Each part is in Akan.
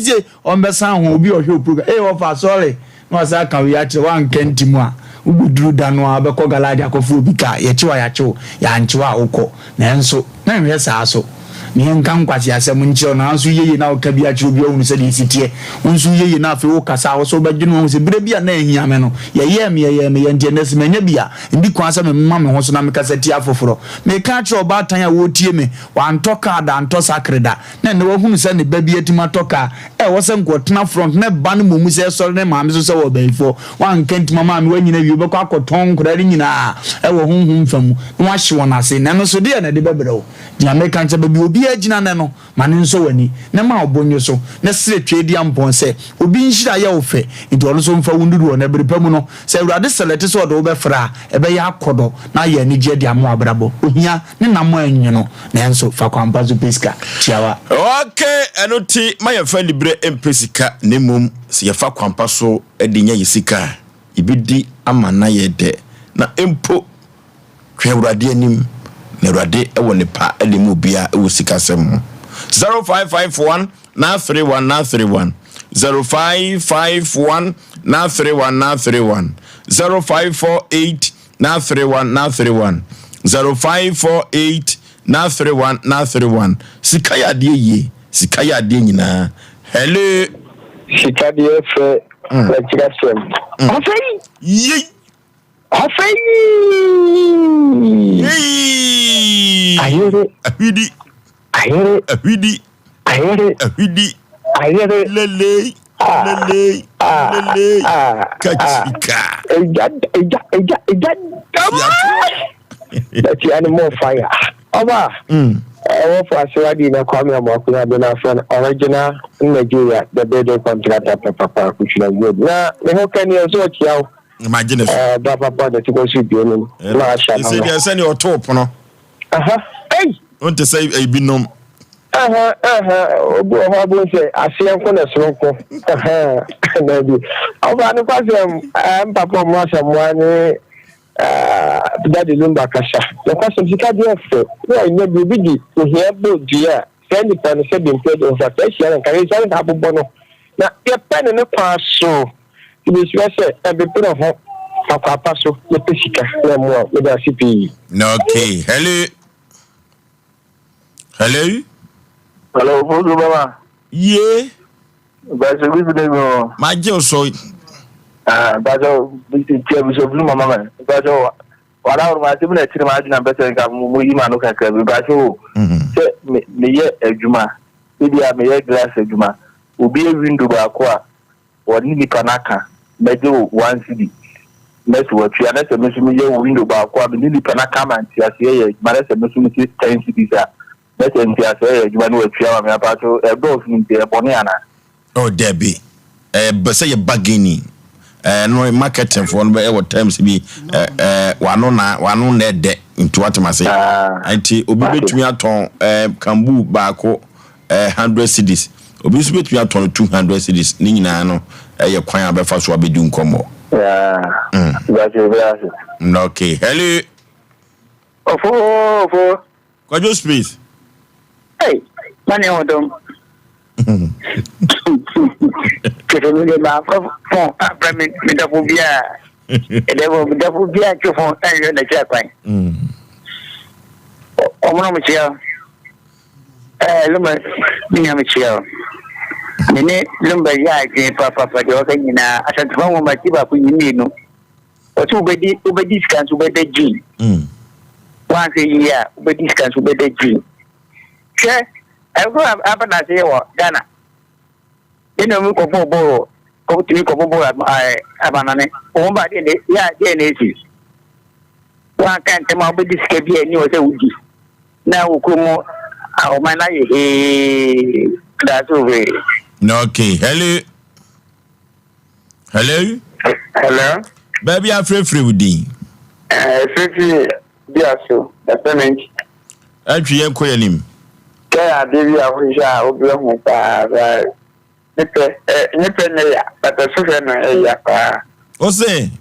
sie ɔmbɛsan ho obi ɔhwɛ o program ee ɔfa sɔre na wasa aka wei akyerɛ wanka nti mu a wobɛduru da no a wobɛkɔ garage akɔfo obi kaa yɛkyew a yɛakyew yɛankyew a wokɔ. Nanso na nhwɛ saa so ne yɛnka nkwasi asɛm nkyerɛ wo, nanso yeye na woka bi akyerɛ obi ahunu sɛdeɛ ɛsi teɛ. Wo nso yeye na afei wokasa a wo so wobɛdwene ho sɛ berɛ bi a na ahia me no yɛyɛɛ me yɛyɛɛ me yɛ nti ɛnnɛ sɛ manya bi a ndi kwan sɛ memema me ho so na mekasa tia afoforɔ. Meka akyerɛ ɔbaatan a wɔretie me, wantɔ kaa da, antɔ sakre da, na ɛnnɛ wahunu sɛ ne ba bi atumi atɔ kaa a ɛwɔ sɛ nka ɔtena front na ɛba no mmom sɛ ɛsɔre ne maame so sɛ wɔ ɔbayifoɔ. Wanka ntoma maame wanyina awie wobɛkɔ akɔtɔn nkwadaa no nyinaa ɛwɔ honhom fa mu na wahye wɔn ase na ɛno nso deɛ na ɛde bɛbrɛ wo. Gyina meka nkyɛ baabi obiara gyina nnɛ no ma no nsɔ w'ani na ma wo bo nnwo so na srɛ Tweaduampɔn sɛ obi nhyira yɛ wo fɛ nti ɔno nso mfa wo nnuru hɔ na bere pa mu no sɛ Awurade sɛlɛte sɛ ɔde wo bɛfra a ɛbɛyɛ akɔdɔ na ayɛ anigyeɛ de ama w'abrabɔ. Ohia ne nam anwono nanso fa kwampa so pɛ sika. Tiawa. Ok, ɛno nti ma yɛmfa aniberɛ mpɛ sika na mmom sɛ yɛfa kwampa so de nya yɛ sika a, yɛbɛdi ama no ayɛ dɛ na mpo Hwɛ Awurade anim, na Awurade wɔ nnepa de ma obiara wɔ sikasɛm ho. 0551 931 931 0551 931 931 0548 931 931 0548 931 931 Sika yɛ adeɛ yie, sika yɛ adeɛ nyinaa. Hello. Sika deɛ fɛ n'akyiri asɛm. Afei. Yei. Afei. Ayere. Ahwidi. Ayere. Ahwidi. Ayere. Ahwidi. Ayere. Lele. Lele. Lele. Kachika. Eja eja eja eja dama. That's animal fire. Oba. Ɛwɔ fo asewadi na Kwame Amoako ade na afrɛ no original Nigeria the building contractor papapa kuchina good. Na me ho kani nso ɔkyia wo. Magye ne so. Ɛɛ ba papa de ti kɔ so bie no na ahyɛ no. Ɛsɛ deɛ sɛdeɛ ɔtoo pono. Aha. Ei. Wonte sɛ ebinom. Aha aha obi wɔ hɔ abo sɛ aseɛ nko na soro nko. Aha na bi. Ɔba no kwasɛm mpapa ɔmo asɛmmoa ne Daddy Lumba kasa. Na kwasɛm sika deɛ fɛ. Wo a nya bi obi di ohia bɔ dua a saa nipa no sɛ bi mpɛ de nfa saa hyia no nka yɛ saa nka abobɔ no. Na yɛpɛ ne ne kwan so. Mesrɛ sɛ ɛbepere ho akwaapa so na pɛ sika na mmoa wo. Meda ase pii. Okay, hello. Hello. Hello, Fosu Baba. Ye. Bàṣẹ good evening o. Máa jẹ́ òsọ. Ah, bàṣẹ tí a bishop Luma mama. Bàṣẹ wàhálà ọ̀rọ̀ máa ṣe bí nàìjíríà máa dùn àbẹ̀sẹ̀ nǹkan mo yí màá nù kakra bi. Bàṣẹ o. Ṣé meyɛ adwuma? Ebi a meyɛ glass adwuma. Obi yɛ window baako a wɔne nipa no aka mɛgye wo one cedi na sɛ watua na sɛ me nso meyɛ wo window baako a mene nipa no aka ma nteaseɛ yɛ adwuma na sɛ me nso mese ten cedis a na sɛ nteaseɛ yɛ adwuma na watua ma me apaato ɛdɔɔso nti ɛyɛ bɔne anaa? Oh dabi, ɛbɛ sɛ yɛ bargaining ɛɛ no marketing foɔ no bɛ ɛwɔ terms bi ɛɛ ɛɛ wano na wano na ɛdɛ nti wate ma se nti obi betumi atɔn ɛɛ kambu baako ɛɛ hundred cedis obi nso betumi atɔn no 200 cedis ne nyinaa no ɛyɛ kwan a bɛfa so abɛdi nkɔmmɔ. Mm. Okay, hello. Ofo ofo. Kwadwo Space. Hey, mane ɔdɔm. Kyerɛ mi de ma fɔ fɔn afrɛ mi mi dɔfo biara. Ɛdɛfo mi dɔfo biara twe fɔn ɛnhwɛ n'akyi akwan. Ɔmo na mo kyia. Ɛɛ Lumba mi nua mi kyia o. Me ne Lumba yɛ adwene papaapa deɛ ɔka nyinaa Asantefa nwoma ti baako yi mmienu. Ɔsɛ wobɛdi wobɛdi sika nso wobɛda gyi. Wanhwɛ yie a wobɛdi sika nso wobɛda gyi. Hwɛ ɛkoro aba na ase yɛ wɔ Ghana. Yɛn na omi kɔbɔ bɔɔl kɔtumi kɔbɔ bɔɔl abanane. Wɔn ba deɛ na yɛ deɛ na esi. Wanka ntɛm a wobɛdi sika bi a ɛni wɔ sɛ wodi. Na wɔ kurom ɔman no ayɛ hee daase wɔ Okay, hello. Hello. Hello. Baabi afrɛfrɛ wo din. Ɛfiri bi aso, ɛfɛ me nkyi. Ɛtwi yɛn kɔ yɛn anim. Kɛ adeɛ bi a wohwehwɛ a wobrɛ ho paa paa. Ne pɛ ɛ ne pɛ ne ya but ɛsohwɛ no ɛya paa. O se.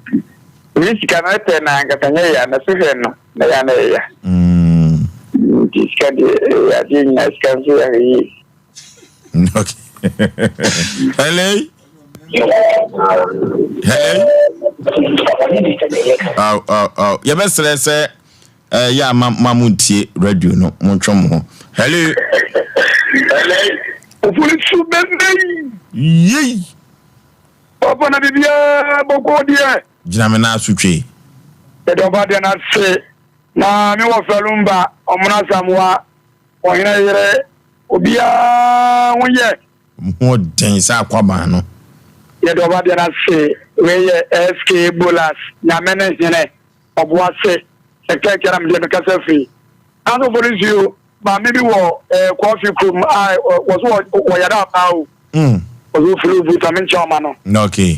Ne sika no ɛpɛ na ankasa nyɛ ya na sohwɛ no na ya na ɛya. Nti sika deɛ ɛyɛ adeɛ nyinaa sika nso yɛ ahwɛ yie. Okay. Hello. Hello. Oh, oh, oh. Yɛbɛsrɛ sɛ eh, yɛ a ma ma montie radio no montwe mo ho. Hello. Ofori su bɛbɛyi. Yei. Papa na biribiara bɔkɔ deɛ. Gyina me nan so twe. Yɛde ɔba deɛ no ase na me wɔ Fɛlumba ɔmono Asamoa ɔhene yere obiara ho yɛ. Ho den sɛ akwaban no. Yɛde ɔba deɛ no ase wei yɛ SK Bolas Nyame ne hene ɔboase sɛkɛkɛ na medeɛ mekasa firi. Nanso polisi maame bi wɔ eh, kɔɔfi kurom a wɔ so wɔ yɛda apaa o. Wɔso firi obu sɛ menkyɛ ɔma no. Okay.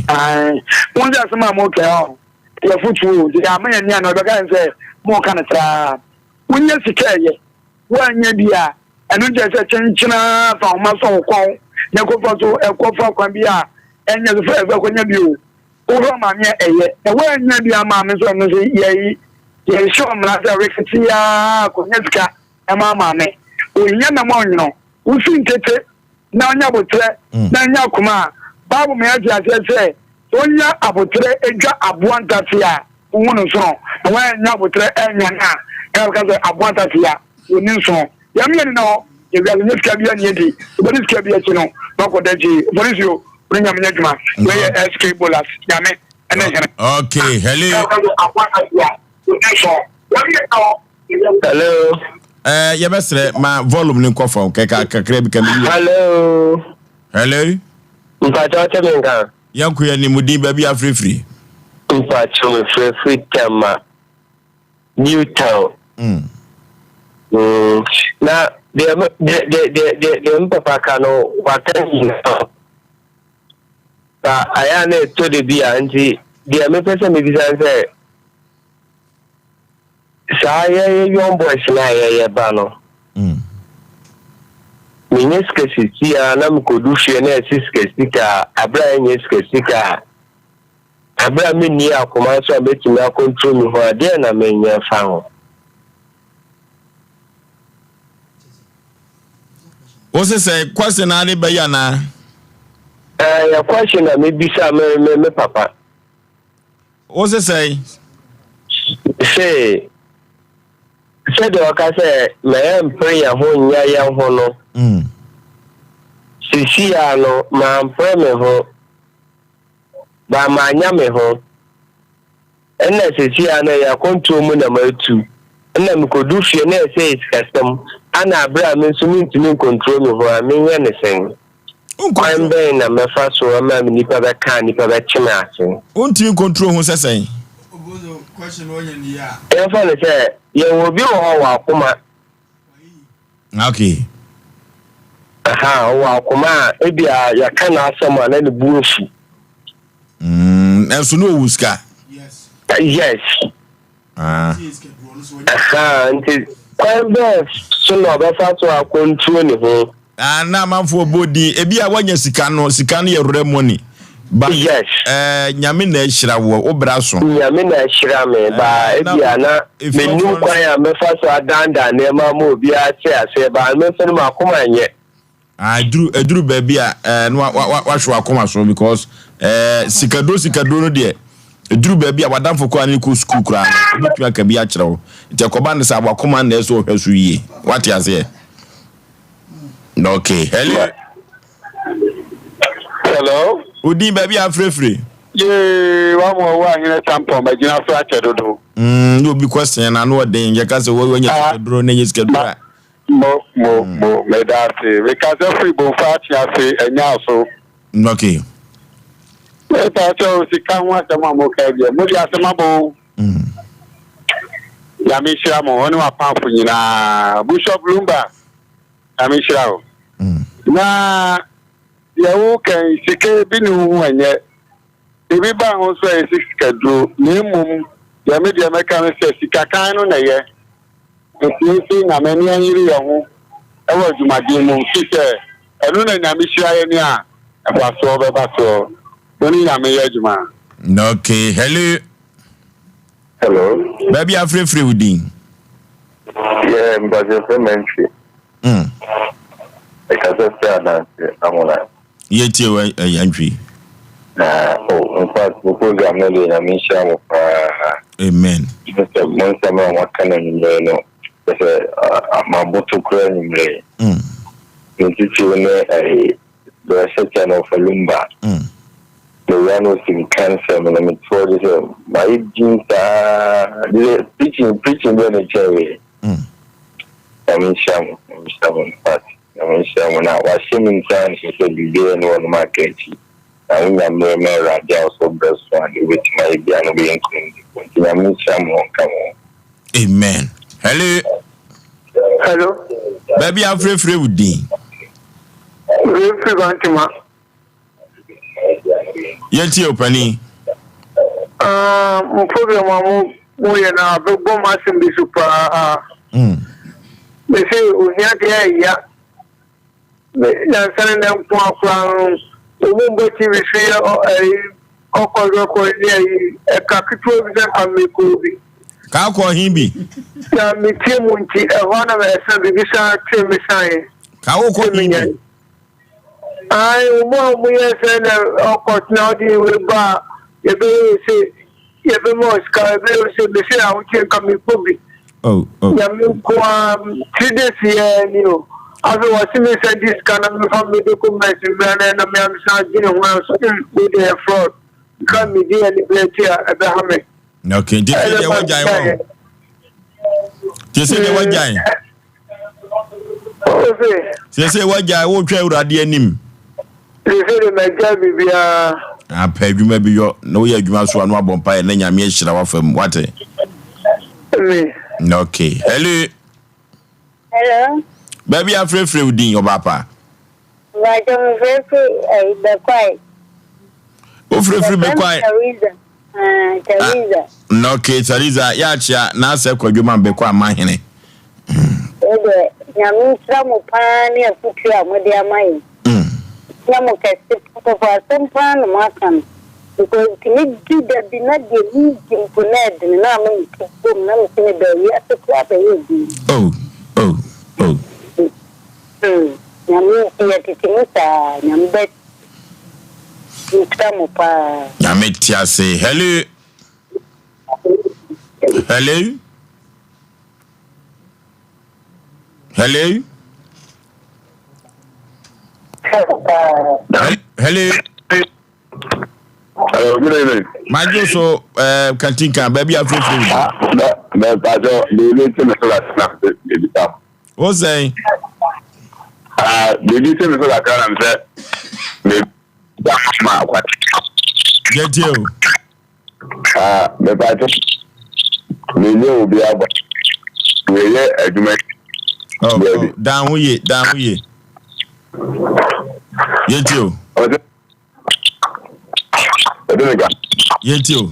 Wɔn sɛ asɛm a mo kɛ ɔ yɛ fotuo nti ama yɛn ni ano ɛbɛka yɛn sɛ mo ka no traa. Wonyɛ sika ɛyɛ woanyɛ bi a ɛno nkyɛ sɛ kyenkyena fa ahoma sɔ wo kɔn na ɛkɔfa so ɛkɔfa kwan bi a ɛnyɛ so fɛ ɛfɛ kɔnya bi o. Wohwɛ maame a ɛyɛ na woanyɛ bi a maame nso ɛno nso yɛyi yɛnhyɛ ɔmmara sɛ rekete yaa kɔnya sika ɛma maame. Ohia nam ɔnwono wosi ntete na ɔnya abotrɛ na ɔnya akoma a Bible ma yɛte aseɛ sɛ sɛ ɔnya abotrɛ adwa aboa ntate a wohu no nsono na wɔanya abotrɛ anya no a ɛna bɛka sɛ aboa ntate a wɔni nsono. Yɛn yɛn na hɔ yɛwiase nyɛ sika bi ani adi wobɛde sika bi akyi no na ɔkɔda akyi polisi o wone nyame nyɛ adwuma wɛyɛ SK Bolas nyame ɛne hene. Okay, hello. Aboa ntate a wɔni nsono. Yɛn yɛn na hɔ. Hello. Eh, yɛbɛsrɛ ma volume no nkɔ fam kɛkɛ kakra bi ka me yie. Hello. Hello. Mpakyɛ ɔte me nka. Yɛnko yɛ ne mu din baabi afirifiri. Mpakyɛ mefirifiri Tema New Town. Mm. Mm. Na deɛ deɛ deɛ deɛ deɛ mpapa ka no waka nyinaa. Ba ayɛ a na ɛtɔ de bi a nti deɛ mepɛ sɛ mebisa sɛ saa yɛyɛ young boys na yɛyɛ ba no. Menyɛ sika sisi a na mekɔdu fie na ɛsi sika sika a abere a ɛnyɛ sika sika a abere a menni akoma nso a mɛtumi akontro me ho a deɛ na menyɛ fa ho. Wo se sɛ question na ade bɛyɛ anaa? Ɛyɛ question na mebisa me me me papa. Wo se sɛ? Sɛ sɛdeɛ ɔka sɛ mɛyɛ mpere yɛn ho nyɛ yɛn ho no. Sisi a no mampere me ho ba manya me ho ɛna sisi a no yɛ akɔntuo mu na matu ɛna mekɔdu fie na ɛsɛ sikasɛm ana abere a me nso mentumi nkontro me ho a menyɛ ne sɛn. Kwan bɛn na mɛfa so ama nipa bɛka nipa bɛkye me ase. Wontumi nkontro ho sɛ sɛn? Yɛmfa no sɛ yɛwɔ obi wɔ hɔ wɔ akoma. Okay. Aha, wɔ akoma a ebi a yɛka n'asɛm a na ne bu afu. Ɛnso ne ɔwɔ sika. Yes. Ah. Aha, nti kwan bɛɛ so na ɔbɛfa so akontro ne ho. Ah, na amanfoɔ bɔ din ebi a wanya sika no sika no yɛ rare money. Ba, yes. Nyame na ahyira wo wo bra so. Nyame na ahyira me ba ebi a na menim kwan a mɛfa so adandan nneɛma ma obiara te aseɛ ba mɛfa no makoma nyɛ. Ah, eduru baabi a no wahwe wakoma so because sikaduro sikaduro no deɛ eduru baabi a wadamfo koraa ne kɔ sukuu koraa no obetumi aka bi akyerɛ wo nti ɛkɔba no sɛ wakoma na ɛsɛ ɔhwɛ so yie wate aseɛ. Okay, hello. Hello. Odin baabi a afirefire. Yee, wa mo wa ahene tampon ma gyina so akyɛ dodo. Ne obi question na no ɔden yɛ ka sɛ wo anya sikaduro na nya sikaduro a. Mo mo mo me da ase. Me ka sɛ firi bomfa akye ase ɛnya so. Okay. Me pa kyɛ sika ho asɛm a mo ka deɛ. Mo de asɛm abɔ o. Nyame nhyira mo, ɔne w'apamfo nyinaa. Bishop Lumba, Nyame nhyira wo. Na deɛ woka yi, sika bi ne wo ho ɛnyɛ. Ebi ba ho nso a yɛsi sikaduro. Na mmom, deɛ me deɛ mɛka no sɛ sikakan no na ɛyɛ. Nti nso Nyame ani anyere yɛn ho ɛwɔ adwumaden mu. Fi sɛ ɛno na Nyame hyira yɛn a mfasoɔ bɛba soɔ. Wo ne Nyame yɛ adwuma. Okay, hello. Hello. Baabi afirefire wo din. Yeah, mpatwa fɛ mɛntwi. Mekasa firi Adanse Amona. Yɛtie wo Antwi. Na oh, in fact, mo program no deɛ Nyame nhyira mo paa. Amen. Mo sɛ mo nsɛm a moaka no anwummerɛ no, kyɛ sɛ maboto koraa anwummerɛ yi. Ne titiriw ne ɛyi brɛhyɛ kyɛ no ɔfa lumba. Me wura no si nka nsɛm no metoɔ de sɛ mayɛ din saa de sɛ preaching preaching bɛɛ ne kyɛn wei. Nyame nhyira mo, Nyame nhyira mo in fact, Nyame nhyira mo na wahyɛ me nkuran nso sɛ biribiara nni hɔ nom aka akyi na wonya mmerɛ ma Awurade a ɔsɔ berɛ so a deɛ wobɛtumi ayɛ biara no wobɛyɛ nkonimdifoɔ nti Nyame nhyira mo ɔnka mo ho. Amen. Hello. Hello. Baabi afrɛfrɛ wo din. Mefiri Bantama. Yɛntie o panin. Ah, mo program a mo moyɛ no abɛbɔ m asɛm bi so paa. Mese ohia deɛ ɛya. Nansa ne nɛ nko akora no ɔmu mbɔ TV so yɛ ɛyi ɔkɔ ɔkɔ ne ɛyi ɛka ketewa bi sɛ nka mekɔ bi. Ka kɔ he bi. Na metie mu nti ɛhɔ na ɛsɛ biribi saa tee me saeɛ. Ka wokɔ he bi. Ae, wɔn a wɔyɛ sɛ na ɔkɔ na ɔde wei ba a, yɛbɛyɛ sɛ yɛbɛma wo sika, yɛbɛyɛ sɛ mese a wokyɛ nka mekɔ bi. Oh, oh. Nyame nko ara, 3 days yɛ ni o. Afei wɔse me sɛ di sika na mefa me documents mmra na ɛna me amsa dwene ho a so wei deɛ yɛ fraud. Nka medi ani berɛ akyi a ɛbɛha me. Okay, nti sɛ deɛ wagyae wɔ. Nti sɛ deɛ wagyae. Ose. Sɛ wagyae wotwa Awurade anim. Sɛ de magyae biribiara. Apɛ adwuma bi yɔ na woyɛ adwuma so a na wabɔ mpaeɛ na Nyame ahyira w'afa mu wate. Amen. Okay. Hello. Hello. Baabi afrɛfrɛ wo din ɔbaa pa. Bàjẹ́ mo fẹ́ fi ẹ̀yìn Bẹ̀kwai. Wofrɛfrɛ Bɛkwae. Teresa. Ah, Teresa. Ah, okay, Teresa, yɛakyea na asɛ kwadwo ma Bɛkwa ama hene. Ɛdɛ, Nyame nhyira mo paa ne afotuo a mode ama yɛn. Nhyira mo kɛse pɔpɔpɔ asɛm paa na mo aka no. Because tumi di da bi na deɛ medi mpo na ɛdene na ama me ti bom na mese me baa wiase koraa bɛyɛ bi. Oh, oh, oh. Nyame nti yɛtete mu saa Nyame bɛ nhyira mo paa. Nyame te ase. Hello. Hello. Hello. Hello. Hello, good evening. Majo so kantinka baabi afrɛfrɛ wo. Bɛ bɛ pàṣẹ biribi tí mi so kakra na mi biribi ta. Wo sɛn? Ah, biribi tí mi so kakra na mi sɛ mi ta ma akwa. Yɛtie o. Ah, mi pàṣẹ mi nye obi abɔ mi yɛ adwuma. Oh, oh, dan ho ye, dan ho ye. Yɛtie o. Ɔde mi ka. Yɛtie o.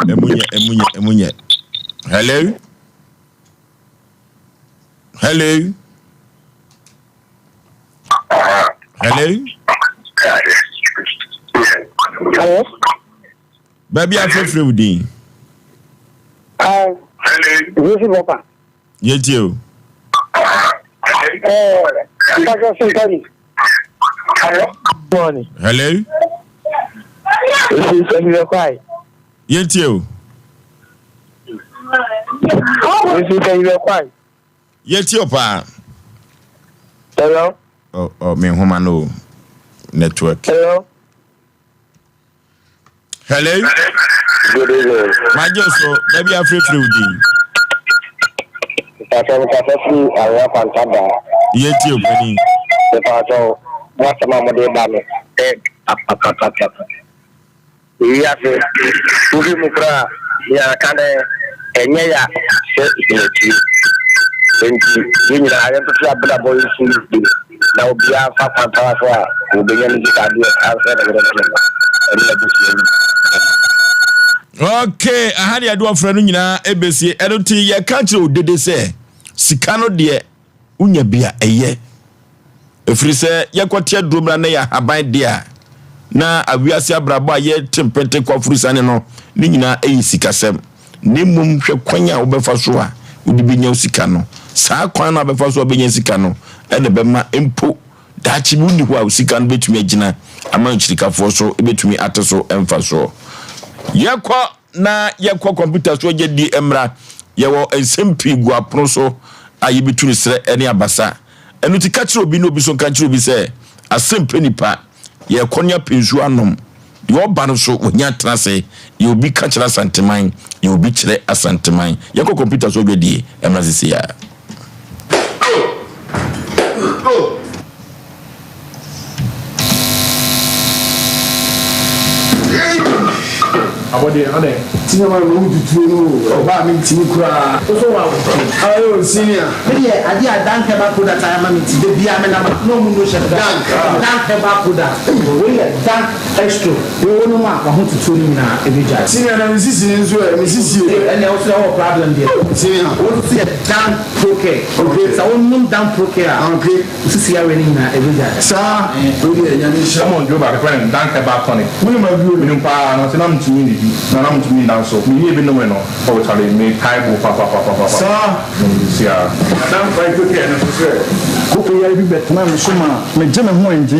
Emu nyɛ, emu nyɛ, emu nyɛ. Hello. Hello. Hello. Hello. Baabi afrɛfrɛ wo din. Yesu Bɔpa. Yɛtie o. Pastor Sintani. Morning. Hello. Esi sɛbi bɛ kwae. Yɛtie o. Esi sɛbi bɛ kwae. Yɛtie o paa. Hello. Oh, oh, me nhoma no network. Hello. Hello. Good evening. Magye so, baabi afrɛfrɛ wo din. Pàṣẹ kasa firi Awia Kwanta da. Yɛtie o panin. Pàṣẹ mo asɛm a mode ba no ɛ papapapapa. Ewiase wofi mu koraa yɛaka dɛ ɛnyɛ ya sɛ gyinatie. Nti yɛn nyinaa yɛntoto abrabɔ yi so yie na obiara fa kwan so a obɛnya ne sika adeɛ ansa na yɛrɛ ne ma ɛne abusua yi. Okay, aha deɛ ɛde ɔfrɛ no nyinaa ɛbɛsie. Ɛno nti yɛka kyerɛ odede sɛ sika no deɛ wonya bi a ɛyɛ. Ɛfiri sɛ yɛkɔte aduro mmra na yɛ ahaban deɛ a na awiase abrabɔ a yɛte mpɛnte kɔ afurusane no ne nyinaa ɛyɛ sikasɛm. Na mmom hwɛ kwan a wobɛfa so a wode bɛnya wo sika no. Saa kwan no a wobɛfa so a wobɛnya sika no na ɛbɛma mpo daakye bi wonni hɔ a wo sika no bɛtumi agyina ama nkyirikafoɔ so bɛtumi ate so mfasoɔ. Yɛkɔ na yɛkɔ kɔmputa so agyadie mmra. Yɛwɔ nsɛm pii gu apono so a yɛbɛtu no serɛ ne abasa. Ɛno nti ka kyerɛ obi na obi nso nka nkyerɛ obi sɛ asɛm pɛ nipa. Yɛrekɔ ne apɛ nsuo anom. Deɛ ɔba no so wanya atena ase. Yɛ obi ka kyerɛ Asanteman, yɛ obi kyerɛ Asanteman. Yɛnkɔ kɔmputa so adwadie mmra seesei ara. Abɔdeɛ adɛn? Senior man no wo tutuo no o ɔbaa me ntimi koraa. Wo so wa wo Ayo senior. Me deɛ adeɛ a Dank herbal product ayɛ ama me nti da biara me nam a na ɔmo no hyɛ me Dank Dank herbal product wei yɛ Dank extro wo nom a wahotutuo no nyinaa ɛbɛgyae. Senior na me sisi no nso ɛ me sisi o. Ɛnneɛ wo so ɛwɔ problem deɛ. Senior. Wo nso yɛ Dank Procare. Okay. Sɛ wo nom Dank Procare a. Okay. Wo sisi yareɛ no nyinaa ɛbɛgyae. Saa wei deɛ Nyame nhyira. Wɔn duro baako yɛfrɛ no Dank herbal tonic. Wonim aduro no? Menim paa nanso na mentumi nnidi na na mentumi nna nso. Menyɛɛ bi nomee no oh charlie metae bo papapapapa. Saa. Menom seesei ara. Dank Phyto Care no nso sɛ. Koko yare bi bɛtenaa me so maa megye me ho angye.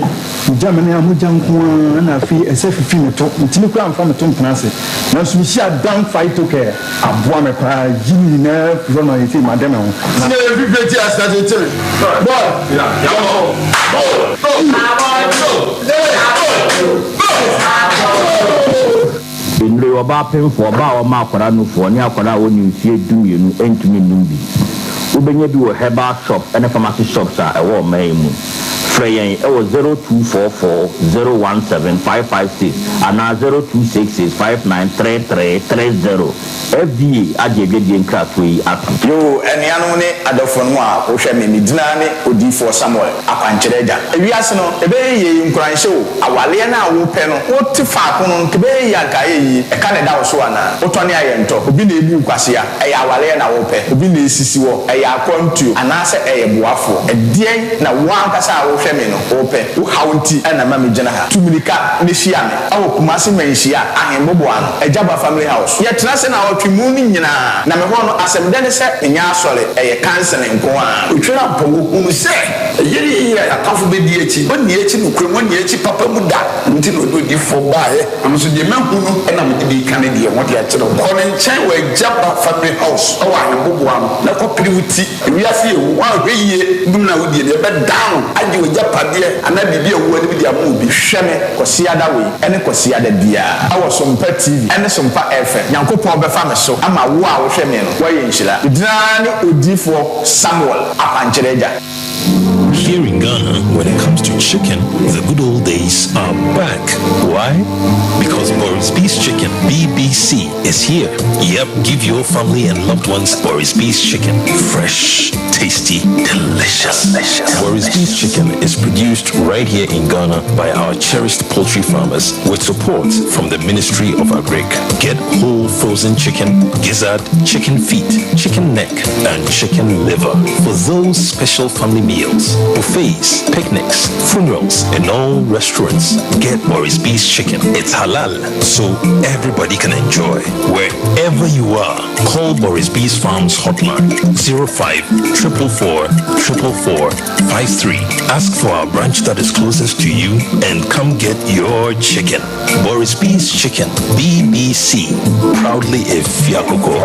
Megya me nan a mogya nko ara na afei ɛsɛ fifi me to. Mentumi koraa mfa me to ntena ase. Nanso mihyiaa Dan Phytocare. Aboa me paa. Yi ne nyinaa firi hɔ ma seesei made me ho. Na. Senior yɛ fifire ti ase akyekye me. Boy. Nnuro yi, ɔbaa pemfoɔ, ɔbaa a ɔma akwadaa nufoɔ, ne akwadaa a ɔnni mfeɛ dumienu ntumi nnom bi. Wobɛnya bi wɔ herbal shop ne pharmacy shops a ɛwɔ ɔman yi mu. Frɛ yɛn wɔ 0244 017 556 anaa 0266 5933 30. FDA agye adwadie nkratoɔ yi atom. Yoo, anuanom ne adɔfonom a wohwɛ me, me dina ne Odiyifoɔ Samuel, akwankyerɛ agya. Ewiase no, ɛbɛyɛ yie, nkuranhyɛ o, awaleɛ no a wopɛ no, wote faako no, nka ɛbɛyɛ yie a nka ayɛ yie, ɛka na ɛda wo so anaa? Wotɔne a yɛntɔ, obi na ebu wo kwasea, ɛyɛ awaleɛ na wopɛ, obi na esisi wɔ, ɛyɛ akwantuo, anaasɛ ɛyɛ boafoɔ? Ɛdeɛn na wo ankasa a wohwɛ me no wopɛ? Wo haw nti na ɛma megyina ha. Tu mmirika na hyia me wɔ Kumasi Manhyia Ahemboboano, Agyaba Family House. Yɛtena ase naawɔtwe mu no nyinaa, na me hɔ no asɛm dɛ ne sɛ menyɛ asɔre, ɛyɛ counseling nko ara. Otweri ampa, wɔhunu sɛ ɛyɛ yiye a y'atamfo bedi akyi, wɔnni akyi nokorɛ mu, wɔnni akyi papa mu da. Ɛno nti na ɔde odiyifoɔ baeɛ, na me nso deɛ mahu no na mede bi reka ne deɛ ho de akyerɛ wo. Kɔ ne nkyɛn wɔ Agyaba Family House wɔ Ahemboboano na kɔpere wo ti. Ewiase yɛ hu, woanhwɛ yie dum no a wodie no, yɛbɛdan wo agye w'agyapadeɛ anaa biribi a ɛwɔ w'anim de ama obi. Hwɛ me Kwasiada wei ne Kwasiada biara wɔ Sompa TV ne Sompa FM. Nyankopɔn bɛfa me so ama wo a wohwɛ me no woayɛ nhyira. Me din ara ne Odiyifoɔ Samuel Akwankyerɛ Agya. Here in Ghana, when it comes to chicken, the good old days are back. Why? Because Boris B's Chicken, BBC, is here. Yep, give your family and loved ones Boris B's Chicken. Fresh, tasty, delicious. delicious. Boris B's Chicken is produced right here in Ghana by our cherished poultry farmers with support from the Ministry of Agric. Get whole frozen chicken, gizzard, chicken feet, chicken neck, and chicken liver for those special family meals, buffets, picnics, funerals, and all restaurants. Get Boris B's Chicken. It's halal, so everybody can enjoy. Wherever you are, call Boris B's Farms hotline 05 444 444 53. Ask for our branch that is closest to you and come get your chicken. Boris B's Chicken, BBC. Proudly a Fiakoko.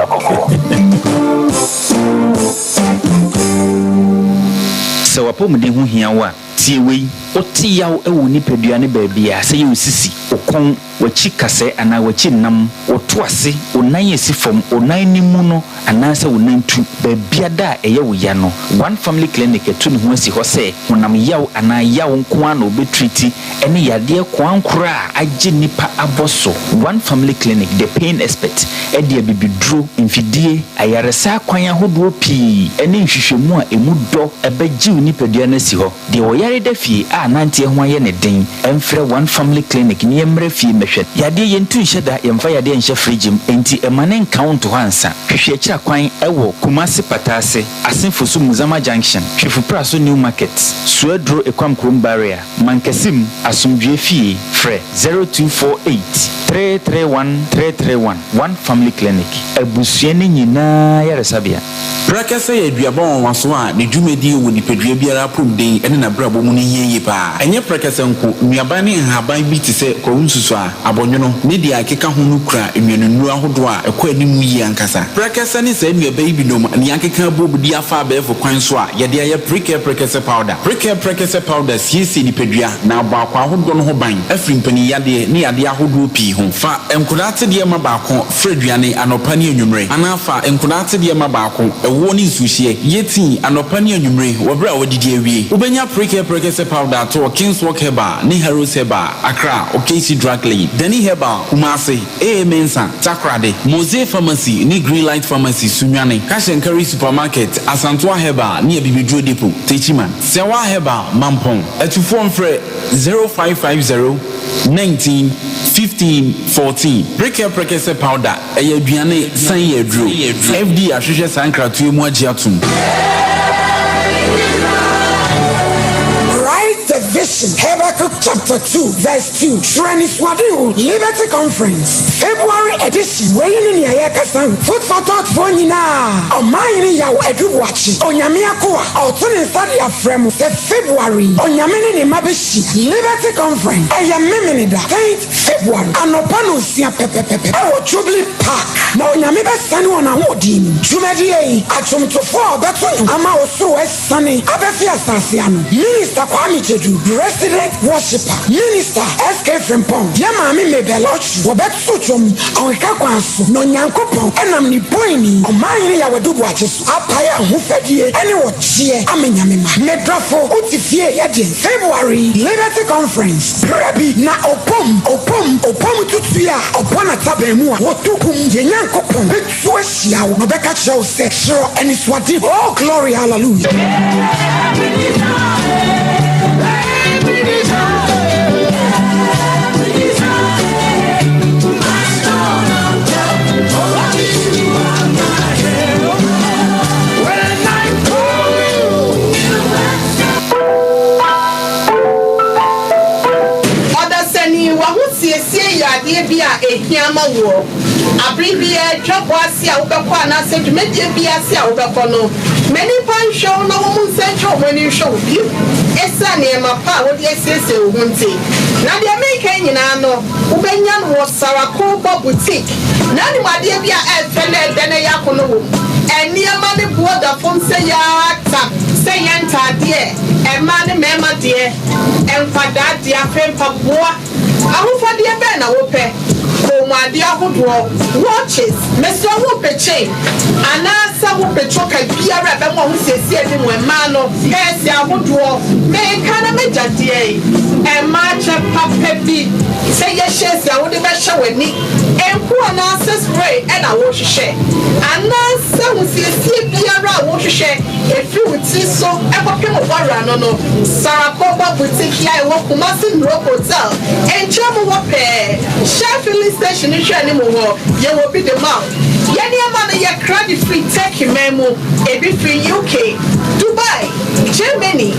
Sɛ w'apɔmuden ho hia wo a, tie wei. Wote yaw wɔ wo nipadua no baabiara, sɛ ɛyɛ wo sisi, wo kɔn, w'akyi kasɛɛ anaa w'akyi nam, wo to ase, wo nan a ɛsi fam, wo nan no mu no anaasɛ wo nan tu, baabiada a ɛyɛ wo ya no, One Family Clinic atu ne ho asi hɔ sɛ honam yaw anaa yaw nko ara na wɔbɛtreati ne yadeɛ koankorɔ a agye nnipa abɔ so. One Family Clinic, The Pain Expert, de abibiduro, mfidie, ayaresa akwan ahodoɔ pii ne nhwehwɛmu a ɛmu dɔ bɛgye wo nipadua no asi hɔ. Deɛ ɔyare da fie a a nanteɛ ho ayɛ no den mfrɛ One Family Clinic na yɛmmra fie mmɛhwɛ no. Yadeɛ yɛntu nhyɛ da, yɛmfa yadeɛ nhyɛ fridge mu, enti mma no nka wo nto hɔ ansa. Hwehwɛ akyira kwan wɔ Kumasi Pataase, Asen Fosu Muzama Junction, Twifo Praso New Market, Suaduro Ekwam Kurom Barrier, Mankasim, Asomdwoeɛ Fie, frɛ 0248 331 331, One Family Clinic, abusua no nyinaa yaresabea. Prɛkɛsɛ yɛ aduaba nwanwaso a ne dwumadi wɔ nipadua biara apɔmuden ne n'abrabɔ mu no hia yie paa. Ɛnyɛ prɛkɛsɛ nko, nnuaban ne nhaban bi te sɛ kwawu nsusuaa, abɔnwono, ne deɛ ɛkeka ho no kura nnuanennuro ahodoɔ a ɛkɔ anim yie ankasa. Prɛkɛsɛ ne saa nnuaba yi binom na yɛakeka abom de afa abɛɛfo kwan so a yɛde ayɛ Prekɛ Prɛkɛsɛ Powder. Prekɛ Prɛkɛsɛ Powder siesie nipadua na abɔ akwaa ahodoɔ no ho ban afiri mpaninyadeɛ ne yadeɛ ahodoɔ pii ho. Fa nkwadaa atedeɛ ma baako Fra aduane anɔpa ne anwummere, anaa fa nkwadaa atedeɛ ma baako, ɛwoɔ ne nsuohyeɛ. Yɛ tii anɔpa ne anwummere wɔ berɛ a woadidi awie. Wobɛnya Prekɛ Prɛkɛsɛ Powder ato wɔ Kingswalk Herbal ne Harrods Herbal, Accra, Okaishi Drug Lane, Dani Herbal, Kumasi, AA Mensah, Takoradi, Mose Pharmacy ne Greenlight Pharmacy, Sunyani, Cash and Carry Supermarket, Asantoa Herbal ne Abibiduro Depot, Techiman, Sɛwa Herbal, Mampong. Atufoɔ mfrɛ 0550 19 15 14. Prekɛ Prɛkɛsɛ Powder, ɛyɛ aduane san yɛ aduro. FDA ahwehwɛ saa nkratoɔ yi mu agye atom. Write the vision, Habakkuk chapter 2 verse 2, Kyerɛ Anisoadehu, Liberty Conference, February edition, Wei ne nea yɛrekasa ho, Food for Thought foɔ nyinaa, Ɔmanhene Yaw Adu Boakye, Onyame akoa, ɔreto ne nsa de afrɛ mo sɛ February yi, Onyame ne ne mma bɛhyia, Liberty Conference, ɛyɛ Memeneda, tenth February, anɔpa nonsia pɛpɛpɛpɛ ɛwɔ Jubilee Park, na Onyame bɛsane wɔn ahoɔden mu. Dwumadie yi, adwomtofoɔ a wɔbɛto nnwom ama ɔsoro asiane abɛfe asase ano, Minister Kwame Gyedu, Resident Worshipper, Minister SK Frimpong, yɛn maame Mabel Otchere, wɔbɛto dwom ahokeka kwan so, na Onyankopɔn nam ne boini, Ɔmanhene Yaw Adu Boakye so apae ahofadie ne ɔgyeɛ ama Nyame mma. Me dɔfo, wote fie yɛ deɛn? February Liberty Conference, berɛ bi na ɔpom, ɔpom, ɔpom tutui a ɔbɔ n'ataban mu a wɔto kum yɛn Nyankopɔn bɛtu ahyia wo na ɔbɛka kyerɛ wo sɛ, Twerɛ anisoadeɛ. Oh, glory, hallelujah. Ɔdasani, w'ahosiesie yɛ adeɛ bi a ɛhia ma woɔ. Abere biara, dwabɔ ase a wobɛkɔ anaasɛ dwumadie bi ase a wobɛkɔ no, ma nnipa nhwɛ wo na wɔn nsa ntwa wɔn ani nhwɛ wo bio ɛsiane nneɛma pa a wode asiesie wo ho nti. Na deɛ mereka yi nyinaa no, wobɛnya no wɔ Sarakoba Boutique. Na nim adeɛ bi a ɛfɛ na ɛdɛ na ɛyɛ akɔnnɔ wɔ mu. Nneɛma no boɔ da fam sɛ yaata, sɛ ɛyɛ ntaadeɛ, mmaa ne mmarima deɛ, nkwadaa deɛ, afei mpaboa. Ahofadeɛ bɛn na wopɛ? Kɔnmuadeɛ ahodoɔ, watches, mesrɛ wo wopɛ chain anaasɛ wopɛ choker biara a ɛbɛma w'ahosiesie anim mmaa no, pɛɛse ahodoɔ, meka na m'agya deɛ yi, mmaa kyɛ papa bi sɛ yɛ hyɛsi a wode bɛhyɛ w'ani. Nku anaasɛ spray na worehwehwɛ? Anaasɛ ahosiesie biara a worehwehwɛ ɛfiri wo tiri so kɔpem wo bɔwerɛ ano no, Sarah Koba Boutique a ɛwɔ Kumasi Nurok Hotel nkyɛn mu hɔ pɛɛ, Shell Filling Station no nhwɛanim hɔ, yɛwɔ bi de ma wo. Yɛn nneɛma no yɛkra de firi Turkey man mu, ebi firi UK, Dubai, Germany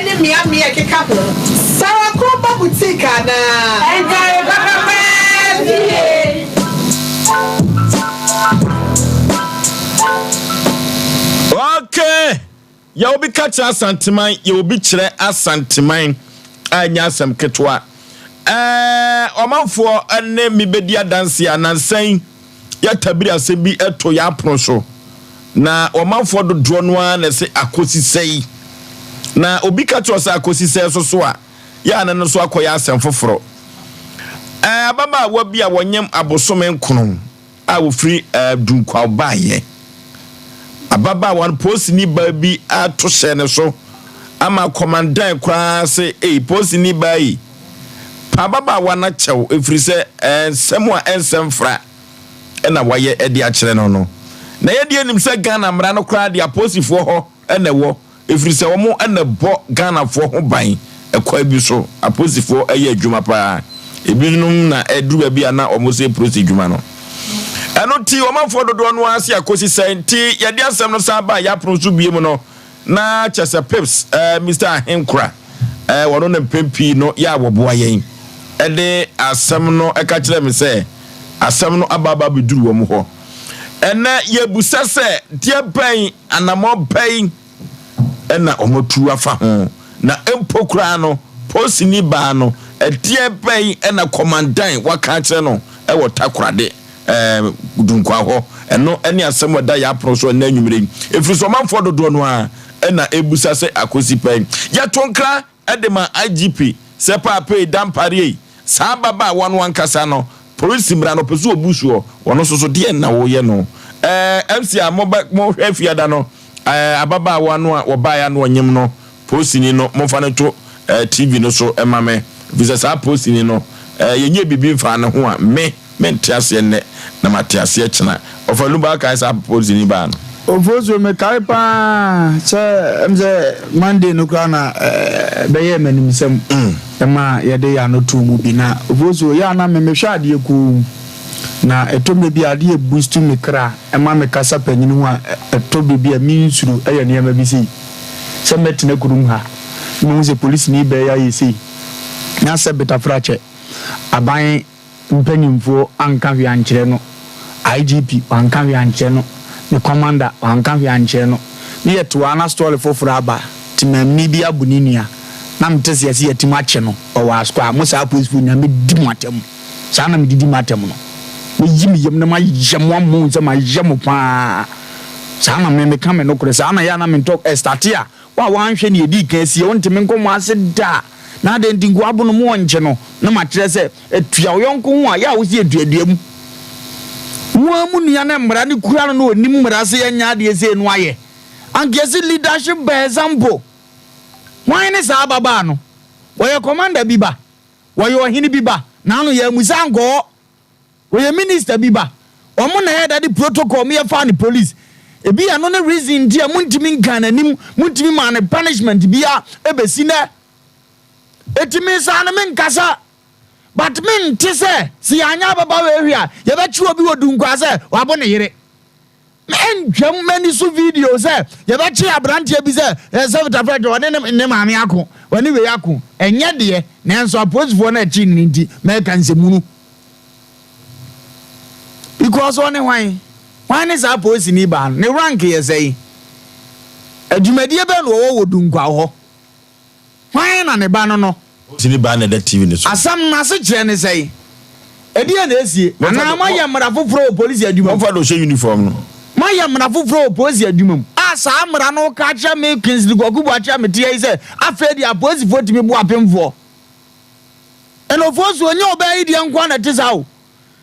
ne mmeammea a ɛkeka ho. Sarah Koba Boutique anaa? Ɛnkae papa paa fie. Okay, yɛ obi ka kyerɛ Asanteman, yɛ obi kyerɛ Asanteman a ɛnyɛ asɛm ketewa. Ɛɛ ɔmanfoɔ ne me bɛdi adanse a nansa yi yɛtabiri asɛm bi to yɛ apono so. Na ɔmanfoɔ dodoɔ no ara na ɛsɛ akosi sɛi. Na obi ka kyerɛ sɛ akosi sɛi so so a, yɛ a na no nso akɔyɛ asɛm foforɔ. Ɛɛ ababaawa bi a wɔnyem abosome nkono a wɔfiri ɛɛ Dunkwaw baeɛ. Ababaawa no polisini baa bi ato hyɛ ne so ama kɔmandan koraa se ei polisini baa yi pa ababaawa no akyɛw ɛfiri sɛ ɛɛ nsɛm a ɛnsɛ mfra na wayɛ de akyerɛ no no. Na yɛdeɛ nim sɛ Ghana mmara no koraa deɛ apolisifoɔ hɔ na ɛwɔ ɛfiri sɛ wɔn na ɛbɔ Ghanafoɔ ho ban. Ɛkwan bi so, apolisifoɔ yɛ adwuma paa. Ebinom na ɛduru baabi a na wɔsɛ polisi adwuma no. Ɛno nti, ɔmanfoɔ dodoɔ no ara se akosi sɛn nti yɛde asɛm no san baa yɛapono so biem no, na kyɛ sɛ Pips, eh, Mister Ahenkora, eh, wɔno na mpɛn pii no yɛ a wɔboa yɛn, ɛde asɛm no ɛka kyerɛ me sɛ asɛm no aba aba abɛduru wɔn hɔ. Ɛnɛ yɛbusa sɛ deɛ bɛn anammɔn bɛn na wɔatu afa ho, na mpo koraa no, polisini baa no, ɛdeɛ bɛn na kɔmandan waka akyerɛ no wɔ Takorade ɛɛ Dunkwa hɔ? Ɛno ne asɛm a ɛda yɛn apono so ɛnnɛ anwummere yi. Ɛfiri sɛ ɔmanfoɔ dodoɔ no ara na ɛrebisa sɛ akɔsi pɛn. Yɛto nkra de ma IGP sɛ Paapei Dampare ei, saa ababaawa no ankasa no, polisi mmara no ɔpɛ sɛ ɔbu soɔ, ɔno nso so deɛn na woyɛ no? Ɛɛ MC a mobɛ mohwɛ fiada no, ɛɛ ababaawa no a wɔbaeɛ a na ɔnyem no, polisini no momfa no nto ɛɛ TV no so ma me, ɛfiri sɛ saa polisini no, ɛɛ yɛnyɛ biribi mfaa ne ho a, me. Mente aseɛ nnɛ na mate aseɛ kyena. Ɔfa Lumba wokae saa polisini baa no? Ofosuo mekae paa sɛ ɛm sɛ Monday no koraa na ɛbɛyɛɛ m'animsɛm ɛma yɛde yɛn ano too mu bi na Ofosuo yɛ a na me mehwɛ adeɛ komm na ɛtɔ mmerɛ bi a adeɛ boost me kra ɛma me kasa panyin ho a ɛtɔ berɛ bi a mensuro ɛyɛ nneɛma bi sei sɛ mɛtena kurom ha na mahu sɛ polisini bɛɛ ayɛ sei na sɛ betafrakyɛ aban mpanyimfoɔ anka hwee ankyerɛ no, IGP wanka hwee ankyerɛ no, ne commander wanka hwee ankyerɛ no. Ne yɛ toaa na story foforɔ aba, temamni bi abo ne nua, na mete sɛ yɛse yɛatim akye no, ɔwɔ Asukwa, mo saa apolisifoɔ nyinaa mɛdi mo atɛm, saa na medidi m'atɛm no, mɛyi me yam na mayɛ mo ama moahu sɛ mayɛ mo paa, saa na me meka me nokorɛ, saa na yɛ a na mentɔ, ɛstate a, wo a woanhwɛ nea ɛdii kan asie, wonteme nkɔmmɔ ase da. Na adɛn nti nkoa bo no mo ɔnkye no na makyerɛ sɛ atua wo yɔnko ho a yɛ a wosi aduadua mu. Mo ara mo nua no mmara no kura no na ɔnim mmara sɛ yɛnyɛ adeɛ sei no ayɛ. Anka yɛse leadership by example. Hwan ne saa ababaa no? Ɔyɛ commander bi ba? Ɔyɛ ɔhene bi ba? Naano yɛamusa ankɔ hɔ. Ɔyɛ minister bi ba. Ɔmo na ɛyɛ dade protocol mo yɛ faa no police. Ebi ɛno ne reason nti a montumi nkaa n'anim, montumi maa no punishment bia ɛbɛsi nɛ. Eti me saa no menkasa but mente sɛ sɛ yɛanyɛ ababaawa yi hwee a yɛbɛkye obi wɔ Dunkwaa sɛ wabo ne yere. Mentwam m'ani so video sɛ yɛbɛkye aberanteɛ bi sɛ sɛ Fitafrɛ deɛ ɔne ne ne maame ako, ɔne wei ako. Ɛnyɛ deɛ, nanso apolisifoɔ no akyiri no nti mɛka nsɛmunu. Because ɔne hwan? Hwan ne saa polisini baa no? Ne rank yɛ sɛn? Adwumadie bɛn na ɔwɔ wɔ Dunkwa hɔ? Hwan na ne ba no no? Tini baa na ɛda TV no so. Asɛm no asekyerɛ ne sɛn? Ɛdeɛn na ɛresie? Anaa moayɛ mmara foforɔ wɔ polisi adwuma mu? Momfa no nhyɛ uniform no. Moayɛ mmara foforɔ wɔ polisi adwuma mu a saa mmara no reka akyerɛ me, Kingsley Kwaku Boakye a mete ha yi sɛ afei deɛ apolisifoɔ tumi bo apemfoɔ. Ɛna Ofosu, ɛnyɛ ɔbaa yi deɛ nko ara na ɛte saa o.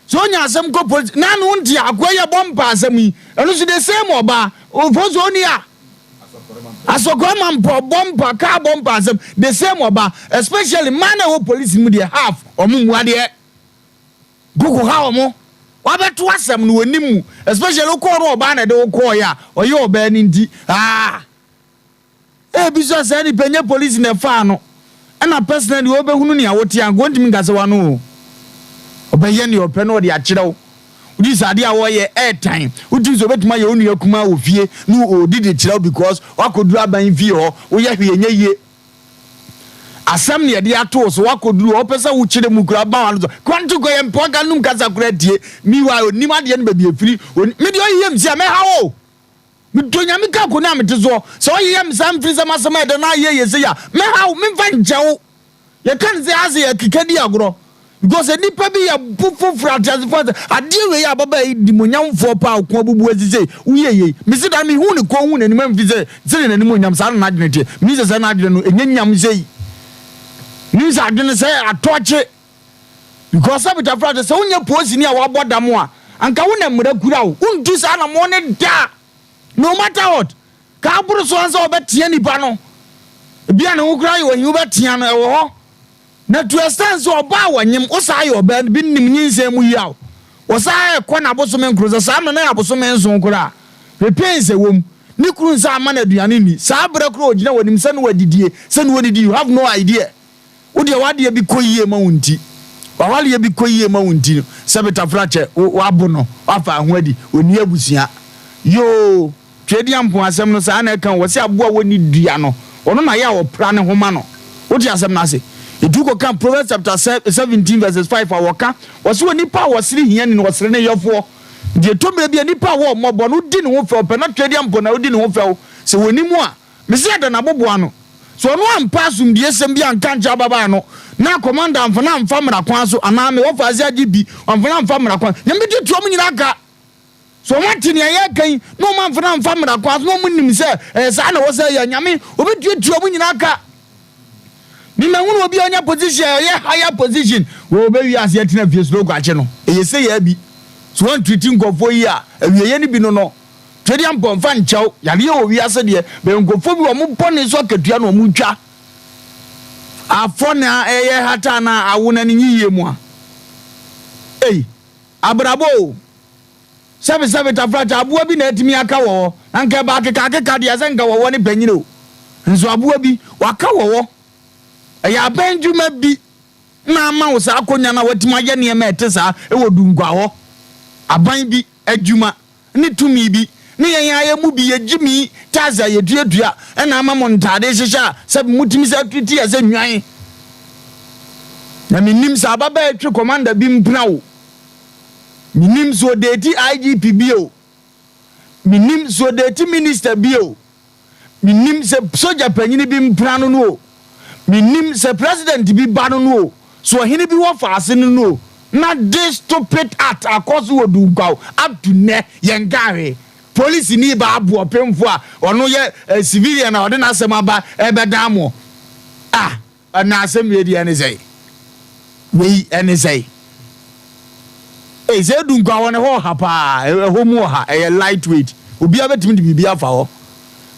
Sɛ onya asɛm kɔ polisi, n'ano nte a, akoa yi ɛbɔ mpa asɛm yi. Ɛno nso the same ɔbaa. Ofosu ɔnni a. Asɔkora ma mpa ɔbɔ mpa kaa bɔ mpa asɛm the same ɔba especially mmaa na ɛwɔ police mu deɛ half ɔmo mu adeɛ koko ha ɔmo wabɛto asɛm no wɔnim mu especially wokɔɔ no ɔbaa na ɛde wokɔɔ yɛ a ɔyɛ ɔbaa no nti ah ebi so a saa nipa nyɛ police na ɛfaa no ɛna personally ɔbɛhunu nea wote anka ɔntumi nka sɛ wano o ɔbɛyɛ nea ɔpɛ na ɔde akyerɛ wo Wogye sɛ adeɛ a wɔyɛ ɛɛtan. Wotumi sɛ obetumi ayɛ wo nua kumaa wɔ fie na ɔredi de kyerɛ wo because woakɔduru aban fie hɔ, woyɛ hwee ɛnyɛ yie. Asɛm na yɛde ato wo so, woakɔduru hɔ, wopɛ sɛ wokyerɛ mu koraa ba w'ano so. Kwanto kɔ yɛ mpoa ka num kasa koraa tie. Meanwhile, ɔnim adeɛ no baabi ɛfiri. Me deɛ ɔyeyɛ me si a mɛha wo. Medɔ Nyame ka akonnwa a mete soɔ. Sɛ ɔyeyɛ me saa mfiri sɛ m'asɛm a ɛdɛ no ayɛ yɛ sei a, mɛha wo, memfa nkyɛ wo. Yɛka no sɛ ase yɛkeka di agorɔ because nnipa bi yɛ bo foforo ateasefoɔ sɛ adeɛ wei a ababaa yi nimonyamfoɔ paa ɔko abubu asi sei woyɛ yei. Mese da mehu ne kɔn hu n'anim amfi sɛ sɛdeɛ n'anim onyam saa na n'adwene teɛ. Menim sɛ sɛ n'adwene no ɛnyɛ nyam sei. Menim sɛ adwene sɛ atɔkye because sɛ Peter Frate sɛ wonyɛ polisini a wabɔ dam a anka wo na mmara kura wo. Wontu saa anammɔn no da no matter what. Ka aboro so ansa wɔbɛtea nipa no. Ebia ne ho koraa yɛ ohi wobɛtea no ɛwɔ hɔ. Na to extent sɛ ɔbaa a wɔnyem wo saa yɛ ɔbaa no bi nim nyinsɛn mu yaw. Wɔsaa ɛkɔ n'abosome nkron sɛ saa mmerɛ no yɛ abosome nson koraa a hwɛ pains ɛwɔ mu. Ne kunu nsa amma no aduane nni saa berɛ koraa ɔgyina w'anim sɛ ne wadidie sɛ ne ɔnnidi you have no idea. Wo deɛ w'adeɛ bi kɔ yie ma wo nti, w'awareɛ bi kɔ yie ma wo nti no, sɛbe tafrakyɛ, wo, w'abo no, w'afa ho adi, ɔnni abusua. Yoo, Tweaduampɔn asɛm no saa na ɛka o, wɔse aboa a wɔnni dua no, ɔno na yɛ a wɔpra ne ho ma no. Wote asɛm no ase? Nti wokɔka Proverbs chapter 17 verses 5 a, wɔka, wɔse onipa a ɔsere hiani no, ɔsere ne yɔfoɔ. Nti ɛtɔ mmerɛ bi a, nipa a wɔmmɔbɔ no, wodi ne ho fɛw pɛ, na Tweaduampɔn na wodi ne ho fɛw. Sɛ wɔnim a, Mese yɛda no aboboa ano. Sɛ ɔno ampa asomdwiesɛm bi anka ankyerɛ ababaa no, na kɔmanda amfa no amfa mmara kwan so, anaa me wɔfa ase agye bi, wamfa no amfa mmara kwan, Nyame bɛtuatua wɔn nyinaa ka. Sɛ wɔn ate nea yɛreka yi, na wɔn amfa no amfa mmara kwan so, na wɔn nim sɛ ɛyɛ saa na ɛwɔ sɛ ɛyɛ a, Nyame, ɔbɛtuatua wɔn nyinaa ka. Me mahunu obi a ɔnya position a ɛyɛ higher position, wɔ ɔbɛwie ase atena fie slow kwakye no, ɛyɛ sei a bi. So wɔn treat nkurɔfoɔ yi a, awieɛ no bi no no. Twedeɛ mpɔ mfa nkyɛw yareɛ wɔ wiase deɛ bɛyɛ nkurɔfoɔ bi wɔn bɔne so akatua na wɔn twa afɔ na ɛyɛ hata na awo na ne nyiyie mu a ei abrabɔ o sɛbe sɛbe tafrakya aboa bi na atumi aka wɔ hɔ na nka ɛba akeka akeka deɛ sɛ nka wɔwɔ ne panyini o nso aboa bi waka wɔ hɔ ɛyɛ abɛn dwuma bi na ama wo saa akonya na watumi ayɛ nneɛma ɛte saa ɛwɔ dunkwa hɔ aban bi adwuma ne tumi bi ne yɛn ara yɛn mu bi yɛ gyimi tax a yɛtuatua na ama mo ntaade hyehyɛ a sɛ motumi sɛ treat yɛ sɛ nnwan. Na mennim sɛ ababaa twe commander bi mpena o, mennim sɛ ɔdeeti IGP bi o, mennim sɛ ɔdeeti minister bi o, Mennim sɛ sogya panyini bi mpena no no o, mennim sɛ president bi ba no no o, sɛ ɔhene bi wɔ faase no no o, na this stupid act akɔ so wɔ Dunkwaw up to nnɛ, yɛnkaa hwee. Polisini baa aboɔpemfo a ɔno yɛ eh, civilian a ɔde n'asɛm aba ɛbɛdan mo. Ah, Na asɛm wei deɛ ɛne sɛe? Wei ɛne sɛe? Ei, sɛ edu nkwa hɔ no, ɛhɔ ɔha paa, ɛhɔ mu ɔha, ɛyɛ light weight. Obiara bɛtumi de biribi afa hɔ.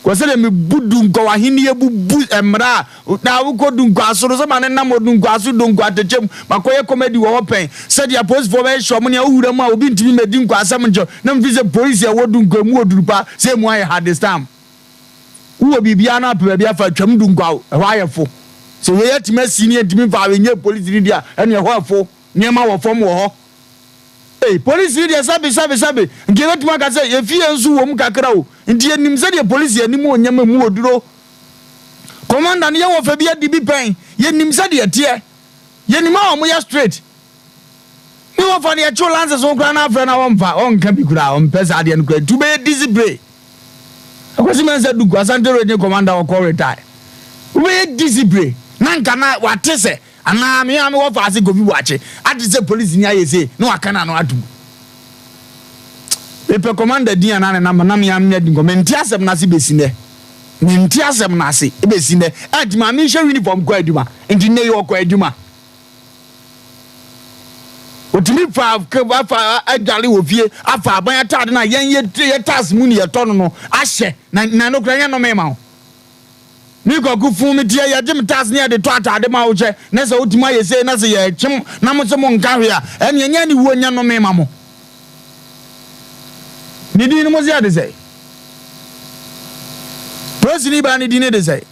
Kɔ sɛdeɛ mebu Dunkwa w'ahennie bubu mmara a, na wokɔ Dunkwa asoro sɛ ma ne nam wɔ Dunkwa aso Dunkwa atɛkyɛ mu, makɔyɛ comedy wɔ hɔ pɛn, sɛdeɛ apolisifoɔ bɛhyehyɛ wɔn nea wowura mu a obi ntumi mmɛdi nkwa asɛm nkyɛ, na mfi sɛ polisi a ɛwɔ Dunkwa emu oduru paa, sɛ emu ayɛ ha this time. Wowɔ biribiara na apɛ baabi afa atwam du nkwa ɛhɔ ayɛ fo. Sɛ wei atumi asi ne yɛntumi mfa awɛ nyɛ polisini deɛ a, ɛne ɛhɔ ɛfo. Nneɛma wɔ fam wɔ hɔ. Ei, polisini deɛ sɛbe sɛbe sɛbe, nka yɛbɛtumi aka sɛ yɛn fie nso wɔ mu kakra o. Nti yɛnim sɛdeɛ polisi anim wɔ nneɛma mu wɔ duro. Commander no yɛwɔ fɛ bi adi bi pɛn, yɛnim sɛdeɛ ɛteɛ. Yɛnim a wɔyɛ straight. Ne wɔfa no yɛkyew lances ho koraa na afrɛ na wɔmfa, ɔnka bi koraa, ɔmpɛ saa adeɛ no koraa. Nti wobɛyɛ discipline. Akwasi Mensah Duku, Asante Region Commander ɔkɔ retire. Wobɛyɛ discipline na nka na wate sɛ anaa me a mewɔ faase Kofi Boakye ate sɛ polisi ni ayɛ sei na waka n'ano atom. Mepɛ commander din anaa ne number na me a menya di nkɔ. Mente asɛm no ase bɛsi nnɛ. Mente asɛm no ase bɛsi nnɛ. Ɛnti maame nhyɛ uniform kɔ adwuma. Nti nnɛ yi ɔkɔ adwuma. Otumi fa afa adware wɔ fie afa aban ataade no a yɛn yɛ yɛ tax mu ne yɛtɔ no no ahyɛ na na no kora nyɛ nnome ma wo. Me kwaku fun me teɛ yɛgye me tax ne yɛde tɔ ataade ma wo hyɛ na sɛ wotumi ayɛ sei na sɛ yɛkyem na mo sɛ mo nka hwee a ɛne ɛnyɛ ne wuo nyɛ nnome ma mo. Ne din no mo sɛ yɛde sɛ Polisini baa ne din ne de sɛ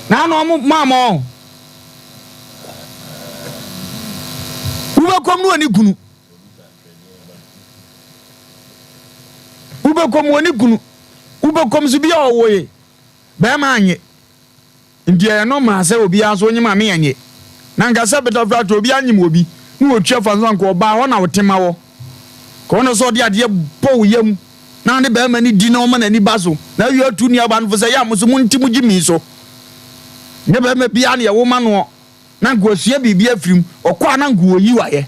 Na na ɔmo maa mo. Wobɛkɔm no ɔne kunu. Wobɛkɔm ɔne kunu. Wobɛkɔm so bi a ɔwoye. Bɛrima anye. Nti ɛyɛ nɔmaa sɛ obiara nso onyem a me ɛnye. Na nka sɛ betafra to obi anyem obi na wɔtua fa nso anka ɔbaa hɔ na ɔte ma wɔ. Ka ɔno sɛ ɔde adeɛ bɔ wo yam na ne barima no di na ɔma n'ani ba so na awie atu nuabaa no fo sɛ, Yɛ a mo nso monte mo gyimi so. Nyɛ barima biara na yɛwo ma noɔ na anka wasua biribi afiri mu. Ɔkɔ a na anka ɔyi wo ayɛ.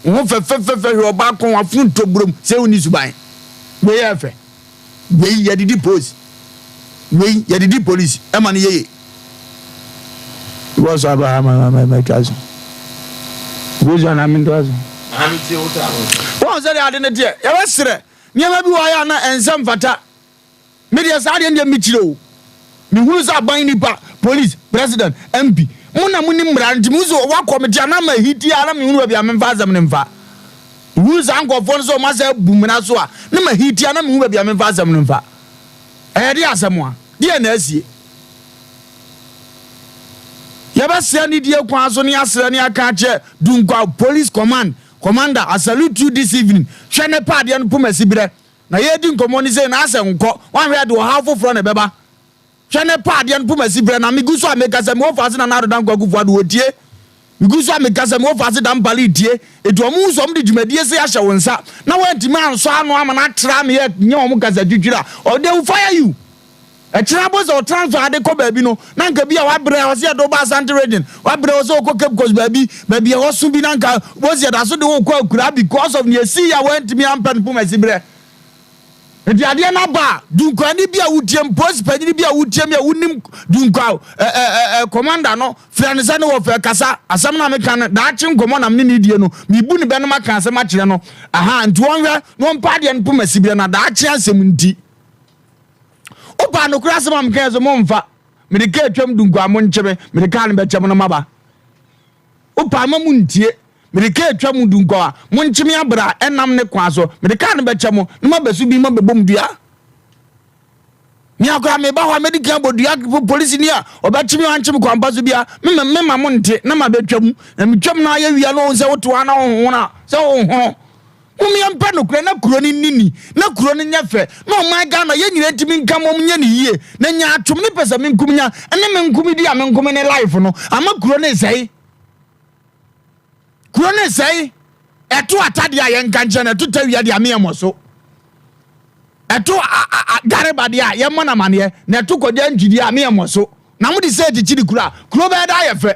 Wo ho fɛfɛfɛfɛ hwɛ ɔbaa kɔn w'afono ntɔ burom sɛ wonni suban. Wei yɛ fɛ. Wei yɛde di post. Wei yɛde di police ɛma no yeye. Wɔ so aba ha ma ma ma twa so. Gozo na me ntoa so. Wɔn sɛ deɛ ade no teɛ yɛbɛsrɛ nneɛma bi wɔ ayɛ a na ɛnsɛ mfata. Me deɛ saa deɛ deɛ mekyerɛ o. Mehunu sɛ aban nipa, police, president, MP, mo na monim mmara nti mehu sɛ wakɔ me te anaa ma hiti a na mehunu baabi a memfa asɛm no mfa. Mehunu saa nkurɔfoɔ no sɛ wɔn asɛ abu mmara so a na ma hiti a na mehu baabi a memfa asɛm no mfa. Ɛyɛ de asɛm a, deɛ na asie. Yɛbɛsrɛ ne die kwan so ne asrɛ ne aka akyerɛ Dunkwa Police Command Commander, I salute you this evening. Hwɛ ne pɛ adeɛ no poma siberɛ. Na yɛredi nkɔmmɔ no sei na asɛ nkɔ, woanhwɛ a de ɔhaw foforɔ na ɛbɛba. Hwɛ ne pɛ adeɛ no poma siberɛ. Na megu so a mekasa, mewɔ faase Nana Addo Dankwa Akufo Addo ɔtie. Megu so a mekasa, mewɔ faase Dampare retie. Enti wɔn hu sɛ wɔn de dwumadie sei ahyɛ wo nsa na woantumi ansɔ ano ama no atra ama yɛ nyɛ wɔn kasa twitwiri a, they will fire you. Ɛkyena mpo sɛ wo transfer ade kɔ baabi no na anka bi a wabrɛ a ɔsɛ yɛde wo ba Asante region, wabrɛ ɔsɛ wokɔ Cape Coast baabi, baabi a ɛhɔ so bi na anka wɔsi yɛda so de wo kɔ akuraa because of nea esii a wantumi ampɛ no poma siberɛ. Nti adeɛ no aba a, Dunkwani bi a wotie m, polisi panyini bi a wotie me a wonim Dunkwa ɛ ɛ ɛ commander no, frɛ no sɛ ne wɔfɛ kasa, asɛm no a meka no, daakye nkɔmmɔ na me ne no redie no, mebu ne bɛ no maka asɛm akyerɛ no, aha, nti wɔnhwɛ na wɔmpa adeɛ no poma siberɛ na daakye asɛm nti. Wopaa nokorɛ asɛm a mekaeɛ so momfa. Mede kaa atwam dunku a monkye me, mede kaa no bɛkyɛ mo na moaba. Wopaa ma montie. Mede kaa atwa mu dunku a monkye me abrɛ a ɛnam ne kwan so, mede kaa no bɛkyɛ mo na moaba so bi mabɛbɔ mo dua. Me akora meba hɔ a mɛdi kan abɔ dua polisini a ɔbɛkye me ankye me kwampa so bia mema mema mo nte na mabɛtwa mu na metwam na ayɛ wia na ɔhu sɛ wote hɔ na wohono a sɛ wohono. Mom yɛmpɛ nokorɛ na kuro no nni ni, na kuro no nyɛ fɛ, na ɔman Ghana yɛn nyinaa ntumi nka mmom nyɛ no yie, na nyaatwom ne pɛsɛmenkomenya ne menkomedi a menkome ne life no ama kuro no resɛe. Kuro no resɛe. Ɛto atadeɛ a yɛnka nkyerɛ no, ɛto tawia deɛ a meyɛ mmɔ so. Ɛto gareba deɛ a yɛmmɔ no amaneɛ, na ɛto kɔgya ntwideɛ a meyɛ mmɔ so. Na mode sɛ kyikyiri kuro a, kuro bɛyɛ dɛ ayɛ fɛ.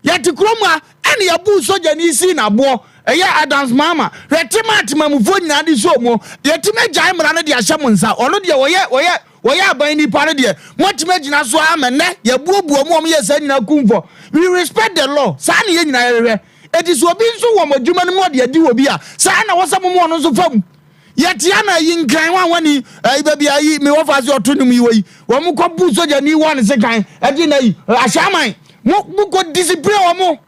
Yɛte kurom ha ɛna yɛbuu sogyani sii no aboɔ, ɛyɛ Adams Mahama. Hwɛ tema a temamufoɔ nyinaa de sɔɔ mu. Yɛtumi agyae mmara no de ahyɛ mo nsa. Ɔno deɛ wɔyɛ wɔyɛ wɔyɛ aban nipa no deɛ moatumi agyina so ara ma nnɛ yɛbuobuo mo a wɔyɛ saa nyinaa kumfɔ. We respect the law. Saa na yɛn nyinaa yɛhwehwɛ. Eti sɛ obi nso wɔ mo adwuma no mu na ɔde adi wɔ bi a, saa na ɛwɔ sɛ moma ɔno nso fa mu. Yɛte ana ayi nkran wanwani ayi baabi ayi me wɔfa ase ɔto nnwom yi wɔ yi wɔn kɔ bu sogyani wɔ ne sekan ɛgye na yi ahyɛ aman mo mo kɔ discipline wɔn mo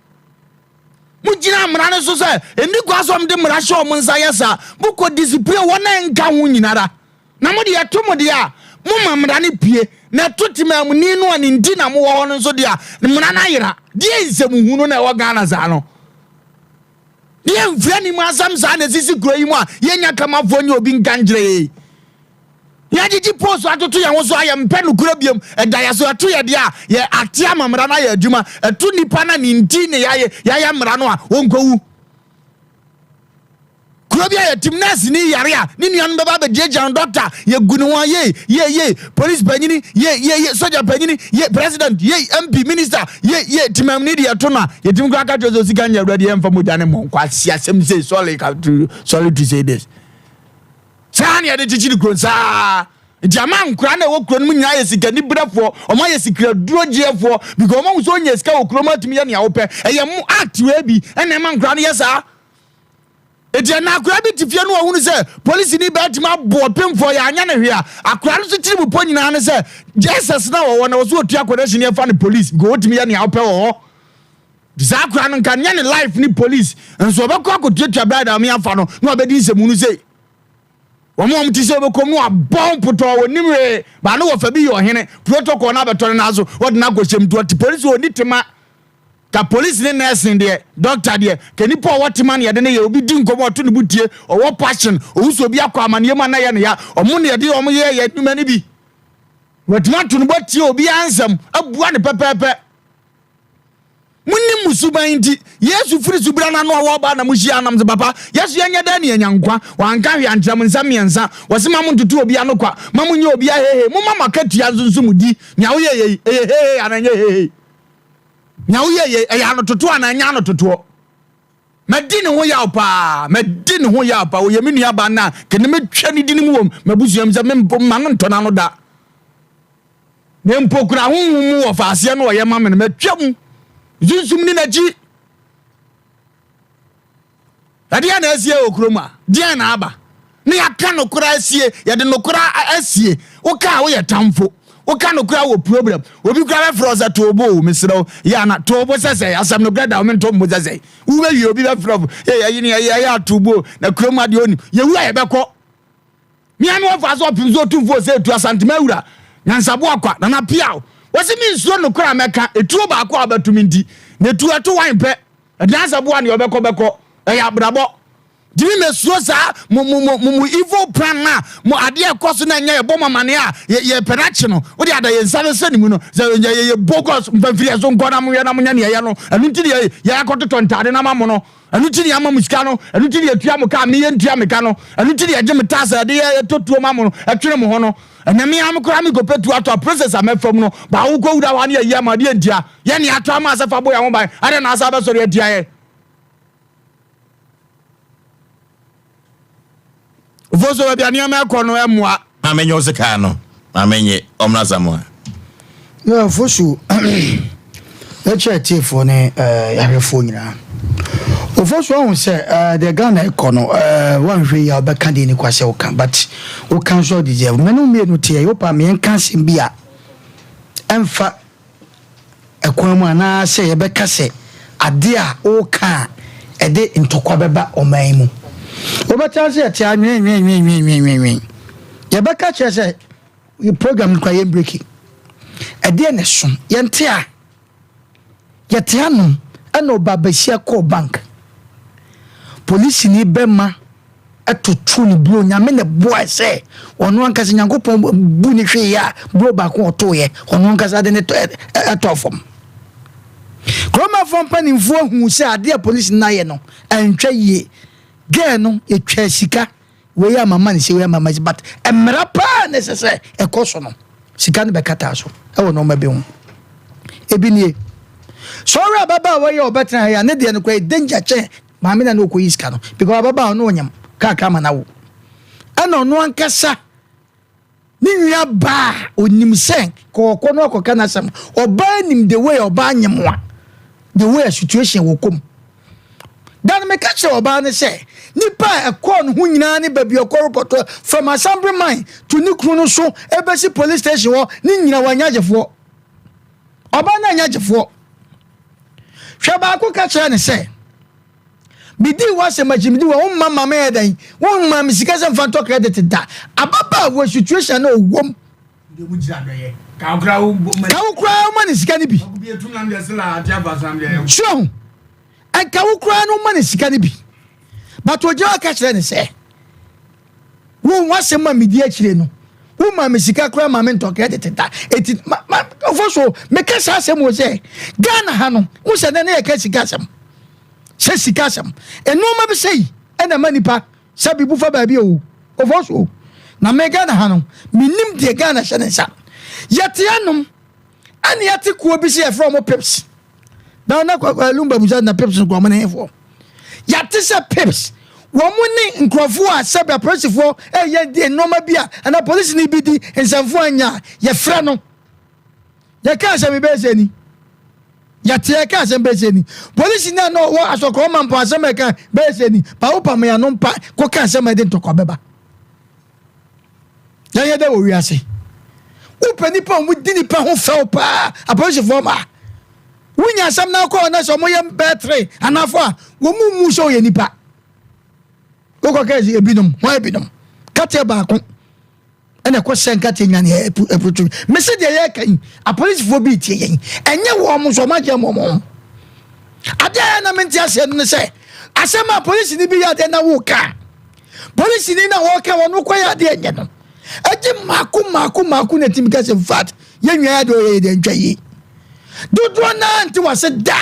mo gyina mmara no so sɛ ɛni kwa sɛ wɔn de mmara hyɛ wɔn nsa yɛ saa mo kɔ discipline wɔn a nka ho nyinara na mo deɛ ɛto mo deɛ a mo ma mmara no pue na ɛto temamuni no a ne nti na mo wɔ hɔ no nso deɛ a mmara no ayera deɛ nsɛm hunu na ɛwɔ Ghana saa no. Ne yɛmfiri anim asɛm saa na ɛsisi kuro yi mu a yɛnya kamafoɔ nyɛ obi nka nkyerɛ yɛn. Yɛagyegye post atoto yɛn ho so a yɛmpɛ nokorɛ biom. Ɛda yɛ so ɛto yɛ deɛ a yɛ ate ama mmara no ayɛ adwuma. Ɛto nipa no a ne nti ne yɛayɛ yɛayɛ mmara no a wɔnkɔwu. Kuro bi a yɛtim nurse ni yare a ne nuanom bɛba abɛgyiagyia no doctor yɛgu ne ho a yei yei yei police panyini yei yei yei soja panyini yei president yei MP minister yei yei timamni deɛ ɛto no a yɛtumi koraa ka kyerɛ sɛ osika nyɛ awurade yɛmfa mogya ne mmɔ nkwasi asɛm sei sorry to sorry to say this saa ne yɛde kyekyere kuro saa nti ama nkora na ɛwɔ kuro no mu nyinaa yɛ sikaniberɛfoɔ ɔmo ayɛ sikaduro gyeɛfoɔ because ɔmo ahu sɛ ɔnya sika wɔ kuro mu atumi yɛ nea wopɛ ɛyɛ mo act wei bi ɛna ɛma nkora no yɛ saa. Enti ɛnnɛ akwadaa bi te fie no ɔhunu sɛ polisini baa tumi abo ɔpemfoɔ yɛ anyɛ no hwee a, akwadaa no so tiri mu pɔ nyinaa ne sɛ Jesus na wɔwɔ na wɔso ɔtua connection yɛfa no police because wɔtumi yɛ nea wopɛ wɔ hɔ. Nti saa akwadaa no nka nyɛ ne life ne police nso ɔbɛkɔ akɔtuatua bride a afa no na wabɛdi nsɛmunu sei. Wɔn a wɔte sɛ wɔbɛkɔm no abɔn potɔɔ wɔnim hwee baa no wɔfa bi yɛ ɔhene protocol no abɛtɔ ne nan so wɔde no akɔhyɛm nti ɔte polisi ɔni tema. Ka police ne nursing deɛ, doctor deɛ, ka nipa ɔwɔ tema na yɛde no yɛ, obi di nkɔmɔ ɔto ne bo tie, ɔwɔ passion, ohu sɛ obi akɔ amaneɛ mu a na ɛyɛ no ya, ɔmo na yɛde ɔmo yɛ yɛ nnwuma no bi. Watumi ato ne bo atie obiara nsɛm, abua no pɛpɛɛpɛ. Monim mo suban nti, Yesu firi subura no ano a wɔreba na mohyia nam sɛ, Papa, yɛso yɛnyɛ dɛn na yɛanya nkwa? Wanka hwee ankyerɛ mo nsɛm mmiɛnsa. Wɔse ma montoto obi ano kwa, ma monyɛ obi ahehe, momma mo akatua nso nso mo di. Nea woyɛ yei, ɛyɛ hehe anaa ɛnyɛ hehe? Nea woyɛ yɛ ɛyɛ anototoɔ anaa ɛnyɛ anototoɔ? Madi ne ho yaw paa, madi ne ho yaw paa. Ɔyɛ me nua ba na kene metwa ne dini mu wɔ m'abusua mu sɛ mempo mma no ntɔ n'ano da. Na mpo kura honhom mu wɔ faaseɛ no ɔyɛ ma me no matwa mu. Sunsum ne n'akyi. Ɛdeɛn na asie wɔ kurom a? Deɛn na aba? Na yɛaka nokorɛ asie, yɛde nokorɛ asie. Woka a woyɛ tamfo. Woka nokorɛ wɔ problem. Obi koraa bɛfrɛ wo sɛ too bo o, mesrɛ wo. Yɛ ana too bo sɛ sɛe? Asɛm nokorɛ da wo mentoo mbo sɛ sɛe. Wobɛwie obi bɛfrɛ wo, ee ayi ne ɛyɛ ɛyɛ ato bo o, na kurom adeɛ onim. Yɛwu a yɛbɛkɔ. Mea me wɔfa so ɔpem so otumfoɔ sɛ etu Asantema awura, Nyansaboa kwa, Nana Piaw. Wɔsi mi nsuro no kora mɛka etuo baako a ɔbɛto mi nti na etuo ɛto wan pɛ ɛdan sɛ boa nea ɔbɛkɔ bɛkɔ ɛyɛ abrabɔ. Ntumi mɛsuro saa mo mo mo mo evil plan na mo adeɛ ɛkɔ so na ɛnyɛ yɛbɔ mo amaneɛ a yɛ yɛ pɛ n'akyi no wode ada yɛn nsa bɛsɛ ne mu no sɛ yɛ yɛ yɛ bogus mfamfiri yɛ so nkɔ na mo yɛ na mo nyɛ nea ɛyɛ no ɛno nti ne yɛ yɛ akɔtotɔ ntaade na ma mo no ɛno nti ne yɛama mo sika no ɛno nti ne yɛtua mo ka me yɛ ntua me ka no ɛno nti ne yɛgye me tax a yɛde yɛ yɛtɔ tuo ma mo no ɛtwene mo ho no ɛnɛ me ara koraa mekɔpɛ tuo atɔ a process a mɛfa mu no baa wokɔ wura hɔ a ne yɛyi ama adeɛ ntia yɛ ne atɔ ama sɛ fa bɔ yɛn ho ban adɛn na asa bɛsɔre atia yɛ Ofosu baabi a nneɛma ɛkɔ no ɛmmoa. Maame nye wo sekaa no. Maame nye ɔmmra Samoa. Yeah, Ofosu yɛkyerɛ atiefoɔ ne eh, yɛahwɛfoɔ nyinaa. Ofosu ahu sɛ eh, deɛ Ghana ɛkɔ no eh, woanhwɛ yi a wobɛka deɛ ni kwa sɛ woka but woka nso a deserve. Mene wo mmienu teɛ yɛwopa meɛnka asɛm bi a ɛmfa kwan mu anaasɛ yɛbɛka sɛ ade a woka a ɛde ntɔkwa bɛba ɔman yi mu. Wobɛte ase yɛte a nwenwenwenwenwenwen. Yɛbɛka kyerɛ sɛ program no kora yɛn breki. Ɛdeɛ na ɛso yɛnte a yɛte anom ɛna ɔba basia kɔɔ bank. Polisini bɛma totoo no buro. Nyame na ɛboae sɛ ɔno ankasa Nyankopɔn bu ne hwee a buro baako ɔtoeɛ ɔno ankasa de ne ɛtɔɔ fam. Kuromafoɔ mpanimfoɔ huu sɛ adeɛ a polisi no ayɛ no antwa yie. Girl no yɛtwaa sika wei ama ma ne sɛ wei ama ma but mmara paa na ɛsɛ sɛ ɛkɔ so no sika no bɛkataa so ɛwɔ nneɛma bi ho. Ebi nie. Sɔre ababaawa yi a ɔbɛtena ha yi a ne deɛ no koraa danger kyɛn Maame na na ɔkɔyi sika no because ababaawa no ɔnyam kakra ma no awo ɛna ɔno ankasa ne nua baa onim sɛ kɔɔkɔ no akɔka n'asɛm ɔbaa nim the way ɔbaa nyem a the way a situation wɔ kɔm dan meka kyerɛ ɔbaa no sɛ nipa a ɛkɔɔ ne ho nyinaa ne baabi ɔkɔ repɔtɔ from assembly man to ne kunu no so ɛbɛsi police station hɔ ne nyina wanya agyefoɔ ɔbaa no anya agyefoɔ Hwɛ baako ka kyerɛ no sɛ, Medii w'asɛm akyi, medi wɔ womma ma meyɛ dɛn? Womma me sika sɛ mfa ntɔ credit da. Ababaawa situation na ɔwom. Ka wo koraa woma ne sika no bi. So ho, ɛnka wo koraa no woma ne sika no bi. But ogyina hɔ ka kyerɛ ne sɛ, Wo w'asɛm a medi akyire no, woma me sika koraa ma me ntɔ credit da. Eti ma ma ɔfo so meka saa asɛm wɔ sɛ Ghana ha no, wo sɛ nɛ ne yɛka sika asɛm. Sɛ sika asɛm. Nneɛma bi sɛi ɛna ma nipa sɛ bibu fa baabi o. Ɔfo so. Na me Ghana ha no, menim deɛ Ghana hyɛ ne nsa. Yɛte anom ɛne yɛte kuo bi sɛ yɛfrɛ wɔn pips. Na na Lumba busa na pips no wɔn ne hefoɔ. Yɛate sɛ pips wɔn ne nkurɔfoɔ a sɛbi apolisifoɔ ɛyɛ di nneɛma bi a anaa polisini bi di nsɛmfoɔ anya a yɛfrɛ no. Yɛka asɛm bɛyɛ sɛ ni. Yɛte yɛka asɛm bɛyɛ sɛ ni. Polisini a na ɔwɔ asɔkɔrɔ ma mpo asɛm a ɛka bɛyɛ sɛ ni. Pawo pam yɛn ano mpa kɔka asɛm a ɛde ntɔkwa bɛba. Yɛnyɛ dɛ wɔ wiase. Wopɛ nipa a wɔdi nipa ho fɛw paa apolisifoɔ ma. Wonya asɛm na akɔ na sɛ wɔyɛ bɛɛ tere anafo a wɔn mu mu sɛ ɔyɛ nipa. Wokɔ kɛ ebinom wɔn ebinom kateɛ baako ɛna ɛkɔ sɛ nkateɛ nyina ne ɛputu. Mese deɛ yɛka yi apolisifoɔ bi tie yɛn ɛnyɛ wɔn nso wɔn agye wɔn ho. Adeɛ a na mente aseɛ no ne sɛ asɛm a polisini bi yɛ adeɛ na woka polisini na wɔka wɔn kɔ yɛ adeɛ nyɛ no ɛgye mmaako mmaako mmaako na ɛtumi ka sɛ infact yɛn nua yɛ adeɛ ɔyɛ yɛ deɛ ntwa yie dodoɔ naa nte wase da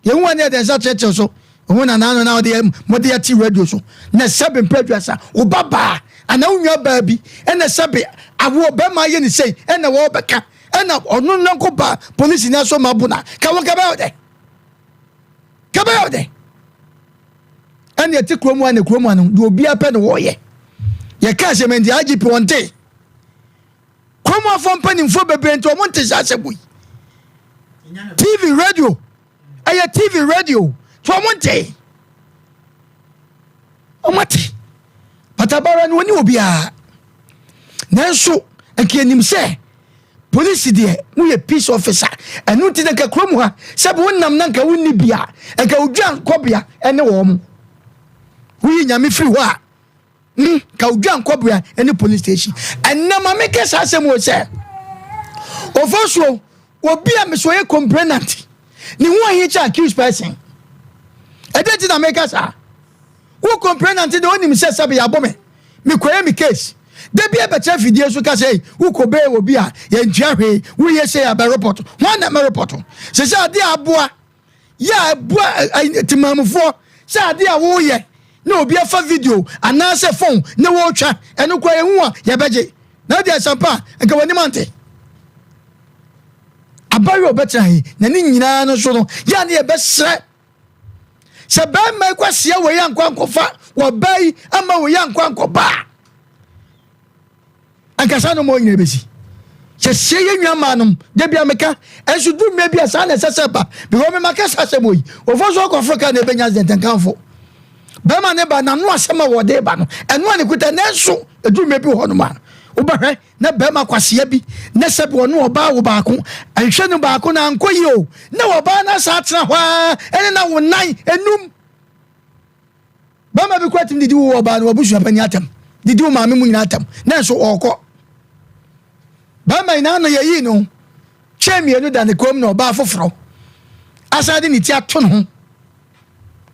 yɛn ho ani ɛde nsa kyerɛkyerɛ so ho na naano na ɔde mɔde yɛte radio so na sɛbe mpɛ aduasa wo ba baa anaa wo nua baa bi ɛna sɛbe awoɔ bɛrima ayɛ ne sei ɛna wɔbɛka ɛna ɔno nyɔnko ba polisi ni aso ma bu na ka wɔn kɛbɛyɛ ɔdɛ kɛbɛyɛ ɔdɛ ɛna ɛte kurom a na kurom ano deɛ obiara pɛ na wɔyɛ yɛka asɛm nti IGP wɔn te kurom afɔ mpanimfoɔ bebree nti wɔn nte saa asɛm yi TV radio ɛyɛ TV radio tí wɔn nte wɔn ate batabara no wɔn ni obiara nanso nka enim sɛ. Polisi deɛ woyɛ peace officer ɛno nti na nka kurom ha sɛbi wonam na nka wonni bi a nka wodwa nkɔbea ɛne wɔn mo woyi nyame firi hɔ a mm, nka wodwa nkɔbea ɛne police station ɛnna ma meka saa asɛm wɔ sɛ. Ofosuo, obi a mesɛ ɔyɛ complainant, ne ho ahi kyɛ accused person. Ɛdɛn nti na meka saa? Wo complainant deɛ onim sɛ sɛbe yɛabɔ me, mekɔyɛ me case. Da bi ɛbɛkyerɛ fidie so ka sɛ wokɔ bɛɛ wɔ bi a yɛntua hwee, woyɛ sei a bɛ report. Hwan na mɛ report? Sɛ sɛ adeɛ aboa yɛ a ɛboa temamufoɔ sɛ adeɛ a woyɛ na obi afa video anaasɛ phone na wɔretwa ɛno koraa yɛhu a yɛbɛgye na wode asampa a nka w'anim ante abayewa ɔbɛtena he na ne nyinaa no so no yɛ a ne yɛbɛsrɛ sɛ bɛrima yi kwasia wei ankɔ ankɔfa wɔbaa yi ama wei ankɔ ankɔba a anka saa nnoɔma nyina bɛsi sɛsie yɛ nwa maa nom da bia meka ɛnso du mmerɛ bi a saa na ɛsɛ sɛ ba because me maka saa asɛm yi wɔfɔ so ɔkɔforo ka na ɛbɛnya accident nkamfo bɛrima ne ba n'ano asɛm a wɔde ba no ɛno a ne kuta nanso ɛdu mmerɛ bi wɔ hɔ nom a wobɛhwɛ na bɛrima kwasea bi na sɛ bi ɔno ɔbaa wo baako ɛnhwɛ no baako na ankɔ yie o na ɔbaa no asa atena hɔ a ɛne na wo nan enum Bɛrima bi koraa tumi didi wo ɔbaa no w'abusua panyin atɛm, didi wo maame mu nyinaa atɛm, nanso ɔrekɔ. Bɛrima yi n'ano yɛyii no kyɛn mmienu da ne kɔn mu na ɔbaa foforɔ asan de ne ti ato ne ho.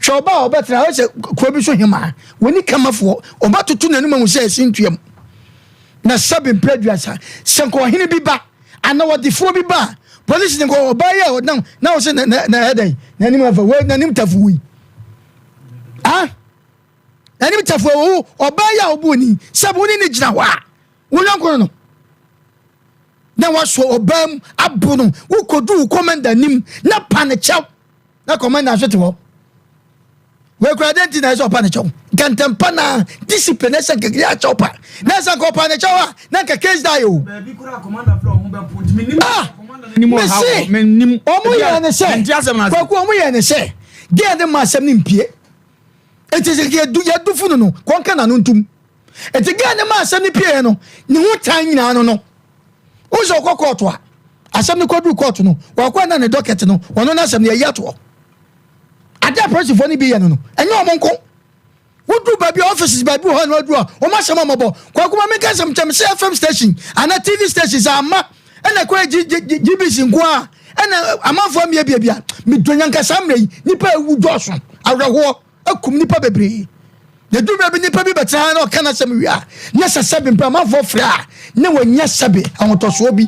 Hwɛ ɔbaa a ɔbɛtena ayɛ sɛ kuro bi so hemaa, wɔni kamafoɔ, ɔbɛtoto n'anim ahu sɛ ɛsi ntua mu. Na sɛbe mpere aduasa, sɛ nka ɔhene bi ba anaa ɔdefoɔ bi ba a, polisi ne nka ɔbaa yi a ɔnam na ɔsɛ na na na ɛdɛn n'anim afa wei n'anim tafo wei. Ah, n'anim tafo wo ɔbaa yi a ɔbu ni sɛ wo ne ne gyina hɔ a wo yɔnko no no na wasɔ ɔbaa mu abo no wokɔdu wo kɔmanda anim na pa ne kyɛw na kɔmanda nso te hɔ wekura dɛn nti na ɛsɛ ɔpa ne kyɛw nka ntɛmpa na discipline ɛsɛ nka yɛ akyɛw pa na ɛsɛ nka ɔpa ne kyɛw a na nka case die o ah mese ɔmo yɛ ne sɛ kwaku ɔmo yɛ ne sɛ Gɛɛ ne ma asɛm no mpie. Enti sɛ yɛdu yɛdu funu no, kɔnka n'ano ntum. Enti gɛɛ ne ma asɛm no pieɛ no, ne ho tan nyinaa no no. Wohu sɛ ɔkɔ kɔɔto a, asɛm no kɔduru kɔɔto no, wakɔ na ne dɔkɛt no, ɔno n'asɛm no yɛyi atoɔ. Adeɛ a polisifoɔ no bi yɛ no no, ɛnyɛ wɔn nko. Woduru baabi a offices baabi wɔ hɔ na waduru a wɔn asɛm a wɔbɔ. Kwaku ma menka asɛm nkyɛm sɛ FM station anaa TV station sɛ ama ɛna ɛkɔyɛ GBC nko a ɛna amanfoɔ ammiabia bi a medɔ nyanka saa mmerɛ yi nipa ewu dɔɔso awerɛhoɔ akum nipa bebree. Na duru baabi nipa bi bɛtena ha na ɔka n'asɛm wie a na sɛ sɛbe mpɛ amanfoɔ frɛ a na wɔnya sɛbe ahotɔsoɔ bi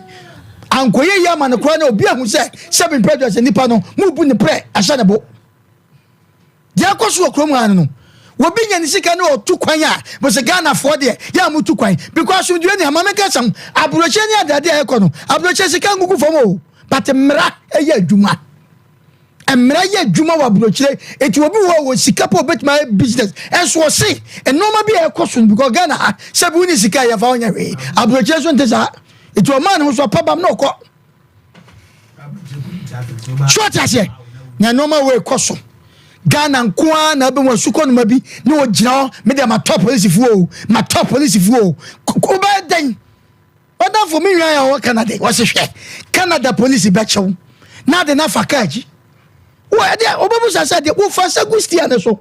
ankɔyɛ yi ama no koraa na obi ahu sɛ sɛbe mpɛ dɔ sɛ nipa no mubu ne prɛ ahyɛ ne bo. Deɛ ɛkɔ so wɔ kurom ha no no, obi nya ne sika na ɔtu kwan a, mo sɛ Ghanafoɔ deɛ, yɛ a motu kwan. Because asomdwoeɛ ni ha, ma menka asɛm, aburokyire ne adeade a ɛkɔ no, aburokyire sika ngugu fam o, but mmara yɛ adwuma. Mmara yɛ adwuma wɔ aburokyire, eti obi wɔ hɔ a wɔ sika pɛ obetumi ayɛ business, ɛnso ɔse nneɛma bi a ɛkɔ so no, because Ghana ha, sɛbi wonni sika a yɛmfa wo nyɛ hwee, aburokyire nso nte saa, eti ɔmaa ne ho so ɔpa bam na ɔkɔ. So ɔte aseɛ na nneɛma wei kɔ so Ghana nko ara na abɛhu asukɔnoma bi ne ɔgyina hɔ me deɛ matɔ polisifoɔ o matɔ polisifoɔ o wobɛyɛ dɛn ɔdafo me nua yɛ ɔwɔ Canada wɔse hwɛ Canada polisi bɛkyew na ade no afa kaa akyi wɔ ɛdeɛ wobɛbusa sɛ deɛ wofa sɛ gu stia ne so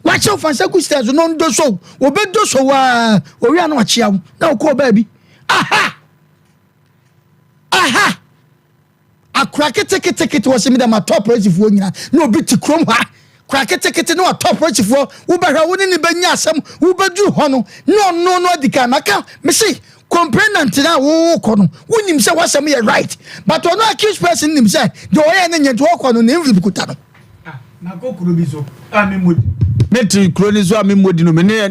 wakyew fa sɛ gu stia so na ɔndɔ so wɔbɛdɔ so waa owia na wakyea wo na wokɔɔ baabi aha Aha! Akora ketekete wɔ se me dɛ matɔ apolisifoɔ nyina na obi te kurom ha kora ketekete na watɔ apolisifoɔ wobɛhwɛ wo ne ne bɛnya asɛm wobɛduru hɔ no na ɔno no adi kan maka me se complainant no a wowokɔ no wonim sɛ w'asɛm yɛ right but ɔno accused person nim sɛ deɛ ɔyɛ no nyɛ nti wɔkɔ no ne envelope kuta no. Makɔ kuro bi so a me mmɔ di. Me te kuro ni so a me mmɔ di no me ne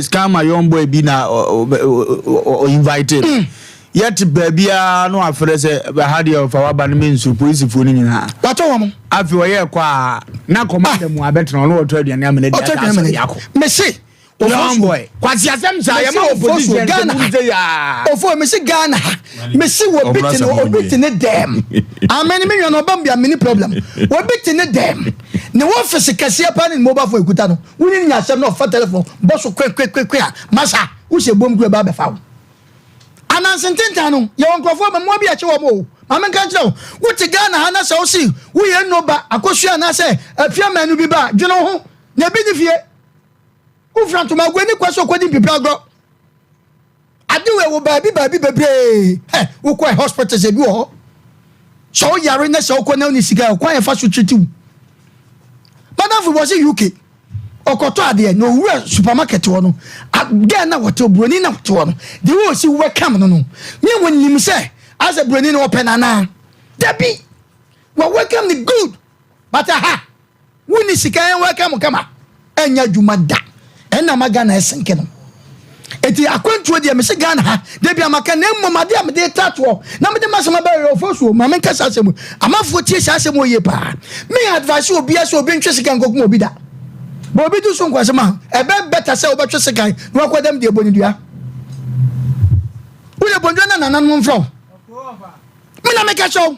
scammer young boy bi na o invite me. Mm. Yɛte baabi a no afrɛ sɛ ha deɛ ɔfa waba no me nsuro polisifoɔ no nyinaa. Watɔ wɔn. Afei ɔyɛ kɔ a na kɔmanda mu abɛtena ɔno ɔtɔ aduane amena di asa asɔre akɔ. Mese Young boy. Kwasi asɛm saa yɛ ma opposition Ghana ha. Ofo me se Ghana ha. Me se obi te ne obi te ne dɛm. Amen me nua no ɔbam bia mini problem. Obi te ne dɛm. Ne office kɛseɛ paa ne ne mobile phone ekuta no. Wonye ne nya asɛm na ɔfa telephone bɔ so kwe kwe kwe kwe a masa wo hyɛ bom kura ba bɛfa wo. Ananse ntentan no yɛwɔ nkurɔfoɔ mmoa bi akye wɔn o. Maame nka nkyerɛ wo. Wote Ghana ha na sɛ wo se woyɛ nnoba akosua anaasɛ afia manu bi ba dwene wo ho na ebi ne fie. Wofura ntoma agu ani kwa sɛ ɔkɔdi mpipira agorɔ. Ade wei wɔ baabi baabi bebree. Hɛ, wokɔ hospitals ebi wɔ hɔ. Sɛ woyare na sɛ wokɔ na wonni sika a, kwan a yɛfa so treat wo. Madamfo bi ɔse UK, ɔkɔtɔ adeɛ na owura supermarket hɔ no, girl na wɔte hɔ, buroni na wɔte hɔ no, the way ɔsi welcome no no, me wɔnim sɛ asɛ buroni no ɔpɛ no anaa? Dabi, wɔ welcome no good, but aha. Wonni sika yɛn welcome kama ɛnyɛ adwuma da ɛna ma Ghana ɛsenke no eti akwantuo deɛ mese Ghana ha da bi amaka na mmom adeɛ a mede tatoɔ na mede masɛm abɛyɛ ɔfo so ma menka saa asɛm amanfoɔ tie saa asɛm yie paa me advice obiara sɛ obi ntwe sika nkɔkum obi da bɛ obi du so nkwasɛm a ɛbɛ bɛta sɛ wobɛtwe sekan na wakɔdam deɛ bɔ ne dua woyɛ bɔndua na nananom mfrɛ wo me na meka kyerɛ wo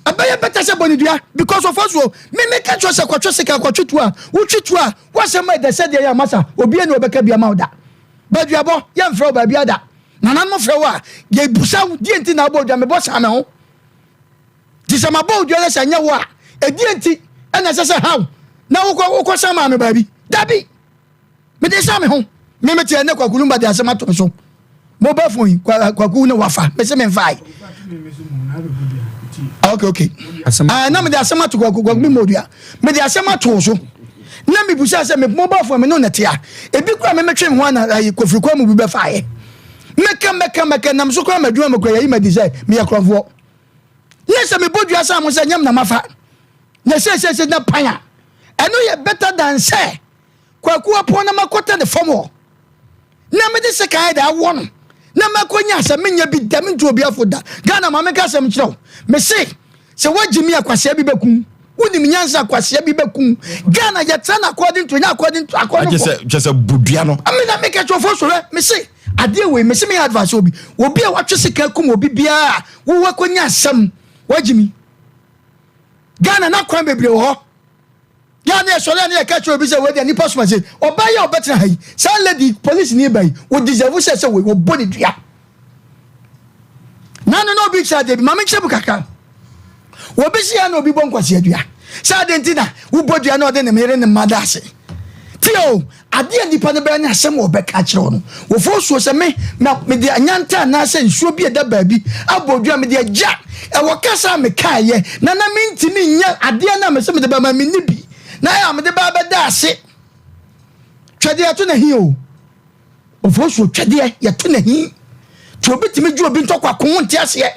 Ɛbɛyɛ better sɛ bɔ ne dua because of us o. Me me ka kyerɛ sɛ kɔtwe sika kɔtwe tuo a wotwe tuo a w'asɛm ɛdɛ sɛ deɛ yɛ a masa obi ani ɔbɛka bi ama wo da. Baduabɔ yɛmfrɛ wo baabi ada. Nananom frɛ wo a yɛbusa wo deɛ nti na wobɔ dua mebɔ saa me ho. Nti sɛ mabɔ wo dua na sɛ ɛnyɛ wo a ɛdeɛ nti ɛna ɛsɛ sɛ how na wokɔ wokɔ san maa me baabi. Dabi. Mede sa me ho. Me mete ɛnɛ Kwaku Lumba de asɛm ato me so. Mobile phone yi Kwaku ne wafa. Mese me mfae. Okay okay. Ah na mede asɛm ato Kwaku Kwaku me modua. Mede asɛm ato so. Na mebusa sɛ me mobile phone me no nɛte a. Ebi kura me metwe me ho ana ayi kofiri kwa mu bi bɛfaeɛ. Mɛka mɛka mɛka nam so kura m'adwuma mu kura yɛyi madi sɛ meyɛ korɔmfoɔ. Ne sɛ mebɔ dua sa mo sɛ nyam na mafa. Na sɛ sɛ sɛ na pan a. Ɛno yɛ better than sɛ Kwaku apɔn na makɔtɛ ne fam hɔ na mede sekan de awɔ no na makɔnya asɛm menyɛ bi da mentu obi afo da. Ghana ma menka asɛm nkyerɛ wo mese sɛ woagye mi a kwasea bi bɛku wonim nyansa kwasea bi bɛku Ghana yɛtra no according to nyɛ according to according for kyɛ sɛ bodua no amena meka kyerɛ ɔfo sɔrɛ mese adeɛ wei mese me advice obi obi a watwe sekan kum obi biara a wowɔ akɔnya asɛm woagye mi Ghana na kwan bebree wɔ hɔ Yɛ a na yɛsɔre a na yɛka kyerɛ obi sɛ wei deɛ nipa soma se ɔbaa yi a ɔbɛtena ha yi saa lady police ni ba yi wɔ deserve sɛ sɛ wei wɔbɔ ne dua. Nano na obi kyerɛ adeɛ bi ma menkyerɛ mu kakra. Obi si ya na obi bɔ nkwasi adua sɛ adeɛ nti na wobɔ dua na ɔde ne yere ne mma da ase. Tie o, Adeɛ a nipa no bɛyɛ ne asɛm a ɔbɛka akyerɛ wo no. Wɔfɔ nsuo sɛ me, na mede anyanta anaasɛ nsuo bi a ɛda baabi abɔ dua, mede agya. Ɛwɔ kasa a mekaeɛ, na na mentumi nyɛ adeɛ no a mese mede bɛma, menni bi, na ɛyɛ a mede ba abɛda ase. Twɛdeɛ yɛto no ahi o. Wɔfɔ nsuo twɛdeɛ yɛto no ahi. Nti obi tumi gye obi ntɔkwa ko, wonte aseɛ.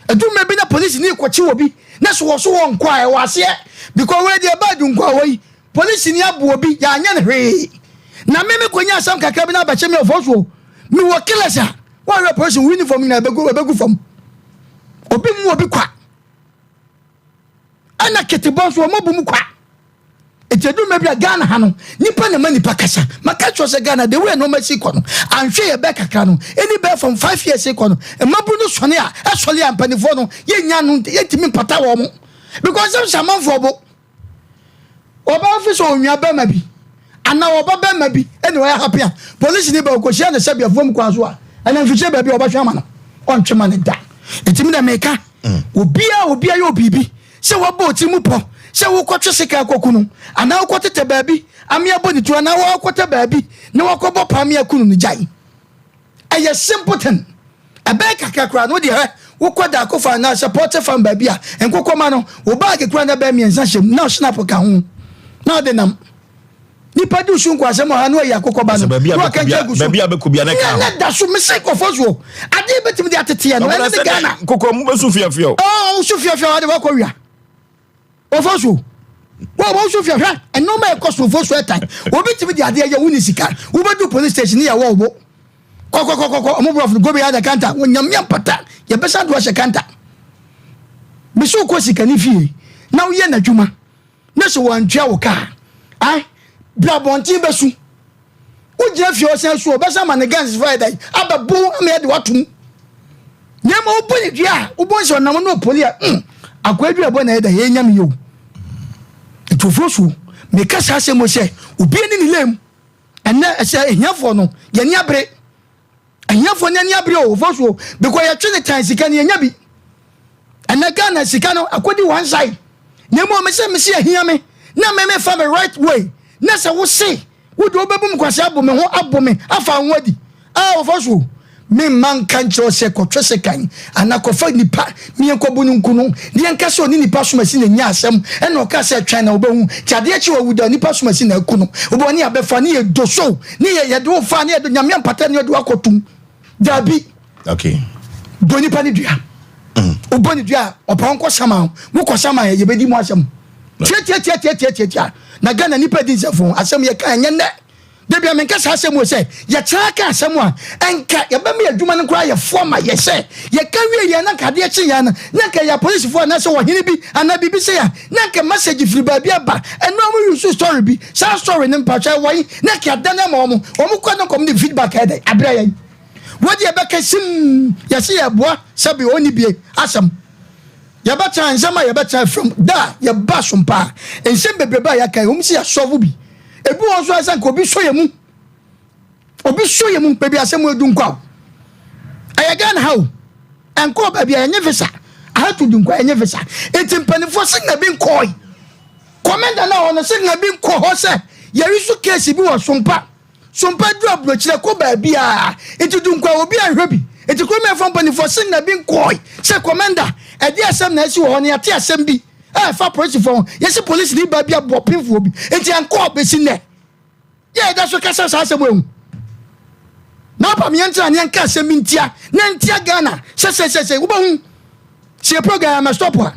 Ɛduru mmerɛ bi na polisini rekɔkye obi, na so wɔ so wɔ nkɔ a ɛwɔ aseɛ. Because wei deɛ ɛbaa du nkɔ a wei. Polisini abo obi, yɛanyɛ no hwee. Na me mekɔnya asɛm kakra bi na abɛkye me ɔfɔ so. Mewɔ killers a, wɔhwɛ polisi wo uniform nyinaa ɛbɛgu ɛbɛgu fam. Obi mu obi kwa. Ɛna ketebɔ nso wɔn bu mu kwa. Eti edu mmerɛ bi a Ghana ha no, nipa na ma nipa kasa. Maka kyerɛ sɛ Ghana the way nneɛma si kɔ no, anhwɛ yɛ bɛɛ kakra no, ɛni bɛɛ from 5 years kɔ no, mmabunu no sɔne a, ɛsɔle a mpanimfoɔ no, yɛnya no, yɛntumi mpata wɔn. Because sɛ sɛ amanfoɔ bo. Ɔbaa fi sɛ onua bɛrima bi anaa ɔba bɛrima bi ɛna ɔyɛ happy a polisi ni ba ɔkɔhyia no sɛbi afuom kwan so a ɛna mfikyire baabi a ɔbɛhwɛ ama no ɔntwe ma no da. Ɛti mi na meka obiara obiara yɛ obibi sɛ wabɔ ɔtiri mu pɔ sɛ wokɔtwe sika akɔku no anaa wokɔtetɛ baabi ame abɔ ne tuo anaa wɔkɔtɛ baabi na wakɔbɔ paa me akunu no gyae. Ɛyɛ simple thing. Ɛbɛyɛ kakra koraa no wodeɛ hwɛ wokɔ Darko farm anaa sɛ Pɔte farm baabi a nkokɔma no wo baage koraa na ɛbɛyɛ mmiɛnsa hyɛ mu na snap ka ho na ɔde nam. Nipa di so nkwasɛm wɔ ha na wayi akokɔ ba no na waka nkyɛn gu so. Baabi a bɛkɔ bia na ɛka ho. Na da so mese nkɔfɔ so adeɛ bɛtumi de ateteɛ no ɛne ne Ghana. Nkokɔ mu bɛsu fiafia o. Ɔɔ su fiafia ade wakɔ wia. Wɔfa so. Wɔ wɔn so hwɛ hwɛ nneɛma ɛkɔ so fo so ɛtan. Obi tumi de adeɛ yɛ wo ni sika. Wobɛdu police station ne yɛ wɔ wo. Kɔkɔkɔkɔkɔ ɔmo borɔfo no go behind the counter. Wɔ nyamea mpata yɛbɛsa do ahyɛ counter. Mesi wokɔ sikani fie na woyɛ n'adwuma na sɛ wɔantua wo kaa. Ai bra abɔnten bɛsu. Wogyina fie ɔsan su ɔbɛsan ma ne guns fo ayɛ dɛn abɛbo ama yɛde watom. Na mmom wobɔ ne dua a wobɔ sɛ ɔnam no ɔpoli a mm akoa dua bɔ na ɛyɛ dɛn ɛyɛ nyame yɛ o. Nti ofuro so meka saa asɛm sɛ obi ani ne lem ɛnɛ ɛsɛ ahiafoɔ no yɛni abere. Ahiafoɔ no ani abere o ofo so because yɛtwe ne tan sika no yɛnya bi. Ɛnɛ Ghana sika no akɔdi one side. Na mmom me sɛ mese ahia me na me mefa me right way na sɛ wo se wo de wobɛbu me kwasea abo me ho abo me afa ho adi a ofo so. Memma nka nkyerɛ wo sɛ kɔtwe sekan anaa kɔfa nipa ne yɛnkɔbu no nku no, ne yɛnka sɛ ɔne nipa somasi na ɛnya asɛm, ɛna ɔkaa sɛ twɛn na wobɛhu, nti adeɛ kye wawu da nipa somasi na aku no, wobɛwɔ ne yɛabɛfa ne yɛdɔ so ne yɛ yɛde wo fa ne yɛde Nyame ampata ne yɛde wo akɔtum. Daabi. Okay. Bɔ nipa ne dua. Wobɔ ne dua a, ɔpa wo nkɔ sama wo, wokɔ sama a yɛbɛdi mu asɛm. Tiatiatiatiatiatia. Na Ghana nipa di nsɛmfo asɛm yɛka ɛnyɛ nnɛ. Da bia menka saa asɛm o sɛ yɛkyerɛ ka asɛm a ɛnka yɛbɛma yɛ adwuma no koraa yɛ foa ma yɛ sɛ yɛka wie yɛn na nka adeɛ kye yɛn no na nka yɛ apolisifoɔ anaasɛ ɔhene bi anaa biribi sɛ a na nka message firi baabi aba ɛno a wɔn use story bi saa story no mpakyɛ ɛwɔ yi na nka yɛadane ama wɔn wɔn kɔ na nka wɔn de feedback ɛdɛ abrɛ yɛn wɔde yɛbɛka sim yɛse yɛboa sɛbi ɔnni bie asɛm yɛbɛtena nsɛm a yɛbɛtena from da a yɛba so mpa nsɛm bebrebe a yɛaka yi wɔn si yɛasɔfo bi Ebi wɔ hɔ nso ayɛ sɛ nka obi sɔ yɛn mu. Obi sɔ yɛn mu baabi asɛm edu nkwa o. Ɛyɛ Ghana ha o. Ɛnkɔɔ baabi a yɛnyɛ visa. Aha to du nkwa yɛnyɛ visa. Eti mpanimfoɔ signal bi nkɔɔe. Kɔmɛnda na hɔ no signal bi nkɔ hɔ sɛ yɛresu case bi wɔ Sompa. Sompa duru aburokyerɛ kɔ baabi a eti du nkwa obi anhwɛ bi. Eti kuromɛfoɔ mpanimfoɔ signal bi nkɔɔe sɛ kɔmɛnda ɛde asɛm na asi wɔ hɔ no yɛate asɛm bi. a ɛfa polisifo ho. Yɛsi polisini baa bi abɔ ɔpemfoɔ bi, nti ɛnkɔɔ bɛsi nnɛ. Yɛ yɛda so kasa saa asɛm ehu. Na ɔpam yɛn tena ne yɛnka asɛm bi ntia na ntia Ghana sɛ sɛ sɛ sɛ wobɛhu sɛ yɛ program yɛ stop a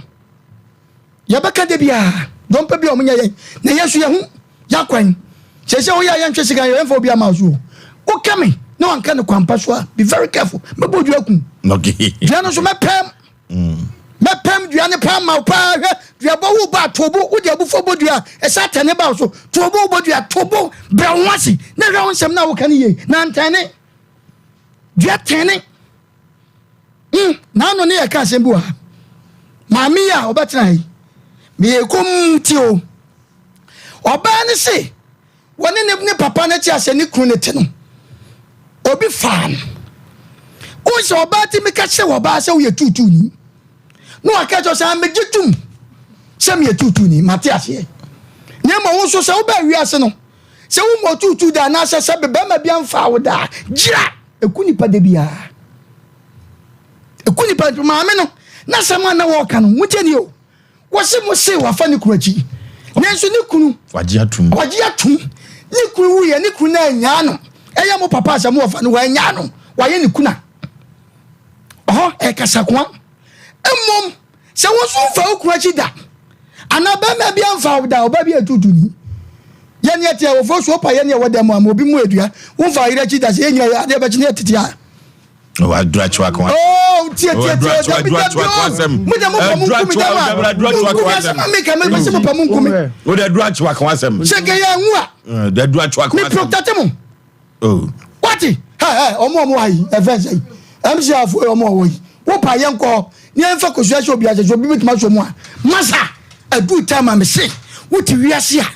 yɛbɛka da biara dɔmpɛ bi a wɔnyɛ yɛn na yɛn nso yɛho yɛakwan sɛ sɛ woyɛ a yɛntwe sika yɛmfa obi ama so woka me na wanka no kwampa so a be very careful mɛbɔ dua kum dua no nso mɛpɛm Mɛpam dua no paa ma wo paa. Hwɛ, duabɔ wo ba, to bo, wode abufuo bɔ dua a, ɛsɛ atɛne ba wo so. To bo wobɔ dua, to bo, brɛ wo ho ase, na hwɛ wo nsɛm no a woka no yie, na antɛne. Dua tɛne. Mm, n'ano ne yɛka asɛm bi wɔ ha. Maame yi a ɔbɛtena ha yi, meyɛ komm ti o. Ɔbaa no se, Wɔne ne ne papa no te asɛ ne kunu no te no, obi faa no. Wohu sɛ ɔbaa tumi ka kyerɛ ɔbaa sɛ woyɛ tuutuuni na waka kyerɛ sɛ megye tom sɛ meyɛ tuutuuni, mate aseɛ. Na mmom wo nso sɛ wobaa wiase no sɛ wommɔ tuutuu da anaasɛ sɛ bɛrima bi amfaa wo daa, gyira ɛku nipa da biara. Ɛku nipa maame no na asɛm a na wɔreka no, motie nie o. Wɔse mo se wafa ne kunu akyi, nanso ne kunu. Wagye atum. Wagye atum. Ne kunu wuiɛ, ne kunu no annyaa no. Ɛyɛ mo papa sɛ mo wɔfa no, wannyaa no. Wayɛ ne kuna. Ɔhɔ ɛyɛ kasakoa. Mmom, sɛ wo nso mfa wo kunu akyi da, anaa bɛrima bi amfa wo da, ɔbaa bi yɛ tutuni. Yɛne ɛte a wɔfo so pa yɛne ɛwɔ dɛm a ma obi mu adua. Womfa wo yere akyi da sɛ yɛn nyina adeɛ bɛkye ne yɛtete a. Wadura kyewa kan. Oh, tie tie tie dabi dabi o. Mo de mo pa mo nkumi dɛm a. Mo nkumi asɛm a mi ka mi pɛ sɛ mo pa mo nkumi. O de adura kyewa kan asɛm. Sɛ kɛ yɛ nwu a. De adura kyewa kan asɛm. Mi protect mo. Oh. Wati hɛ hɛ ɔmo ɔmo wa yi ɛfɛn sɛ yi MC afo yi ɔmo ɔwɔ yi wo pa yɛn kɔ ne yɛn fɛ kosua sɛ obi asɛ sɛ obi bituma so mu a masa adu time a mi se wote wiase a.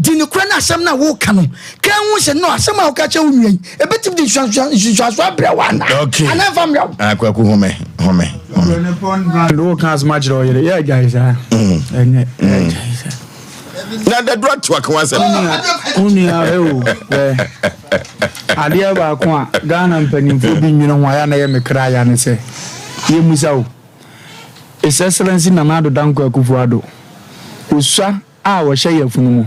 Di nokorɛ na asɛm no a woreka no, ka hu sɛ no asɛm a woka kyerɛ wo nua yi, ɛbɛtumi de nsunsuansoɔ abrɛ wo anaa? Okay. Anaa ɛmfa mmerɛ wo? Ah, Kwaku home, home, home. Ne pɔn brand wo ka asɛm akyerɛ wo yere, yɛ agyae saa. Ɛnyɛ, yɛ agyae saa. Na dadura to aka wasɛm. Wo nua ɛ o, ɛ. Adeɛ baako a Ghana mpanimfoɔ bi nwene ho a yɛ a na ɛyɛ me kra ya ne sɛ, yɛmmisa wo, His Excellency Nana Addo Dankwa Akufo-Addo, osua a wɔhyɛ yafunu mu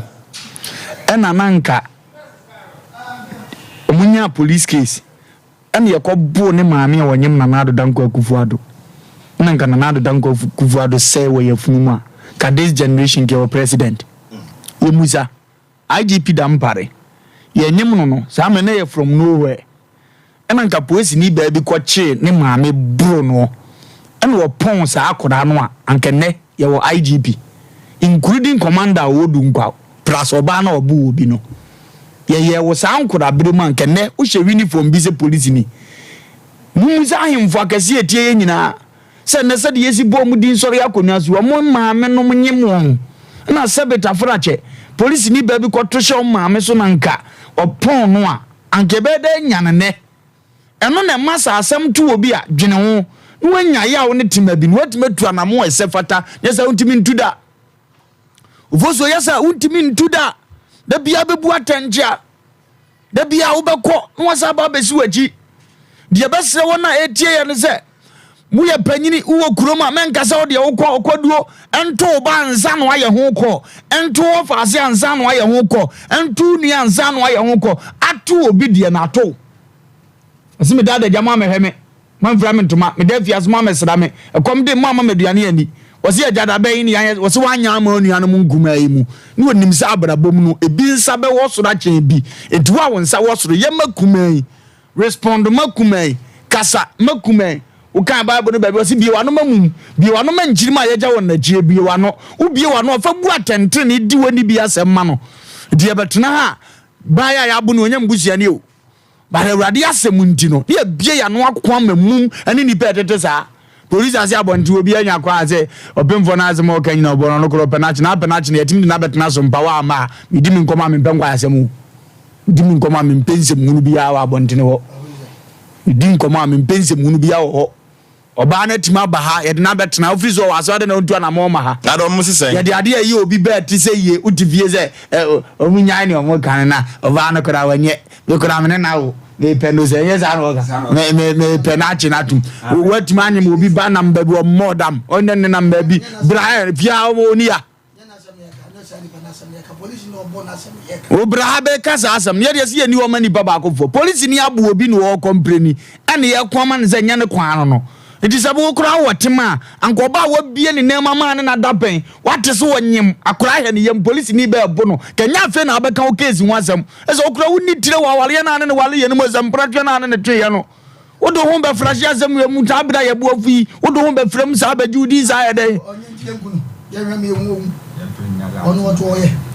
ɛna na nka wɔn nyaa police case ɛna yɛkɔ boo ne maame a ɔnyem Nana Addo Dankwa Akufo Addo na nka Nana Addo Dankwa Akufo Addo sɛe wɔ yafunu mu a ka this generation nka yɛwɔ president yɛmusa IGP Dampare yɛnyem no no saa mmerɛ na yɛ from nowhere Ɛna nka polisini baa bi kɔkyee ne maame boroo noɔ ɛna ɔpɔn saa akwadaa no a anka nnɛ yɛwɔ IGP including commander a ɔwɔ Dunkwa plus ɔbaa no a ɔboo obi no. Yɛyɛɛ wo saa nkwadaa berɛ mu a anka nnɛ wohyɛ uniform bi sɛ polisini. Mommisa ahemfo akɛseɛ a ɛtie yɛn nyinaa sɛ nnɛ sɛdeɛ yɛsi bɔ wɔn din sɔre akonnwa so wɔn maame nom nyem wɔn na sɛbe tafrakyɛ polisini baa bi kɔto hyɛ wɔn maame so na anka ɔpɔn no a Anka ɛbɛyɛ dɛ anya no nnɛ. Ɛno na ɛma sɛ asɛm to obi a, dwene ho, na wanya yaw ne tema bi, na watumi atu anammɔn a ɛsɛ fata. Nyɛ sɛ wontumi ntu da. Ofosuo yɛ sɛ wontumi ntu da. Da biara bɛbu atɛnkyea. Da biara wobɛkɔ na wasan aba abɛsi w'akyi. Deɛ ɛbɛsrɛ wɔn a ɛretie yɛn ne sɛ, woyɛ panyini, wowɔ kurom a, mɛnka sɛ wodeɛ wokɔ ɔkwaduo nto wo ba ansa na wayɛ ho kɔ, nto wo faase ansa na wayɛ ho kɔ, nto wo nua ansa na wayɛ ho kɔ. Ato obi deɛ na ato wo. Ɔse meda adagya mo amɛhwɛ me, moamfira me ntoma, meda afiase mo amɛsra me, ɛkɔm de mo amma me aduane anni. Ɔse agya da bɛn ne yɛayɛ, ɔse woanyɛ ama onuanom nkumaa yi mu, ne onim sɛ abrabɔ mu no ebi nsa bɛwɔ soro akyɛn bi, enti wo a wo nsa wɔ soro yɛ ma kumaa yi, respond ma kumaa yi, kasa ma kumaa yi. Wokan Bible no baabi ɔse bue w'ano ma mum, bue w'ano ma nkyirim a yɛagya wɔn akyire, bue w'ano, wobue w'ano a fa bu atɛntrenee di w'ani bi asɛm ma no. Nti yɛbɛtena ha a, baeɛ a yɛabo no ɔnyɛ mbusuani o. But Awurade asɛm nti no, ne yɛabue yɛn ano ako ama mum ne nnipa a ɛtete saa. Polisi ase abɔnten obi anya kwan sɛ ɔpemfoɔ no asɛm a ɔka nyina ɔbɔ no, ɔno korɔ ɔpɛ no akye no, apɛ no akye no, yɛtumi de no abɛtena so mpa wa ama a, medi me nkɔmmɔ a mempɛ nkwaasɛm o. Medi me nkɔmmɔ a mempɛ nsɛm hunu biara wɔ abɔntene hɔ. Medi nkɔmmɔ a mempɛ nsɛm hunu biara wɔ hɔ. Ɔbaa no atumi aba ha, yɛde no abɛtena. Wofiri sɛ ɔwɔ asɔre dɛn na ɔntu anammɔn mma ha? Na ɔmo se sɛn? Yɛde adeɛ a ɛyɛ obi bɛɛ te sɛ yie, wote fie sɛ ɛ, ɔmo nyae nea ɔmo ka no na ɔbaa no koraa wanyɛ. Me koraa me ne no awo, mepɛ no sɛ, ɛnyɛ saa na wɔka? Me, me, mepɛ no akye no atom. Woatumi anyem obi ba nam baabi, ɔmmɔɔ dam, ɔnyɛ ne nam baabi, bra ɛ, fie ha ɔmo ɔni ya. Obra ha bɛka saa asɛm no, yɛdeɛ sɛ yɛni hɔ ma nipa baakofoɔ. Polisini abo obi na ɔrekɔmpleni ɛne yɛko ama no sɛ nyɛ ne kwan no no. Nti sɛ wo koraa wɔ tema a, anka ɔba a wabie ne nan mu ama ne na da pɛn, wate so ɔnyem, akwaraa hɛ ne yam, polisini bɛɛbo no, kɛnyɛ afei na wabɛka wo case ho asɛm. Ɛsɛ wo koraa wonni tire wɔ awareɛ no a ne ne wareɛ no mu, ɛsɛ mprɛtweɛ no a ne ne tweeɛ no. Wode wo ho bɛfra hye asɛm wei mu saa bere a yɛbo afu yi? Wode wo ho bɛfra mu saa bɛgye wo din saa yɛ dɛn?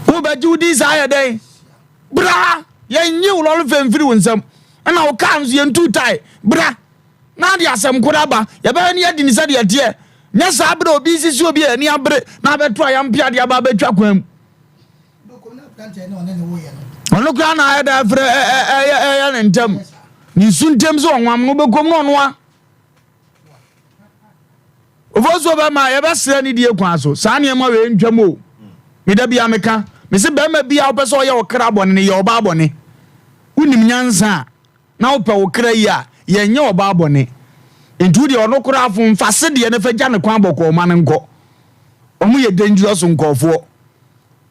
Wobɛgye wo din saa yɛ dɛn? Bra! Yɛnnye wo lɔre fɛ mfiri wo nsam. Ɛna wo kaa nso yɛntuu tae. Bra! Na ade asɛm koro aba. Yɛbɛhwɛ ne yɛadi ne sɛdeɛ ɛteɛ. Nyɛ saa bere a obi resisi obi a ani abere na abɛto ayampe adeɛ aba abɛtwa kwan mu. Ɔno koraa na ayɛ dɛ afrɛ ɛyɛ ɛyɛ ne ntam ne nsu ntam sɛ ɔnwam no bɛkɔm no ɔnoa ofosuo bɛma yɛbɛsrɛ ne die kwan so saa nneɛma wei ntwam o meda bia meka mese bɛrima bia wopɛ sɛ ɔyɛ ɔkra bɔne no yɛ ɔbaa bɔne wonim nyansa a na wopɛ wo kra yi a yɛnyɛ ɔbaa bɔne nti wodeɛ ɔno koraa fo mfa sedeɛ no fa gya ne kwan bɔkɔɔ ma no nkɔ ɔmo yɛ dangerous nkɔɔfoɔ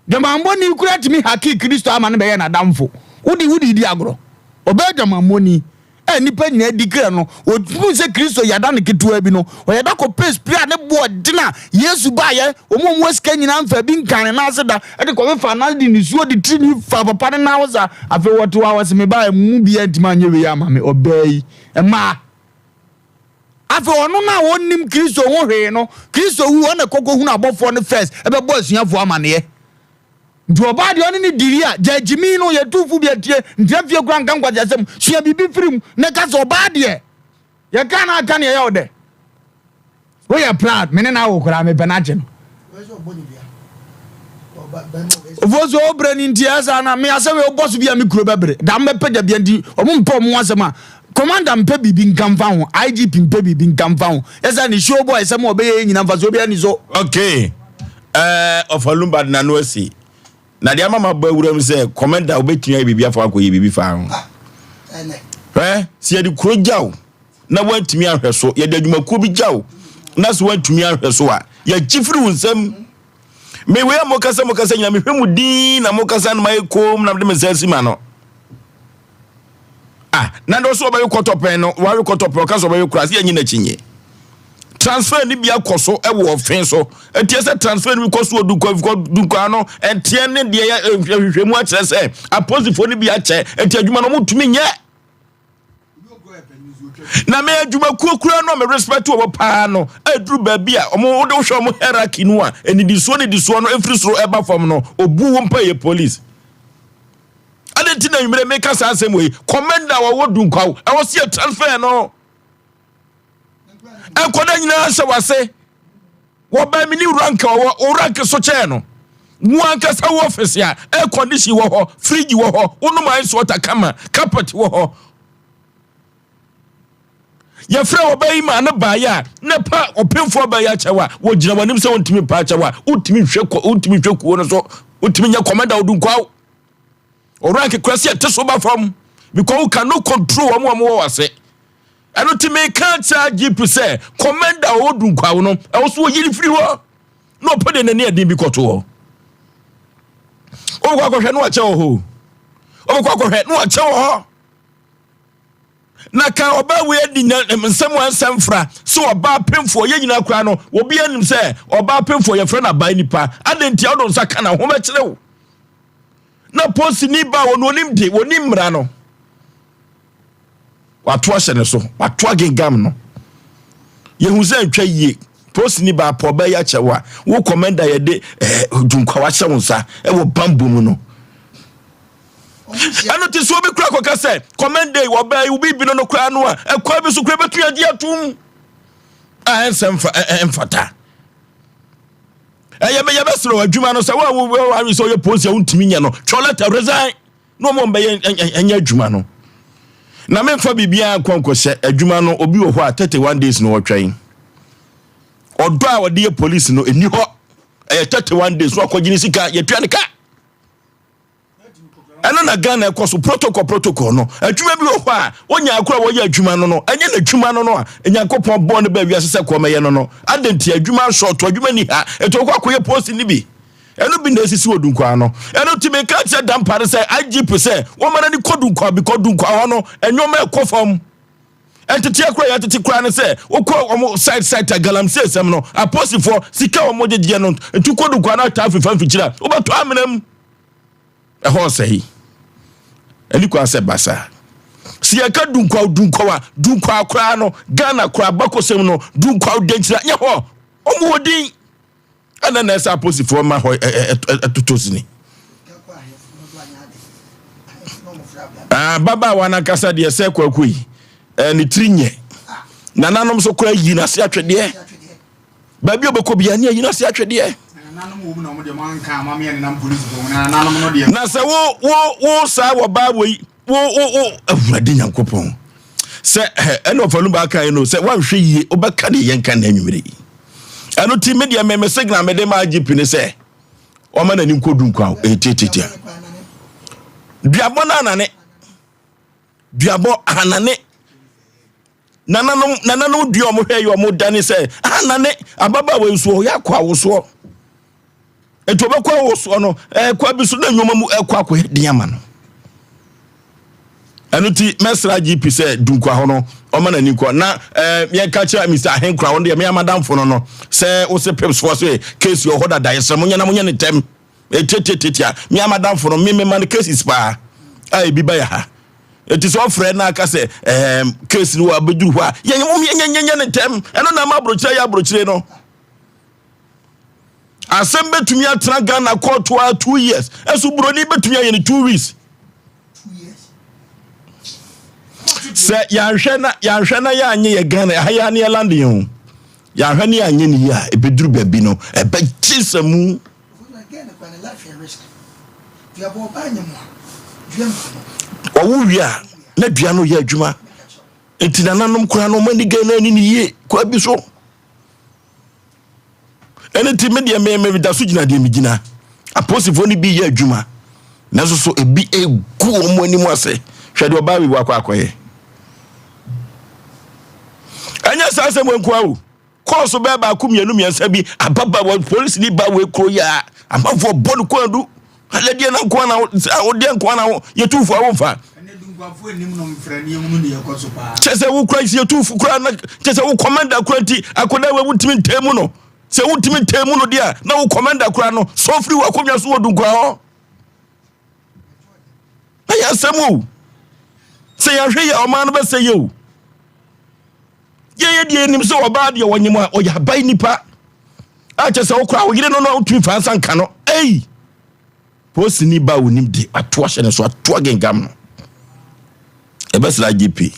Dwamammɔni koraa tumi hakee Kristo ama no bɛyɛɛ n'adamfo. Wo de, wode redi agorɔ. Ɔbɛyɛ dwamammɔni a nnipa nyinaa di kra no, ɔhuu sɛ Kristo yɛ ada no ketewa bi no, ɔyɛ da kɔpɛɛ spray a ne bo ɔden a Yesu baeɛ, wɔn a wɔwɔ sika nyinaa mfaa bi nkaa ne nan ase da, de kɔfefaa nan de nisuo de tirinwi faa papa no nan ho saa. Afei wɔte hɔ a wɔse, mebaeɛ, mo mu biara ntumi anyɛ wei amma me, ɔbaa yi, mmaa. Afei ɔno no a ɔnnim Kristo ho hwee no, Kristo wu, ɔna kɔkɔhunu abɔfoɔ no first, ɛbɛbɔ asuafoɔ amaneɛ. Nti ɔbaa deɛ ɔne ne diri a, gya gyimi no, yɛtu fo bi atie, ntina fie koraa nka nkwaseasɛm, sua biribi firi mu, na ka sɛ ɔbaa deɛ, yɛka no aka neɛ ɛyɛ wo dɛ. Woyɛ proud, me ne no awo koraa, mepɛ no akye no. Ofuo so ɔbrɛ ni nti ɛyɛ na me asɛm yɛ ɔbɔ so bi a me kuro bɛbrɛ da mbɛpɛ da bia nti ɔmo mpɛ ɔmo asɛm a commander mpɛ biribi nka mfa ho IGP mpɛ biribi nka mfa ho ɛsɛ ne show boy sɛm ɔbɛyɛ yɛ nyina mfa so obi ani so. Okay ɛɛ ɔfa lumba de n'ano asi na deɛ ama ma bɔ awura mu sɛ commander wobɛtumi ayɛ biribi afa akɔyɛ biribi fa ho ɛ sɛ yɛde kuro gyaw na woantumi anhwɛ so, yɛde adwumakuo bi gya wo na sɛ woantumi anhwɛ so a, yɛgye firi wo nsam. Me wei a mokasa mokasa nyina mehwɛ mu din na mokasa no mayɛ koom na mede me nsa asi ma no. Ah, na ndɛ ɔsɛ ɔbɛwe kɔtɔpɛn no, wawe kɔtɔpɛn, ɔka sɛ ɔbɛwe koraa, sɛ yɛnye n'akyi nye. Transfer no bi akɔ so wɔ ɔfe so. Ɛteɛ sɛ transfer no bi kɔ so wɔ Dunkwa no, ɛteɛ ne deɛ yɛ hwehwɛ mu akyerɛ sɛ apolisifoɔ no bi akyɛ, ɛti adwuma no ɔmo ntumi nyɛ. na me adwumakuo kura no a me respect wɔn paa no aduru baabi a wɔn wode wohwɛ wɔn hierarchy no a anidisoɔ nidisoɔ no efiri soro ɛba fam no obu wɔn mpa yɛ police ade nti na nwumire meka saa asɛm wei commander a wɔwɔ dunkwaw ɛwɔ si yɛ transfer no nkɔda nyinaa hyɛ wase Wɔbɛn me ne rank a ɔwɔ wo rank so kyɛn no. Wo ankasa wo office a air condition wɔ hɔ, fridge wɔ hɔ, wonom ice water kama, carpet wɔ hɔ. Yɛfrɛ ɔbaa yi maa no baeɛ a na pa ɔpemfoɔ baa yi akyɛw a wɔgyina w'anim sɛ wontumi mpa akyɛw a wontumi nhwɛ wontumi nhwɛ kuo no so wontumi nyɛ commander odunkwaw. Ɔrank kura sɛ ɛte so ba fam because wo can no control wɔn a wɔwɔ w'ase. Ɛno nti meka kyerɛ IGP sɛ commander a ɔwɔ Dunkwaw no, ɛwɔ so wɔyi no firi hɔ na ɔpɛ de n'ani ɛden bi kɔto hɔ. Wobɛkɔ akɔhwɛ na wakyɛ wɔ hɔ. Wobɛkɔ akɔhwɛ na wakyɛ wɔ hɔ. Na ka ɔbaa wei adi nsɛm a ɛnsɛ mfra sɛ ɔbaa pemfoɔ yɛn nyinaa koraa no obi anim sɛ ɔbaa pemfoɔ yɛfrɛ no abae nipa adɛn nti a wode nsa ka na ho bɛkyerɛ wo na posini ba wɔn onim de wɔnim mmara no Wato ahyɛ ne so, wato agengam no. Yɛhu sɛ ntwa yie. Posini baa pɔ ɔbaa yi akyɛ wo a, wo kɔmɛnda yɛde eh, dunkwa wahyɛ wo nsa ɛwɔ bambɔ mu no. Ɛno te sɛ obi kura kɔka sɛ kɔmɛnda yi ɔbaa yi obi bi no no koraa no a, ɛkwan bi so koraa bɛtumi agye atom a ɛnsɛ mfa ɛmfata. Ɛyɛ yɛbɛsrɛ adwuma no sɛ wo a wo wo sɛ ɔyɛ polisi a wontumi nyɛ no, twɛ lɛtɛ resign. na wɔn bɛyɛ ɛnyɛ adwuma no na memfa biribiara nkɔ nkɔhyɛ adwuma no obi wɔ hɔ a 31 days na ɔtwɛn ɔdɔ a ɔde yɛ polisi no ɛni hɔ ɛyɛ 31 days na ɔkɔgye ne sika yɛtua ne ka ɛno na Ghana ɛkɔ so protocol protocol no adwuma bi wɔ hɔ a wonya akora wɔyɛ adwuma no no ɛnyɛ n'adwuma no no a Nyankopɔn bɔɔ no baa wiase sɛ kɔmɛyɛ no no adɛn nti adwuma asɔɔto adwuma ni ha ɛti ɔkɔ akɔyɛ post no bi Ɛno bi na esisi wɔ Dunkwa no. Ɛno nti meka kyerɛ Dampare sɛ IGP sɛ wɔma n'ani kɔ Dunkwa because Dunkwa hɔ no nneɛma ɛkɔ fam. Nteteɛ koraa yɛatete koraa ne sɛ wokɔ wɔn site site a galamsey sɛm no aposifoɔ sika a wɔn gyegyeɛ no nti wokɔ Dunkwa no ataa fifa mfikyiri a wobɛtɔ amena mu. Ɛhɔ ɔsɛe. Ɛni kwan sɛ basa. Sɛ yɛka Dunkwa Dunkwa a Dunkwa koraa no Ghana koraa bakɔsɛm no Dunkwa Denkyira nyɛ hɔ wɔn wɔ din. Ɛna na ɛsɛ aposifoɔ ma hɔ ɛtotɔ sini. Ababaawa no ankasa deɛ sɛ kwaku yi ne tiri nyɛ. Nananom so koraa yi n'ase atwedeɛ. Baabi a ɔbɛkɔ biara ne ayi n'ase atwedeɛ. Na sɛ wo wo wo saa wɔ baa wɔ yi wo wo wo awurade nyankopɔn sɛ ɛna ɔfa no baaka yi no sɛ woanhwɛ yie wobɛka deɛ yɛnka na anwummere yi ɛno ti me deɛ me me signal mede ma agp ne sɛ ɔma n'ani nkɔdu nkwa ɛtiatiatia duabɔ no anane duabɔ anane nananom nananom dua ɔmo hwɛ yɛ ɔmo dane sɛ anane ababaawa nsuo ɔyɛ akɔ awosoɔ nti ɔbɛkɔ awosoɔ no ɛkɔ bi so na nneɛma mu ɛkɔ akɔyɛ den ama no ɛno ti mɛsra gp sɛ dunkwa hɔ no ɔma n'ani nkɔ na ɛɛ yɛnka kyerɛ mr ahenkora wɔn deɛ meyɛ amadamfo no no sɛ wose pepsfoɔ sɛ case wɔ hɔ dada yɛsrɛ mo nyɛ na monyɛ ne ntɛm Etiatiatia me amadamfo no me mema no cases paa a ebi ba yɛ ha eti sɛ ɔfrɛ na aka sɛ ɛɛm case no wɔ abɛduru hɔ a yɛnyɛ mo yɛnyɛ nyɛ ne ntɛm ɛno na ama aburokyire yɛ aburokyire no asɛm bɛtumi atena Ghana kɔɔto a 2 years ɛso buroni bɛtumi ayɛ no 2 weeks sɛ yɛanhwɛ na yɛanhwɛ na yɛanyɛ yɛ Ghana ɛha yɛ ne yɛ land yɛn o yɛanhwɛ ne yɛanyɛ ne yie a ɛbɛduru baabi no ɛbɛgye sɛ mu. Ɔwo wie a na dua no yɛ adwuma nti nananom koraa no ɔmo ani gɛn na ani ne yie kwa bi so ɛno nti me deɛ me me da so gyina deɛ me gyina apolisifoɔ no bi yɛ adwuma nanso so ebi egu wɔn anim ase hwɛ deɛ ɔbaa bi wakɔ akɔyɛ ɛnyɛ saa asɛm wɔ nkoa o. Kɔɔso bɛyɛ baako mmienu mmiɛnsa bi ababaawa polisini ba wei kuro yi a amanfoɔ bɔ no kwan du alɛdeɛ na nkoa na wodeɛ nkoa na yɛtu fo a womfa kyɛ sɛ wo kura yɛtu fo kura na kyɛ sɛ wo kɔmanda kura nti akɔda wei wontumi ntɛn mu no sɛ wontumi ntɛn mu no deɛ a na wo kɔmanda kura no sɔ firi wɔ akonnwa so wɔ dunkwa hɔ ɛyɛ asɛm o sɛ yɛahwɛ yɛ ɔman no bɛsɛ yɛ o Yɛyɛ deɛ yɛnim sɛ ɔbaa deɛ ɔnyem a ɔyɛ aban nipa a kyɛ sɛ wokora wo yere no no a wotumi fa nsa nka no ei posini ba onim de ato ahyɛ ne so ato agengam no ɛbɛsra GP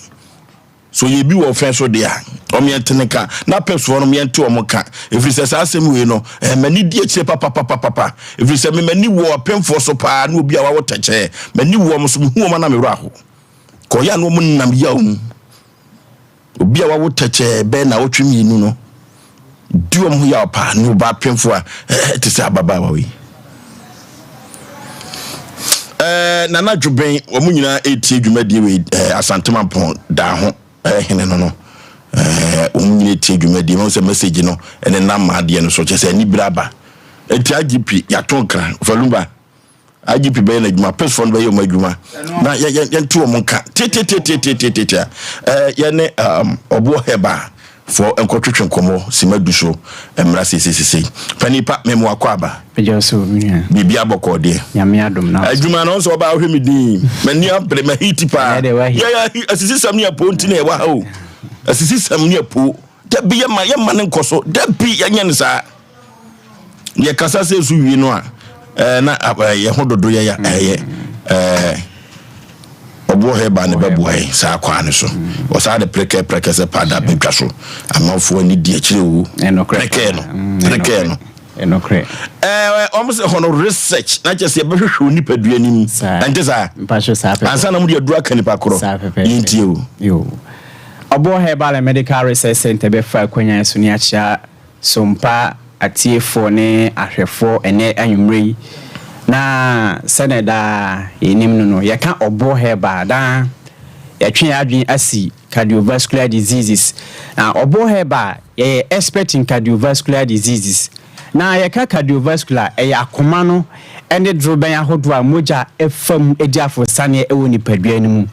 so yɛ bi wɔ fɛn so deɛ a wɔn yɛn te ne ka na pɛsoɔ no yɛn te wɔn ka ɛfiri sɛ saa asɛm wei no m'ani di akyire papapapapa ɛfiri sɛ me m'ani wɔ apemfoɔ so paa ne obi a wawo tɛkyɛɛ m'ani wɔ wɔn so mehu wɔn na mewerɛ aho kɔyɛ a na wɔn nam yaw mu Obi a wawo tɛkyɛɛ bɛyɛ naawɔtwe mmienu no di wɔn ho yaw paa ne ɔbaa pemfo a ɛte sɛ ababaawa yi. Ɛɛ Nana Dwoben wɔn nyinaa retie dwumadie wei ɛɛ Asantemampɔn daa ho. Hene no no, wɔn nyina tie dwumadie. Mahu sɛ message no ɛne nam adeɛ no so kyɛ sɛ anibere aba. Enti IGP yɛato nkra Falumba. IGP bɛyɛ n'adwuma, pesfoɔ no bɛyɛ wɔn adwuma na yɛnte wɔn nka tietietie. Yɛne ɔboɔ hɛba foɔ nkɔtwetwe nkɔmmɔ sima du so mmra seiseiseisei. Panin pa, mema wakɔ aba. Megye so, me nua. Biribi abɔkɔɔ deɛ. Nyame adom na. Adwuma no nso ɔbaa wohwɛ me din. M'ani abere, mahiti paa. Ɛnɛ deɛ wahi. Yɛ asisisɛm ne apo nti na ɛwɔ ha o. Asisisɛm ne apo. Dabi yɛma yɛma ne nkɔ so. Dabi yɛnyɛ no saa. Yɛkasa sɛ so wie no a, ɛɛ na yɛ ho dodo yɛ ya ɛyɛ ɛɛ ɔboɔ hɛba ne bɛboa yɛn saa kwaa no so. Ɔsaa de prɛkɛ prɛkɛ sɛ paada bɛtwa so. Amanfoɔ ani di akyire o. Prɛkɛ no, prɛkɛ no. Ɛnokorɛ. Ɛɛ wɔn sɛ hɔ no research na kyerɛ sɛ yɛbɛhwehwɛ onipadua no mu. Ɛnte saa? Mpacho saa pɛpɛ. Ansa na wɔde aduru aka nipa korɔ. Saa pɛpɛ. Yɛntie o. Yo. Ɔboɔ Herbal and Medical Research Centre bɛfa akwanyan so ne akyea Sompa atiefoɔ ne ahwɛfoɔ ɛnnɛ anwummerɛ yi. Na sɛdeɛ daa yɛnim no no, yɛka Ɔboɔ Herbal a, daa yɛtwe yɛn adwene asi cardiovascular diseases. Na Ɔboɔ Herbal, yɛyɛ expert in cardiovascular diseases. Na yɛka cardiovascular a, ɛyɛ akoma no ne dorobɛn ahodoɔ a mogya fa mu di aforosianeɛ wɔ nipadua no mu.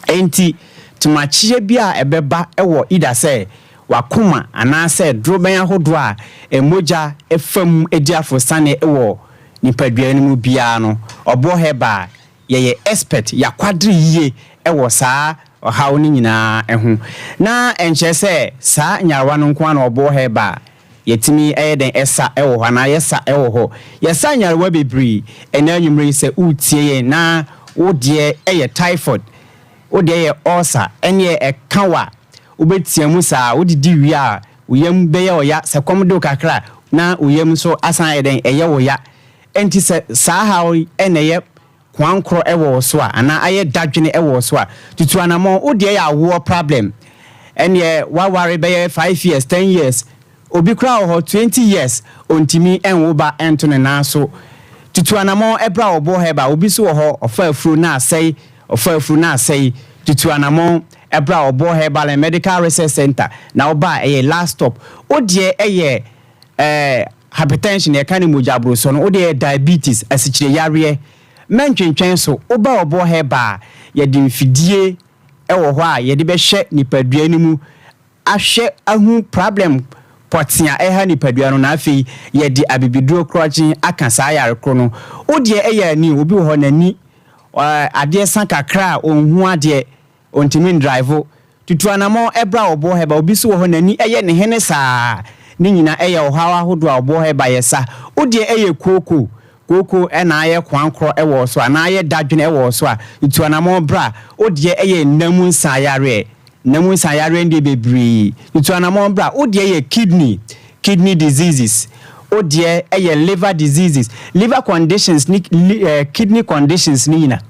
Enti, tomakyeɛ bi a ɛbɛba wɔ either sɛ w'akoma anaasɛ dorobɛn ahodoɔ a mogya fa mu di aforosianeɛ wɔ nipadua no mu biara no, Ɔboɔ Herbal Yɛyɛ expert, yɛakwadere yie wɔ saa ɔhaw no nyinaa ho. Na ɛnkyerɛ sɛ saa nyarewa no nko ara na ɔboɔ herbal a yɛtumi yɛ dɛn sa wɔ hɔ anaa yɛsa wɔ hɔ. Yɛsa nyarewa bebree. Ɛnnɛ anwummerɛ yi sɛ woretie yɛn na wo deɛ yɛ typhoid, wo deɛ yɛ ulcer, ɛnneɛ ɛka wo a, wobɛtea mu saa. Wodidi wie a, wo yam bɛyɛ wo ya. Sɛ kɔm de wo kakra a, na wo yam nso asan ayɛ dɛn, ɛyɛ wo ya. Enti sɛ saa haw yi na ɛyɛ koankorɔ wɔ wo so a, anaa ayɛ dadwene wɔ wo so a, tutu anamɔn. Wo deɛ yɛ awoɔ problem. Ɛnneɛ woaware bɛyɛ five years, ten years, obi koraa wɔ hɔ twenty years ɔntumi nwo ba nto ne nan so. Tutu anamɔn bra wɔ boɔ herbal. Obi nso wɔ hɔ ɔfa afuro na asɛe, ɔfa afuro na asɛe. Tutu anamɔn bra wɔ boɔ herbal and medical research center na woba a ɛyɛ last stop. Wo deɛ yɛ eh, hypertension, yɛka no mogya aborosoɔ no, wode yɛ diabetes, asikyire yareɛ, mɛntwentwɛn so, woba ɔboɔ herbal a, yɛde mfidie wɔ hɔ a yɛde bɛhwɛ nipadua no mu ahwɛ ahu problem pɔtee a ɛha nipadua no na afei yɛde abibiduro korɔgyen aka saa yare koro no. Wo deɛ ɛyɛ ani, obi wɔ hɔ n'ani adeɛ sa kakra a ɔnhu adeɛ, Ontumi ndrive. Tutu anamɔn bra ɔboɔ hɛba. Obi nso wɔ hɔ n'ani yɛ ne hene saa. Ne nyina yɛ ɔhaw ahodoɔ a ɔboɔ hɛba yɛ sa. Wo deɛ ɛyɛ kooko. Kooko na ayɛ koankorɔ wɔ wo so anaa ayɛ dadwene wɔ wo so a, tutu anamɔn bra. Wo deɛ ɛyɛ nna mu nsa yareɛ. Nna mu nsa yareɛ no deɛ bebree. Tutu anamɔn bra. Wo deɛ yɛ kidney, kidney diseases. Wo deɛ ɛyɛ liver diseases. Liver conditions ne kidney conditions ne nyina.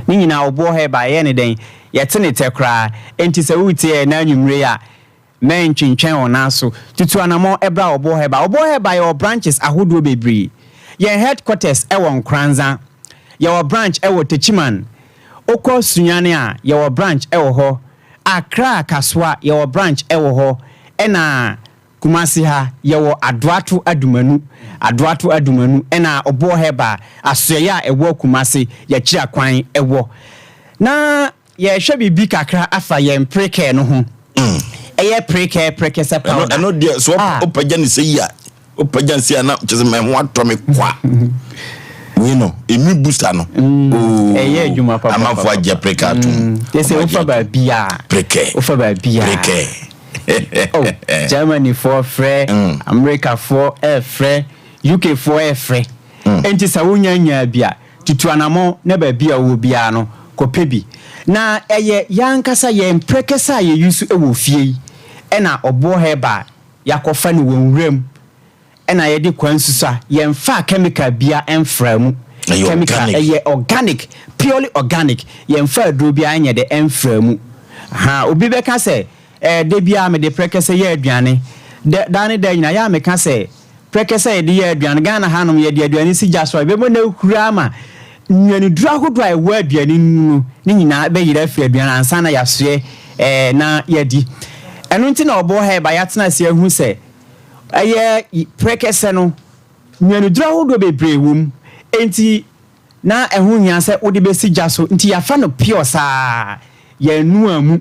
Ne nyinaa ɔboɔ hɔ ɛba yɛyɛ no dɛn? Yɛte ne tɛ koraa. Enti sɛ woretie yɛn nnɛ anwummere yi a, mɛntwentwɛn wo nan so. Tutu anammɔn bra Ɔboɔ Herbal. Ɔboɔ Herbal yɛwɔ branches ahodoɔ bebree. Yɛn headquarters wɔ Nkoranza. Yɛwɔ branch wɔ Techiman. Wokɔ Sunyani a, yɛwɔ branch wɔ hɔ. Accra Kasoa, yɛwɔ branch wɔ hɔ. Ɛna Kumasi ha yɛwɔ Adoato Adumanu, Adoato Adumanu ɛna Ɔboɔ Herbal asoɛeɛ a ɛwɔ Kumasi yɛakyiri akwan wɔ. Na yɛrehwɛ biribi kakra afa yɛn prekɛɛ no ho. Ɛyɛ prekɛɛ prekɛsɛ powder. Ɛno deɛ so wopagya ne sɛ yi a wopagya ne sɛ a na kyerɛ sɛ mɛ ho atɔ me kwa. Wei no immune booster no. Mm, ɛyɛ adwuma papa. Amanfo agye prekɛɛ atom. Kyerɛ sɛ wofa baabi a. Prekɛɛ. Wofa baabi a. Prekɛɛ. Oh, Germany foɔ frɛ, mm. America foɔ ɛfrɛ, UK foɔ ɛfrɛ. Mm. Enti sɛ wonya nyaa bi a, tutu anamɔ na baabi a wowɔ biara no, kɔpɛ bi. Na ɛyɛ yɛn ankasa yɛn prɛkɛsɛ a yɛyi so wɔ fie yi, ɛna ɔboɔ hɛba a yɛakɔfa no wɔ nwuram ɛna yɛde kwan susua yɛnfaa chemical bia ɛnfraa mu Ɛyɛ chemical organic. ɛyɛ organic purely organic yɛnfa aduro bia ɛnyɛ dɛ ɛnfraa mu ahaa obi bɛka sɛ ɛɛ da biara mede prɛkɛsɛ yɛ aduane dɛ daa ne daa nyinaa yɛ a meka sɛ prɛkɛsɛ a yɛde yɛ aduane Ghana hanom yɛde aduane si gya so a yɛbɛma no ahura ama nnuaneduro ahodoɔ a ɛwɔ aduane no mu no ne nyinaa bɛyera afiri aduane ansa na yɛasoɛ. ɛɛ na yɛadi. Ɛno nti na ɔboɔ ha ɛba yɛatena ase ahu sɛ ɛyɛ prɛkɛsɛ no nnuanuduro ahodoɔ bebree wɔ mu. Enti na ɛho hia sɛ wode bɛsi gya so nti yɛafa no pure saa, yɛnnoaa mu.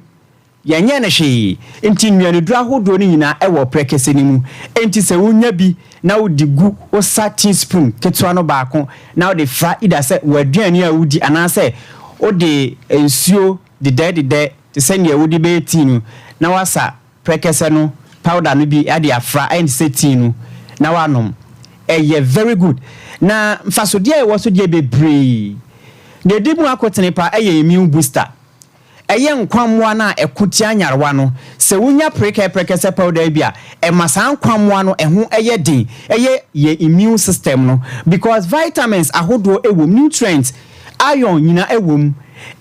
Yɛnyɛɛ no hwee, enti nnuaneduru ahodoɔ no nyinaa wɔ prɛkɛsɛ no mu. Enti sɛ wonya bi na wode gu wo sa teaspoon ketewa no baako na wode fra either sɛ w'aduane a wodi anaasɛ wode nsuo dedɛɛdedɛ te sɛ deɛ wode bɛyɛ tea no na woasa prɛkɛsɛ no powder no bi de afra ayɛ no te sɛ tea no na woanom. Ɛyɛ very good. Na mfasodeɛ a ɛwɔ so deɛ bebree. Deɛ ɛdi mu akotene paa ɛyɛ immune booster. Ɛyɛ nkwammoa no a ɛko tia nyarewa no. Sɛ wunya prekɛprɛkɛsɛ powder yi bi a, ɛma saa nkwammoa no ɛho yɛ den, ɛyɛ yɛn immune system no because vitamins ahodoɔ wɔ mu, nutrients, iron nyinaa wɔ mu.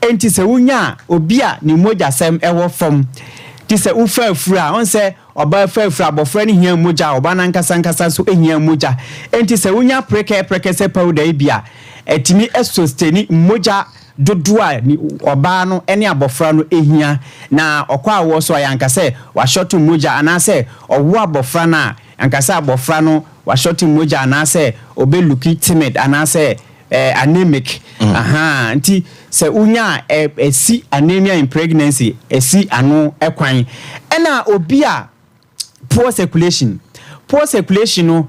Enti sɛ wunya a, obi a ne mogyasɛm wɔ fam, te sɛ wofa afuru a, wohu sɛ ɔbaa fa afuru a, abɔfra no hia mogya, ɔbaa no ankasa ankasa nso hia mogya. Enti sɛ wunya prekɛprɛkɛsɛ powder yi bi a, ɛtumi sustaini mogya dodoɔ a ɔbaa no ne abɔfra no hia, na ɔkɔ awoɔ so a, yɛanka sɛ wahyɔto mogya, anaasɛ ɔwo abɔfra no a, yɛanka sɛ abɔfra no wahyɔto mogya, anaasɛ ɔbɛ looki timid, anaasɛ anemic. Ahaa, nti sɛ wonya a, ɛsi anemia in pregnancy, ɛsi ano kwan. Ɛna obi a poor circulation, poor circulation no,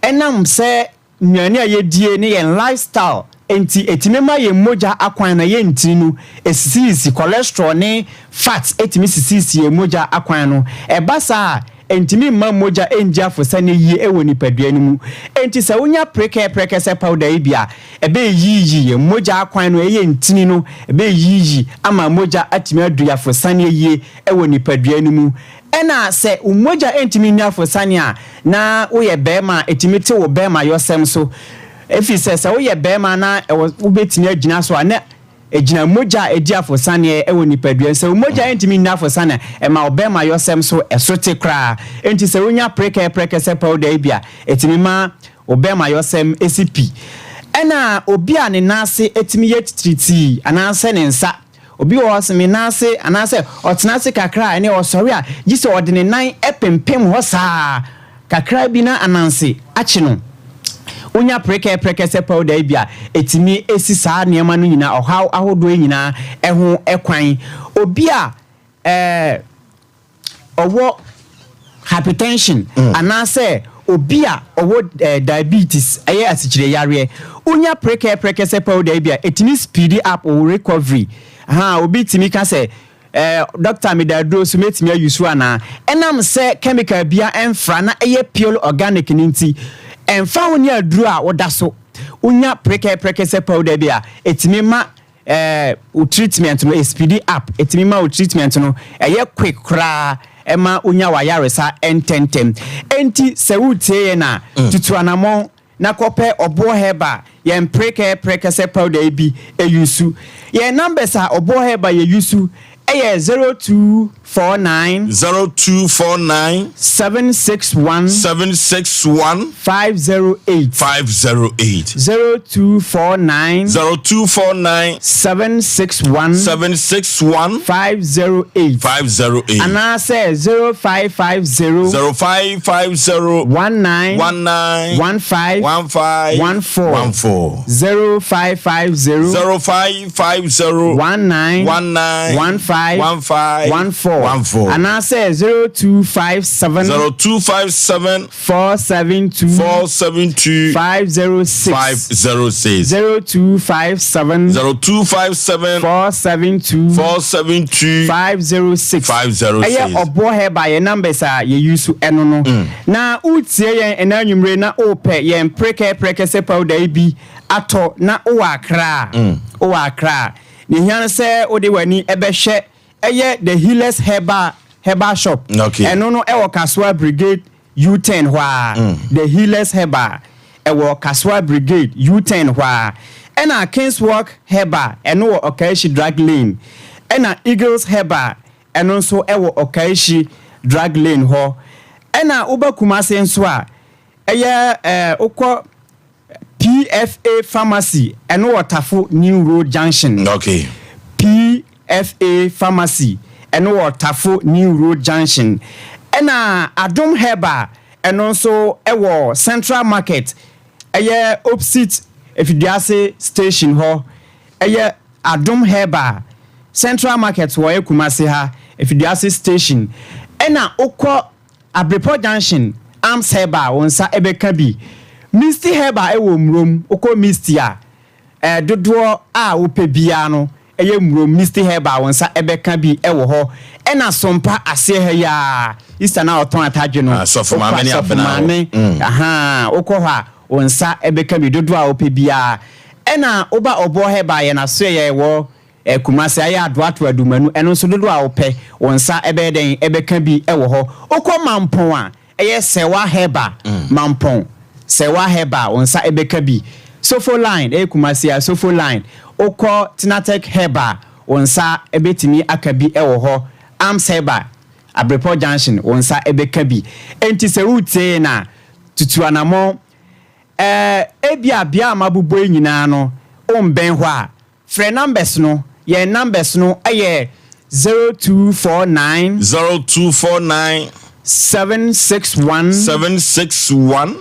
ɛnam sɛ Nnuane a yɛdie ne yɛn lifestyle nti ɛtumi ma yɛn mogya akwan no yɛn ntini no sisisisi, cholesterol ne fat tumi sisisisi yɛn mogya akwan no. Ɛba saa a, ɛntumi mma mogya nndi afosane yie wɔ nipadua no mu. Enti sɛ wonya prekɛprɛkɛsɛ powder yi bi a, ɛbɛyiyi yɛn mogya akwan no, ɛyɛ ntini no, ɛbɛyiyi ama mogya atumi adu afosaneɛ yie wɔ nipadua no mu. Ɛna sɛ wo mogya ntumi nni afosane a, na woyɛ barima a, ɛtumi te wo barimayɔsɛm so. Ɛfiri sɛ, sɛ woyɛ barima na ɛwɔ wobɛtumi agyina so a, na ɛgyina mogya a ɛdi afosaneɛ wɔ nipadua mu. Sɛ wo mogya ntumi nni afosane a, ɛma wo barimayɔsɛm so ɛso te koraa. Enti sɛ wonya prekɛprɛkɛsɛ powder yi bi a, ɛtumi ma wo barimayɔsɛm si pi. Ɛna obi a ne nan ase tumi yɛ titiritii anaasɛ ne nsa Obi wɔ hɔ ɔse me nan ase anaasɛ ɔtena ase kakra a ɛne ɔsɔre a gye sɛ ɔde ne nan pempem hɔ saa kakra bi na ananse akye no. Wonya prekɛprɛkɛsɛ powder yi bi a, ɛtumi si saa nneɛma no nyinaa, ɔhaw ahodoɔ yi nyinaa ho kwan. Obi a ɛɛ. ɔwɔ hypertension anaasɛ obi a ɔwɔ diabetes, ɛyɛ asikyire yareɛ, wonya prekɛprɛkɛsɛ powder yi bi a, ɛtumi speed up wo recovery. Ha, obi tumi ka sɛ, eh, doctor meda aduro so mɛtumi ayi so anaa? Ɛnam sɛ chemical bia ɛmfra na ɛyɛ pure organic no nti, ɛmfa ho ne aduro a woda so, wonya prekɛprɛkɛsɛ powder bi a, ɛtumi ma Eh wo treatment no ɛspeedi up, ɛtumi ma wo treatment no ɛyɛ quick koraa ɛma wonya w'ayaresa ntɛntɛm. Enti sɛ woretie yɛn a, tutu anamɔn na kɔpɛ Ɔboɔ Herbal yɛn prekɛ prɛkɛsɛ powder yi bi use. Yɛn numbers a Ɔboɔ Herbal yɛ use ɛyɛ 0249. 0249. 761. 761. 508. 508. 0249. 0249. 761. 761. 508. 508. Anaasɛ 0550. 0550. 19. 19. 15. 15. 14. 14. 0550. 0550. 19. 19. 15. 15. 14. 14. Anaasɛ 0257. 0257. 472. 472. 506. 506. 0257. 0257. 472. 472. 506. 506. Ɛyɛ Ɔboɔ Herbal yɛn numbers a yɛ use ɛno no. Na woretie yɛn ɛnɛ anwummere na worepɛ yɛn prekɛprɛkɛsɛ powder yi bi atɔ na wowɔ Accra a, wowɔ Accra a, nea ehia ne sɛ wode w'ani bɛhwɛ ɛyɛ The Healers Herbal Herbal Shop. Okay. Ɛno no ɛwɔ Kasoa Brigade U-turn hɔ ara. The Healers Herbal ɛwɔ Kasoa Brigade U-turn hɔ ara. Ɛna Kingswalk Herbal ɛno wɔ Okaishie Drug Lane. Ɛna Eagles Herbal ɛno nso ɛwɔ Okaishie Drug Lane hɔ. Ɛna woba Kumasi nso a, ɛyɛ ɛɛ wokɔ PFA Pharmacy, ɛno wɔ Tafo New Road Junction. Okay. PFA Pharmacy, Ɛno wɔ Tafo New Road Junction. Ɛna Adom Herbal, ɛno nso wɔ Central Market, ɛyɛ opposite Efiduase Station hɔ. Ɛyɛ Adom Herbal, Central Market wɔ ɛyɛ Kumasi ha, Efiduase Station. Ɛna wokɔ Abrepɔ Junction, Arms Herbal, wo nsa bɛka bi. Misty Herbal wɔ Murom, wokɔ Misty a, Eh, dodoɔ a wopɛ biara no ɛyɛ mmrom, Misty Herbal wo nsa ɛbɛka bi ɛwɔ hɔ. Ɛna Sompa aseɛ ha yi ara, Easter no a ɔtɔn atadwe no, Ah, Sɔfo wokɔ Maame a ne Sɔfo Abena hɔ. Maame, Mm. ahaa, wokɔ hɔ a wo nsa ɛbɛka bi dodoɔ a wopɛ biara. Ɛna woba Ɔboɔ Herbal yɛn asoɛeɛ ɛwɔ eh, Kumasi, ayɛ Adoato Adumanu, ɛno nso dodoɔ a wopɛ wo nsa ɛbɛyɛ dɛn ɛbɛka bi ɛwɔ hɔ. Wokɔ Mampɔn a, Ɛyɛ Sɛwa Herbal, Mampɔn, Sɛwa Herbal, wo nsa bɛka bi. Sofo Line, ɛyɛ Kumasi a, Sofo Line. Wokɔ Tenatek Herbal, wo nsa bɛtumi aka bi wɔ hɔ. Arms Herbal, Abrepɔ Junction, wo nsa bɛka bi. Enti sɛ woretie yɛn a, tutu anammɔn. Ɛɛ, ebia bea a mabobɔ yi nyinaa no, wombɛn hɔ a, Frɛ numbers no, yɛn numbers no yɛ 0249. 0249. 761. 761.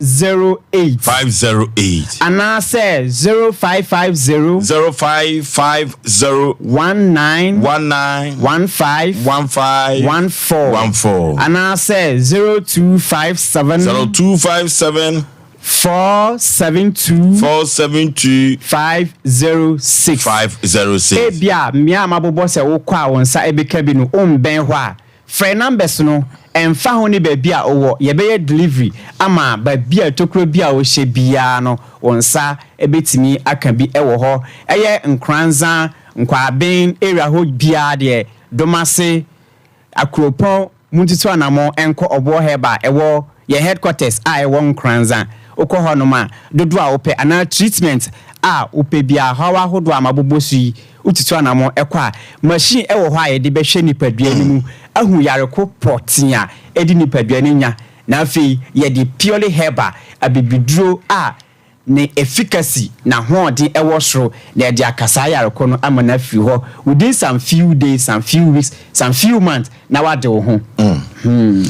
508. 508. Anaasɛ 0550. 0550. 19. 19. 15. 15. 14. 14. Anaasɛ 0257. 0257. 472. 472. 506. 506. Ebia mmea a mabobɔ sɛ wokɔ a wo nsa bɛka bi no wombɛn hɔ a, frɛ numbers no, ɛmfa ho ne baabi a wowɔ, yɛbɛyɛ delivery ama baabi a tokuro bi a wohyɛ biara no wo nsa bɛtumi aka bi wɔ hɔ. Ɛyɛ Nkoranza, Nkwaben area hɔ biara deɛ, Domase, Akuropɔn Muntutu anamɔn nkɔ Ɔboɔ Herbal a ɛwɔ yɛn headquarters a ɛwɔ Nkoranza. Wokɔ hɔnom a, dodoɔ a wopɛ anaa treatment a wopɛ biara, haw ahodoɔ a mabobɔ so yi, wotutu anamɔn kɔ a, machine wɔ hɔ a yɛde bɛhwɛ nipadua no mu ahu yare ko pɔtee a ɛdi nipadua no nya. Na afei yɛde purely herbal, abibiduro a ne efficacy, n'ahoɔden wɔ soro, na yɛde aka saa yare ko no ama no afiri hɔ within some few days, some few weeks, some few months na wade wo ho. Hmm.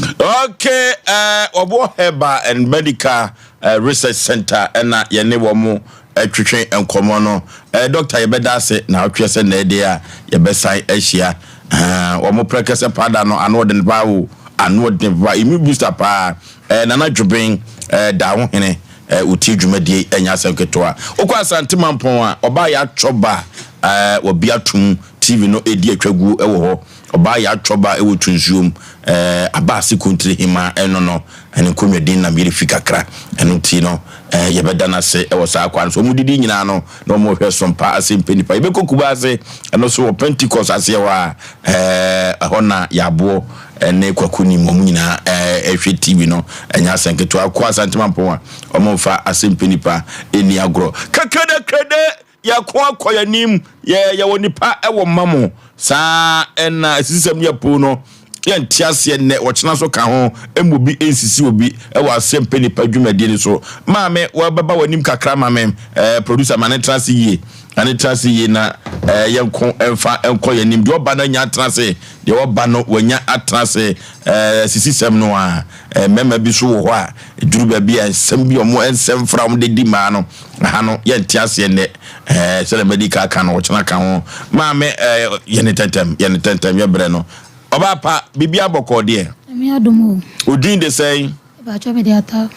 Okay, uh, Ɔboɔ Herbal and Medical uh, Research Center ɛna yɛne wɔn twetwe nkɔmmɔ no. Uh, Doctor yɛbɛda ase na ɔtwe sɛ na ɛdeɛ a yɛbɛsan ahyia. Uh, wɔn prɛkɛsɛ pada no ano ɔden paa o, ano ɔden paa, immune booster paa. Uh, Nana Dwoben uh, da ho hene. Eh, wotie dwumadie yi ɛnyɛ asɛm ketewa. Wokɔ Asante Mampɔn a, ɔbaa yɛ atwɔ ba eh, wɔbi atom TV no ɛdi atwa guo ɛwɔ hɔ. Ɔbaa yɛ atwɔ ba ɛwɔ Tunsuom eh, aba ase kuntiri hema ɛno no, ɛne nkonnwa din nam yere fi kakra. Ɛno nti no, eh, yɛbɛda no ase ɛwɔ saa kwan so. Wɔn didi nyinaa no, na wɔn hwɛ sompa ase mpɛ nipa. Yɛbɛkɔ Kuba ase, ɛno so wɔ Pentecost aseɛ hɔ a, eh, ɛhɔ na yɛaboɔ ne Kwaku nim wɔn nyinaa ɛhwɛ TV no ɛnyɛ asɛm ketewa kɔ Asante Mampɔn a wɔn mfa asɛmpɛ nipa ɛni agorɔ kɛkɛdɛkɛdɛ yɛko akɔ yɛn anim yɛ yɛwɔ nipa ɛwɔ mma mo saa ɛna asisɛm yɛ po no yɛnte aseɛ nnɛ wɔkyena so ka ho ɛmu obi ɛnsisi obi ɛwɔ asɛmpɛ nipa dwumadie no so maame wɔbɛba w'anim kakra ma me ɛɛ producer ma ne tena ase yie na ne tena ase yie na ɛɛ yɛnko ɛmfa ɛnkɔ yɛn anim deɛ ɔba no anya atena ase Deɛ waba no wanya atena ase ɛɛ asisisɛm no a ɛɛ mmarima bi so wɔ hɔ a ɛduru baabi a nsɛm bi a wɔn nsɛm fra wɔn de di mmaa no aha no yɛnte aseɛ nnɛ ɛɛ sɛdeɛ madi ka aka no ɔkyena ka ho maame ɛɛ yɛ ne tɛntɛm yɛ ne tɛntɛm yɛ brɛ no ɔbaa pa biribi abɔkɔɔ deɛ. Nyame adom o. Odin de sɛn? Ɛbɛatwa me de ataa.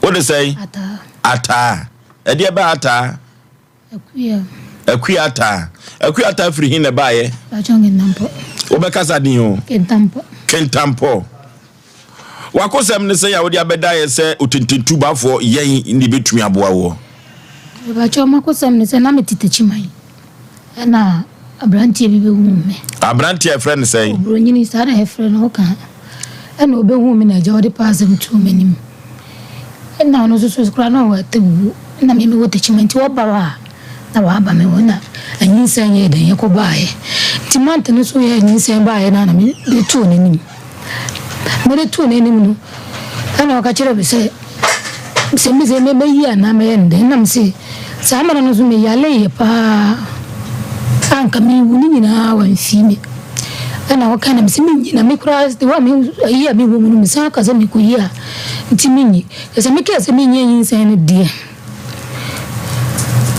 Wo de sɛn? Ataa. Ataa. Ɛdeɛ bɛ ataa? Akua. Akua Ataa. Akua Ataa firi he na ɛbaeɛ? Bàtchɔ Nkintampɔ. Wobɛkasa din o. Kintampɔ. Kintampɔ. W'akosɛm ne sɛn a wode abɛda yɛ sɛ otententubafoɔ yɛn ne bɛtumi aboa woɔ? Bàtchɔ m'akosɛm ne sɛ na mete Takyiman ɛna aberanteɛ bi bɛhuu me. Aberanteɛ a yɛfrɛ no sɛn? Oburonyini saa na yɛfrɛ no woka. Ɛna ɔbɛhuu me na agya ɔde paa asɛm too m'anim. Nna ɔno so so koraa na ɔwɔ atsɛmbu, nna me mowɔ Techiman ntsi ɔba hɔ a na ɔaba me hɔ na anyinsɛn yɛɛ dɛn yɛkɔbaeɛ. Ntsi month no so yɛ anyinsɛn baeɛ no a na mede too n'enyim. Mede too n'enyim no ɛna ɔka kyerɛɛ me sɛ sɛ me dze mɛyi anaa mɛyɛ no dɛn nna mese saa mber no so meyaleeɛ paa a nka mewu ne nyinaa wɔammfii me. Ɛna ɔka na mese menyi na me koraa de wa me ayi a mewɔ mu no mesan aka sɛ mekɔyi a nti menyi. Kyerɛ sɛ mekaa sɛ menyi anyinsɛn no deɛ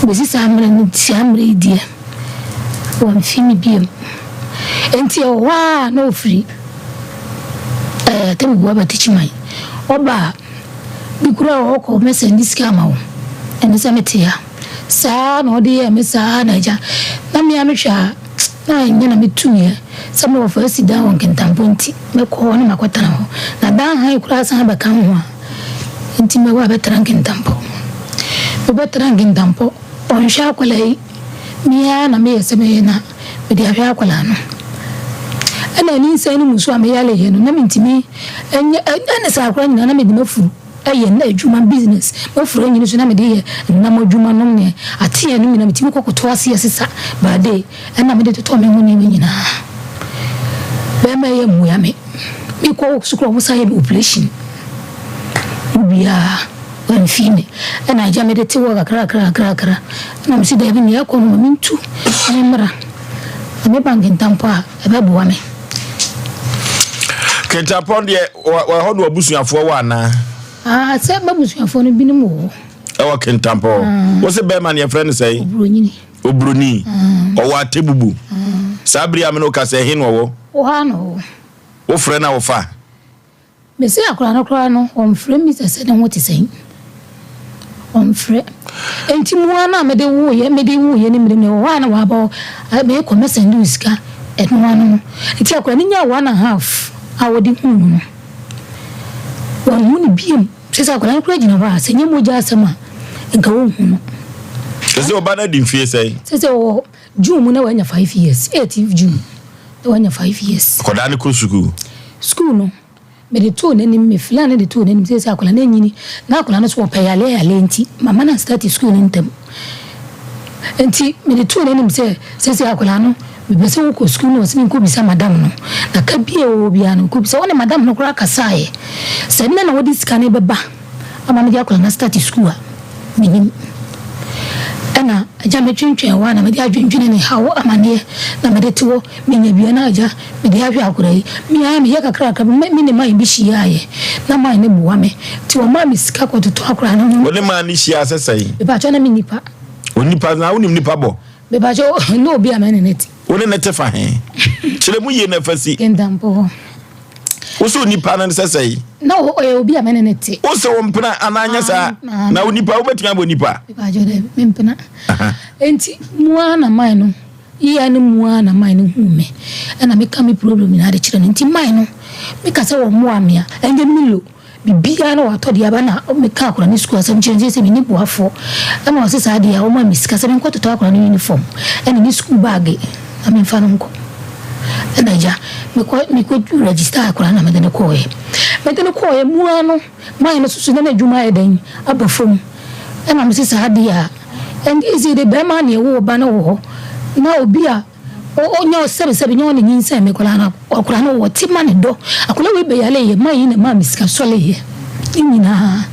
bɛsi saa mmerɛ no saa mmerɛ yi deɛ wamfi me biom. Nti ɛwɔ hɔ a na ɔfiri ɛɛ Atebubu aba Tikyiman. Ɔba a bi koraa ɔkɔ mɛsɛnde sika ama wo ɛne sɛ mete ha. Saa ara na ɔde yɛɛ me saa ara na agya na me ara mehwɛ a na ɛnyɛ na metuiɛ sɛ me wɔfa asi dan wɔ Nkintampɔ nti mɛkɔ hɔ na makɔtena hɔ na dan hann koraa san bɛka ho a nti mɛwɔ abɛtena Nkintampɔ. Mebɛtena Nkintampɔ ɔnhwɛ akwadaa yi me ara na meyɛ sɛ mɛyɛ na mede ahwɛ akwadaa no. Ɛna anyinsɛn no mu nso a meyareeɛ no na mentumi nyɛ ɛne saa koraa nyinaa na mede mafuru. yɛ na adwuma business mafura nyini so na mede yɛ nnam adwuma nom ne ateɛ no nyina metumi kɔ koto aseɛ sesa baade ɛna mede totɔ me ho nneɛma nyinaa bɛrima yɛ mmua me mekɔ sukuu ɔmo san yɛ me operation mu biara wamfii me ɛna agya mede te hɔ kakra kakra kakra kakra ɛna mesi daabi nea ɛkɔ no ma mentu na memmra na meba nkintampɔ a ɛbɛboa me. Kentampɔn deɛ ɛhɔ na w'abusuafoɔ wɔ anaa? Ah, sɛ m'abusuafoɔ no binom wɔ hɔ. Ɛwɔ Kentampɔn. Ah. Wo se bɛrima no yɛfrɛ no sɛn? Oburonyini. Oburoni. Ah. Ɔwɔ Atebubu. Ah. Saa bere a me ne wo kasa ɛhe na ɔwɔ? Wɔ ha na ɔwɔ. Wofrɛ no a ɔfa? Mese akwadaa no koraa no ɔmfrɛ mmisa sɛ ne ho te sɛn. Ɔmfrɛ. Enti mmoa no a mede woeɛ mede woeɛ no mmerɛ mu no ɛwɔ hɔ a na waba hɔ meekɔ mɛsɛnde wo sika ɛno ano no. Nti akwadaa no nyaa one and half a wɔde huu no no wanhu no biom. Kyerɛ sɛ akwadaa no koraa gyina hɔ a sɛ ɛnyɛ mogya asɛm a nka ɔnhu no. Kyerɛ sɛ ɔba no adi mfeɛ sɛn? Sɛ sɛ ɔwɔ June mu na wanya 5 years, 18 June na wanya 5 years. Akwadaa no kɔ sukuu? Sukuu no, mede too n'anim, me fila no de too n'anim sɛ sɛ akwadaa no anyini na akwadaa no so ɔpɛ yaleɛ yaleɛ nti mama no start sukuu no ntɛm. Nti mede too n'anim sɛ sɛ akwadaa no mepɛ sɛ wokɔ sukuu no ɔsɛ menkɔ bisa madam no na ka bi a ɛwɔ biara no mekɔ bisa wɔne madam no koraa kasaeɛ sɛ nnɛ na wɔde sika no bɛba ama mede akwadaa no start sukuu a menim. Ɛna agya metwentwɛn hɔ a na mede adwendwene ne haw amaneɛ na mede te hɔ menya bia na agya mede ahwɛ akwadaa yi me ara meyɛ kakrakra bi me ne man bi hyiaeɛ na man no boa me nti wɔmaa me sika kɔtotɔ akwadaa no ho. Wo ne man no hyia sɛ sɛn? Mepakyɛw na me nipa. Onipa na wonim nipa bɔ? Mepakyɛw na obi a me ne ne te. Wo ne ne te fa he? Kyerɛ mu yie na fa si. Kentampɔ hɔ. Wo sɛ onipa no sɛ sɛn? Na ɔyɛ obi a me ne ne te. Wo sɛ wo mpena anaa nyɛ saa? Na onipa wobɛtumi abɔ nipa? Mepakyɛw dɛ mempena. Enti mu ara na man no yea no mu ara na man no huu me ɛna meka me problem nyinaa de kyerɛ no nti man no meka sɛ wɔmmoa me a ɛnyɛ Milo biribiara na watɔ de aba na meka akwadaa no sukuu asɛm kyerɛ no sɛ menni boafoɔ ɛna ɔse saa deɛ a ɔma me sika sɛ menkɔtotɔ akwadaa no uniform ɛne ne sukuu baage na memfa no nkɔ ɛna agya mekɔ mekɔ register akwadaa no na mede no kɔɔɛ mede no kɔɔɛ mu ara no man no soso na n'adwuma ayɛ dɛn aba fam ɛna mese saa deɛ a ɛnde ɛsei de bɛrima na ɛwo ɔba no wɔ hɔ na obi a ɔnyɛ sɛbesɛbe nyɛ ɔne nyinsɛn me koraa no akwadaa no wɔte ma ne dɔ akwadaa wei bɛyale yɛ ma yi na maa me sika sɔle yɛ ne nyinaa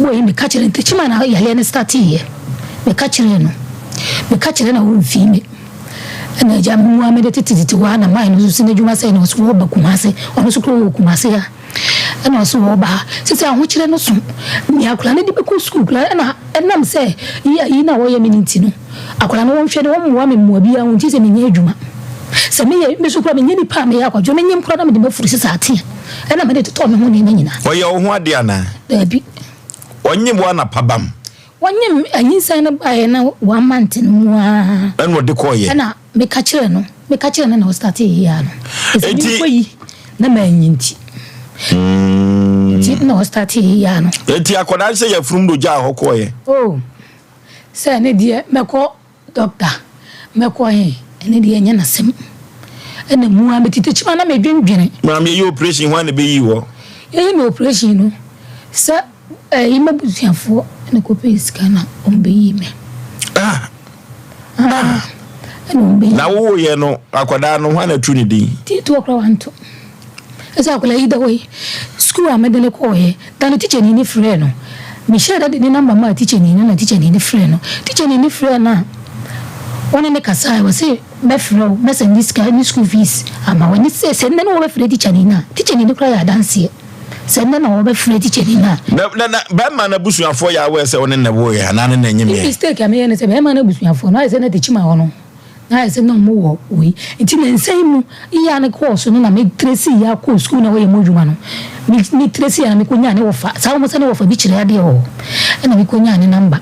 wɔ yi meka kyerɛ ntakyi ma na yaleɛ no starte yɛ meka kyerɛ no meka kyerɛ na wɔmfii me ɛna agya mu a mede tetetete hɔ a na maa no nso sɛ n'adwuma sɛ na ɔso wɔba Kumase ɔno nso kuro wɔ Kumase ha ɛna ɔso wɔba ha sisi ahokyerɛ no so nea akwadaa no de bɛkɔ sukuu koraa ɛna ɛnam sɛ yi ayi na wɔyɛ me no nti no akwadaa no wɔnhwɛ no wɔmmoa me mmoa biara ho nti sɛ menyɛ adwuma sɛ meyɛ me so koraa menyɛ nipa a meyɛ akwadwo menyem koraa na mede mafuru sesa ateɛ ɛna mede totɔ me ho nneɛma nyinaa. Ɔyɛ wo ho adeɛ anaa? Daabi. Ɔnyem wo anapa bam? Wɔnyem anyinsɛn no baeɛ na one month no mu ara. Ɛna ɔde kɔɔyɛ? Ɛna meka kyerɛ no meka kyerɛ no na ɔstartee yɛ ano. Ɛsɛ menkɔ yi na manyi nti. Nti na ɔstartee yɛ ano. Enti akwadaa no sɛ yafurum na ogyaa hɔ kɔɔyɛ? Oh sɛ ne deɛ mɛkɔ doctor mɛkɔ he ɛne deɛ ɛnyɛ n'asɛm. Ɛna mu ara metete kyima na medwendwene. Maame yɛyɛ operation hwan na ɛbɛyii hɔ? Yɛyɛ me operation no sɛ ɛyi m'abusuafoɔ na kɔpɛɛ sika na wɔn bɛyii me. Ah. Ah. Ɛna wɔn bɛyii. Na wowoyɛ no akwadaa no hwan na tu ne din? Tietoɔ koraa wanto. Ɛsɛ akwadaa yi da hɔ yi sukuu a mede no kɔɔeɛ da no tikyani no frɛɛ no. Mehyɛɛ da de ne namba maa tikyani no na tikyani no frɛɛ no. Tikyani no frɛɛ no a Wo ne no kasae, ɔse mɛfrɛ wo, mɛsɛnde sika ne school fees ama wo. Ɛne sɛ, sɛ nnɛ na wɔbɛfrɛ tikyani no a, tikyani no koraa yɛ adanseɛ. Sɛ nnɛ na wɔbɛfrɛ tikyani no a. Na, na, na bɛrima no abusuafoɔ yɛ aware sɛ wo ne no na ɛwoeɛ anaa ne na ɛnyemeɛ? Mistake a meyɛ ne sɛ, bɛrima no abusuafoɔ no, ayɛ sɛ na tekyima hɔ no, Na ayɛ sɛ na ɔmo wɔ wei nti nansa yi mu yɛ a ne kɔɔ so no na me tresi yɛ akɔ sukuu na wɔyɛ mu adwuma no me me tresi yɛ na me kɔ nyaa ne wɔfa saa wɔn sɛ ne wɔfa bi kyerɛ adeɛ wɔ hɔ ɛna me kɔ nyaa ne namba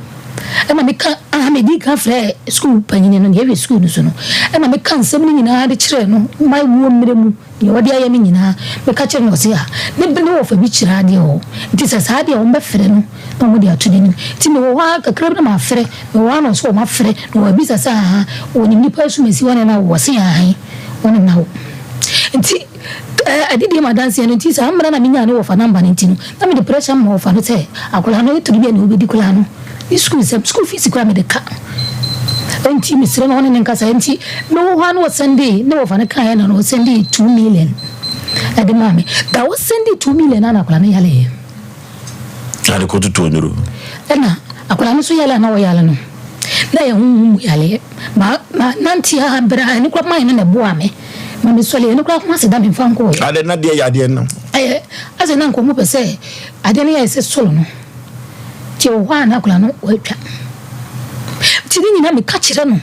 ɛna me ka aha me di kan frɛ sukuu panyini no nea ɛhwɛ sukuu no so no ɛna me ka nsɛm no nyinaa de kyerɛ no ma wuo mmerɛ mu nea ɔde ayɛ me nyinaa me ka kyerɛ no ɔse a ne ne wɔfa bi kyerɛ adeɛ wɔ hɔ nti sɛ saa adeɛ wɔn bɛfrɛ no na wɔde ato n'anim. Nti mewɔ hɔ ara kakra bi na mafrɛ, mewɔ hɔ ara na ɔse wɔafrɛ na wɔabisa sɛ ahaa wɔnim nipa asumasi wɔne no awo, ɔse aane wɔne no awo. Nti eh, adidie mu adanseɛ no nti saa mmerɛ na menyaa ne wɔfa number no nti no na mede pressure ma wɔfa no sɛ akwadaa no ɛtɔ bi a nea wobɛdi koraa no ne sukuu nsɛm, school fees koraa mede ka. Nti mesrɛ no ɔne ne nkasa nti mewɔ hɔ ara na ɔsɛndee ne wɔfa no kaeɛ na ɔsɛndee 2 million ɛde maa me. Da ɔsɛndee 2 million na akwadaa no yareeɛ. Na de kɔtotɔ nnuro. Ɛna akwadaa no nso yare a na ɔyare no, na ɛyɛ honhom mu yareɛ. Ma ma nante ara berɛ a ɛno koraa mayɛ no na ɛboaa me ma mesɔreɛ. Ɛno koraa ho aseda memfa nkɔeɛ. Adɛn na deɛ yadeɛ no? Ɛyɛ asɛ na nka wɔpɛ sɛ adeɛ no yɛ sɛ soro no. Nti ɛwɔ hɔ a na akwadaa no watwa. Nti ne nyinaa meka kyerɛ no.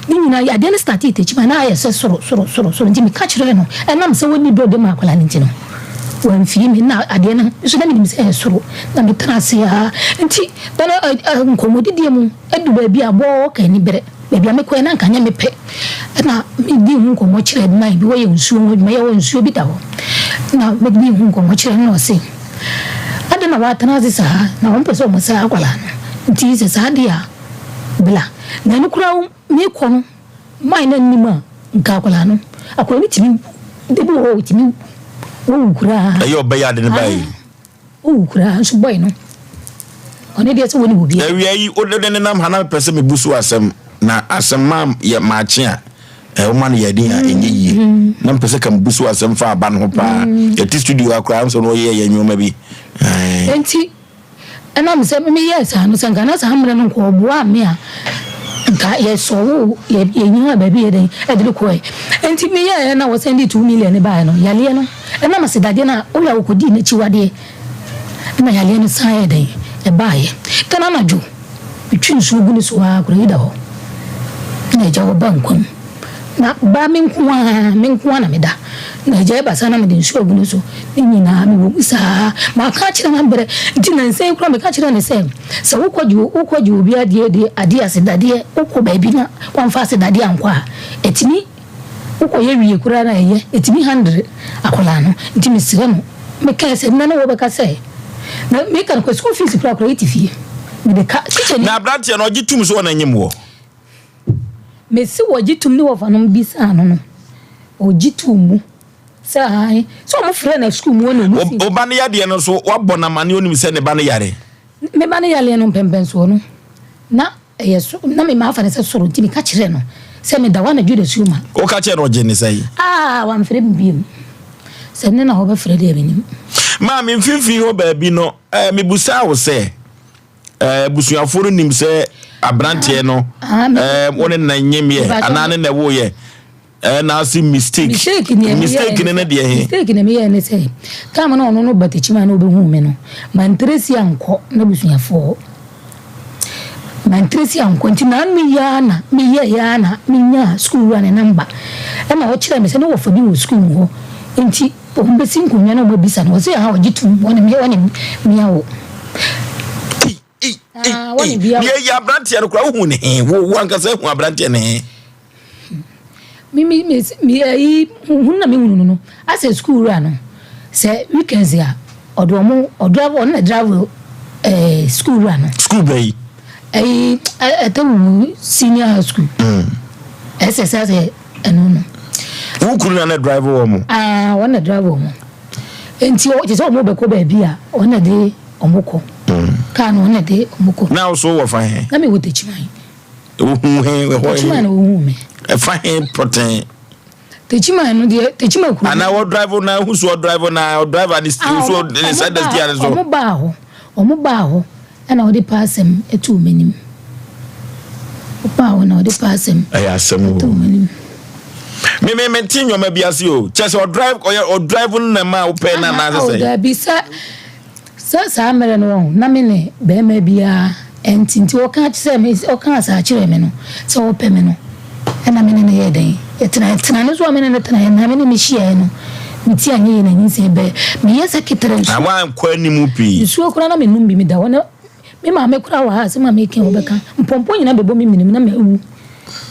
Ne nyinaa yɛ adeɛ no startee Techiman na ayɛ sɛ soro soro soro soro nti meka kyerɛɛ no ɛnam sɛ wɔnni dɔ de ma akwadaa no nti no wamfii me na adeɛ no nso na menim sɛ ɛyɛ soro na metena ase aa nti da no nkɔmmɔdidie mu adu baabi a bɔɔ ka ani berɛ baabi a mekɔɛ na nka nyɛ mepɛ ɛna medi ho nkɔmmɔ kyerɛ man bi wɔyɛ nsuo ho adwuma yɛwɔ nsuo bi da hɔ na medi ho nkɔmmɔ kyerɛ no na ɔse adɛn na wɔatena ase saa na wɔmpɛ sɛ wɔn sɛ akwadaa no nti sɛ saa deɛ a Bla. Na ɛno koraa wo mekɔ no man no anim a nka akwadaa no akwadaa no tumi wu da bi wɔ hɔ ɔtumi wu wɔwu koraa. Ɛyɛ ɔbɛyɛ ade no baa yi. Owu koraa nso bɔe no ɔne deɛ sɛ wɔne wɔ bi. Awia yi wode ne nam ha na mepɛ sɛ mebu so asɛm na asɛm ma yɛ maakye a ɛwoma no yɛ den a ɛnyɛ yie na mepɛ sɛ ka mebu so asɛm fa aba no ho paa yɛte studio ha koraa sɛ no ɔyɛ yɛ nneɛma bi. Enti Ɛnam sɛ meyɛɛ saa no, sɛ nka na saa mmerɛ no nka ɔboaa me a, nka yɛsɔwoo, yɛ yɛnyaa baabi yɛ dɛn ɛde no kɔɛ. Nti meyɛɛ na wɔsɛn de 2 million no baeɛ no, yareɛ no, ɛnam asedadeɛ no a woyɛ a wɔkɔdii n'akyiwadeɛ na yareɛ no san yɛɛ dɛn ɛbaeɛ. Da no anadwo, metwi nsuo gu ne so ara koraa yi da hɔ na agya ɔba nkwa mu. Na ba me nko ara, me nko ara na meda. Na agya ɛba saa na mede nsuo agu ne so. Ne nyinaa mewɔ mu saa. Maka akyerɛ no abrɛ. Nti nansa yi koraa meka kyerɛɛ no sɛ, sɛ wokɔgye wokɔgye obi adeɛ de adeɛ asedadeɛ, wokɔ baabi na wamfa asedadeɛ ankɔ a, ɛtumi wokɔyɛ wie koraa na ɛyɛ, ɛtumi handle akwadaa no. Nti mesrɛ no, mekae sɛ nnɛ no wɔbɛka sɛ, na meka no kɔ school fees koraa koraa yɛte fie. Mede ka tikyani. Na aberanteɛ no ɔgye tom sɛ ɔna nyem woɔ? Mese wɔgye tom ne wɔfanom bisaa no no, ɔgye too mu sɛ aane. Sɛ wɔn frɛɛ no sukuu mu hɔ na wɔn si. Wo ba no yadeɛ no nso woabɔ no amaneɛ ɔnim sɛ ne ba no yare? Me ba no yareɛ no mpɛnpɛnsoɔ no na ɛyɛ so na me mafa no sɛ soro nti meka kyerɛɛ no sɛ meda hɔ anadwo dasuo ma. Woka kyerɛɛ no ɔgyee no sɛn? Ah wamfrɛ me biom. Sɛ nnɛ na ɔbɛfrɛ deɛ mennim. Maame mfimfini hɔ baabi no eh, mebusaa wo sɛ. Abusuafoɔ no nim sɛ aberanteɛ no wo ne na nyemyɛ anaa ne na ɛwoyɛ na ase mistake mistake ne ne deɛ he mistake na meyɛ ne sɛ time na ɔno no ba tekyima na ɔbɛhu me no mantresi ankɔ n'abusuafoɔ hɔ mantresi ankɔ nti na meyɛ na meyɛ yɛ na menya sukuu wura ne namba ɛna ɔkyerɛ me sɛ ne wɔfa bi wɔ sukuu mu hɔ nti Wɔn bɛsi nkonnwa na wɔn abisa no, wɔse aha ɔgye tom, wɔne me, wɔne mea wo. Ah, wɔne bia wo. Deɛ yɛ aberanteɛ no koraa wohu ne he, wo wo ankasa hu aberanteɛ ne he. Me me me me ayi hunu na me hunu no no, asɛ sukuu wura no, sɛ weekends a ɔde wɔn ɔdrive ɔno na drive ɛɛ eh, sukuu wura no. Sukuu bɛyi. Ɛyi ɛtɛwu senior high school. Ɛsɛ sɛ sɛ. Ɛno no. Wo kunu na na drive wɔn mo? Ah, wɔn na drive wɔn. Nti ɔ kyerɛ sɛ wɔn bɛkɔ baabi a, wɔn na de wɔn kɔ. Mm. Kaa no wɔn na de wɔn kɔ. Na wo so wɔ fa he? Na mi wɔ Techiman. Wohu he ɛhɔ he? Techiman na wohu me. Ɛfa he pɔtɛn? Techiman no deɛ Techiman kuro. Ana wɔ drive na ehu so ɔdrive na ɔdrive ade ah, so ne nsa da steer so. Wɔn baa hɔ, wɔn baa hɔ ɛna wɔde pa asɛm ɛtoo m'anim. Ɔpaa wo na ɔde pa asɛm. Ɛyɛ asɛm o. Ɛtɔ m'anim. Me me me te nneɛma bi ase o. Kyɛ sɛ ɔdrive ɔyɛ ɔdrive no na ma wopɛ na anaasɛ sɛ. Dabi sɛ sɛ saa mmerɛ no wɔn na me ne bɛrima biara ɛnti nti ɔka sɛ me ɔka saa kyerɛ me no sɛ ɔpɛ me no ɛna me ne no yɛ dɛn yɛtena tena no so a me ne no tena na me ne no hyiaeɛ no me ti anyɛ yie na nyinsɛn bɛɛ meyɛ sɛ ketere nsuo. Na wankɔ anim pii. Nsuo koraa na menom bi meda hɔ na Me maame koraa wɔ ha a, asɛm a meka yi ɔbɛka. Mpɔmpɔ nyinaa bɛbɔ me menem na mawu.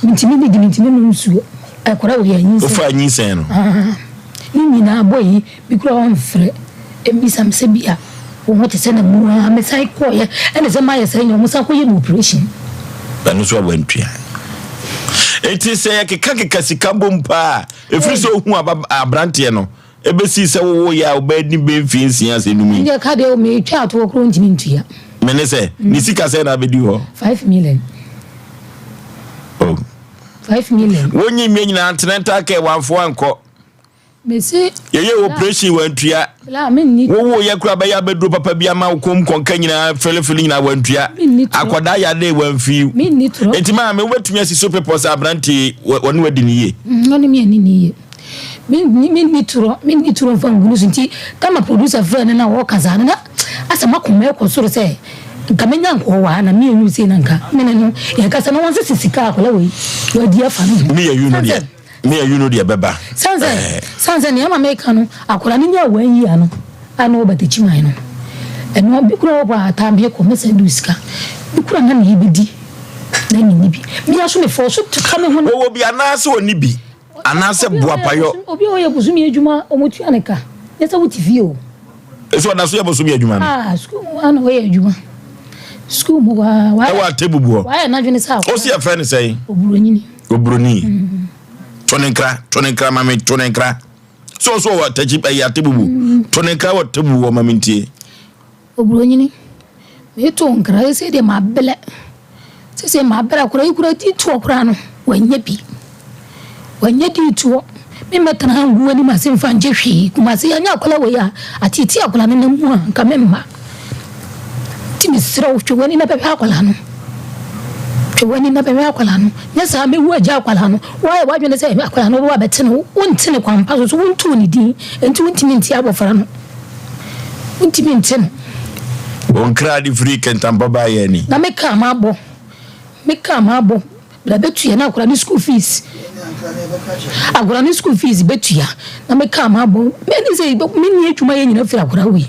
Mentumi nnidi, mentumi nnom nsuo. Akwadaa wei anyinsɛn. Wofaa nyinsɛn no? Ah, ne nyinaa bɔ yi, bi koraa ɔmfrɛ mmisa me sɛ bi a wo ho te sɛ na mu a mesan kɔeɛ ɛne sɛ mayɛ saa nyinaa wɔsan kɔyɛ me operation. Ɛno nso a wantua. Enti sɛ yɛkekakeka sika bom paa a, ɛfiri sɛ ohu aberanteɛ no, Ebesii sɛ wowoo yɛ a wobɛyɛ ne bɛ mfie nsia sɛ num yi. Ɛndeɛ ka deɛ o metwa atoɔ koraa ɔntumi ntua. Me ne sɛ, ne sika sɛn na abɛdi hɔ? 5 million. Oh. 5 million. Wonyi mmea nyinaa antenatal care wamfo ankɔ. Mese. Yɛyɛ operation wantua. Bla menni. Wowoo yɛ koraa bɛyɛ abɛduro papa bi ama wo kɔn mu kɔnka nyinaa felefele nyinaa wantua. Menni torɔ. Akwadaa yare wamfi. Menni torɔ. Enti maame wobɛtumi asi so pepɔ sɛ aberanteɛ wɔne wadi ne yie? Ɔne me anni ne yie. Menni menni torɔ menni torɔ mfa ngu no so nti kama producer frɛ no na ɔka saa no na asɛ m'akoma ɛkɔ soro sɛ nka menya nkɔɔ wɔ ha na me yɛ sei na nka mene no yɛkasa na wɔnsese sika akwadaa wei wadi afa no ho. Me yɛ yu no deɛ me yɛ yu no deɛ bɛba. San sɛ san sɛ nea ama meka no akwadaa no nya wɔn yi ano a na ɔba takyi man no ɛno bi kura wɔ hɔ a ataa me kɔ mɛsɛn do sika bi kura na ne yɛ bi di na ne ni bi bi aso me fɔ so ka me ho. Wɔwɔ bi anaasɛ ɔni bi. Anaasɛ boapayɔ. Obi a ɔyɛ bosome adwuma wɔtua ne ka nyɛ sɛ wote fie o. Ɛsɛ ɔda so yɛ bosome adwuma no. Ah sukuu mu hɔ na ɔyɛ adwuma sukuu mu hɔ a. Ɛwɔ atebubu hɔ. Wayɛ n'adwene sɛ akɔ. Ɔsi ɛfrɛ ne sɛn. Oburonyini. Oburoni. To ne nkra to ne nkra ma me to ne nkra. So ɔso wɔ atakyi ɛyɛ atebubu to ne nkra wɔ atebubu hɔ ma me ntie. Oburonyini, meto nkra sesei deɛ mabrɛ, sesei mabrɛ akwadaa yi koraa di toɔ koraa no wanya bi, wanya di toɔ. Me mmɛtena ha ngu w'anim ase mfa ngye hwee. Kumase anyɛ akwadaa wei a ateetee akwadaa no nam mu a nka memma. Nti mesrɛ wo twe w'ani na bɛhwɛ akwadaa no. Twe w'ani na bɛhwɛ akwadaa no. Nyɛ saa mɛwu agya akwadaa no. Woayɛ w'adwene sɛ akwadaa no wobɛba abɛte no, wonte no kwan pa so, so wontoo ne din, nti wontumi nte abɔfra no. Wontumi nte no. Wo nkra de firi Kɛntampɔ baeɛ ni. Na me kaa mabɔ, me kaa mabɔ, bra bɛtua na akwadaa no school fees, akwadaa no school fees bɛtua na me kaa mabɔ. Mɛni sɛ menni adwuma yɛ nyina firi akwadaa wei.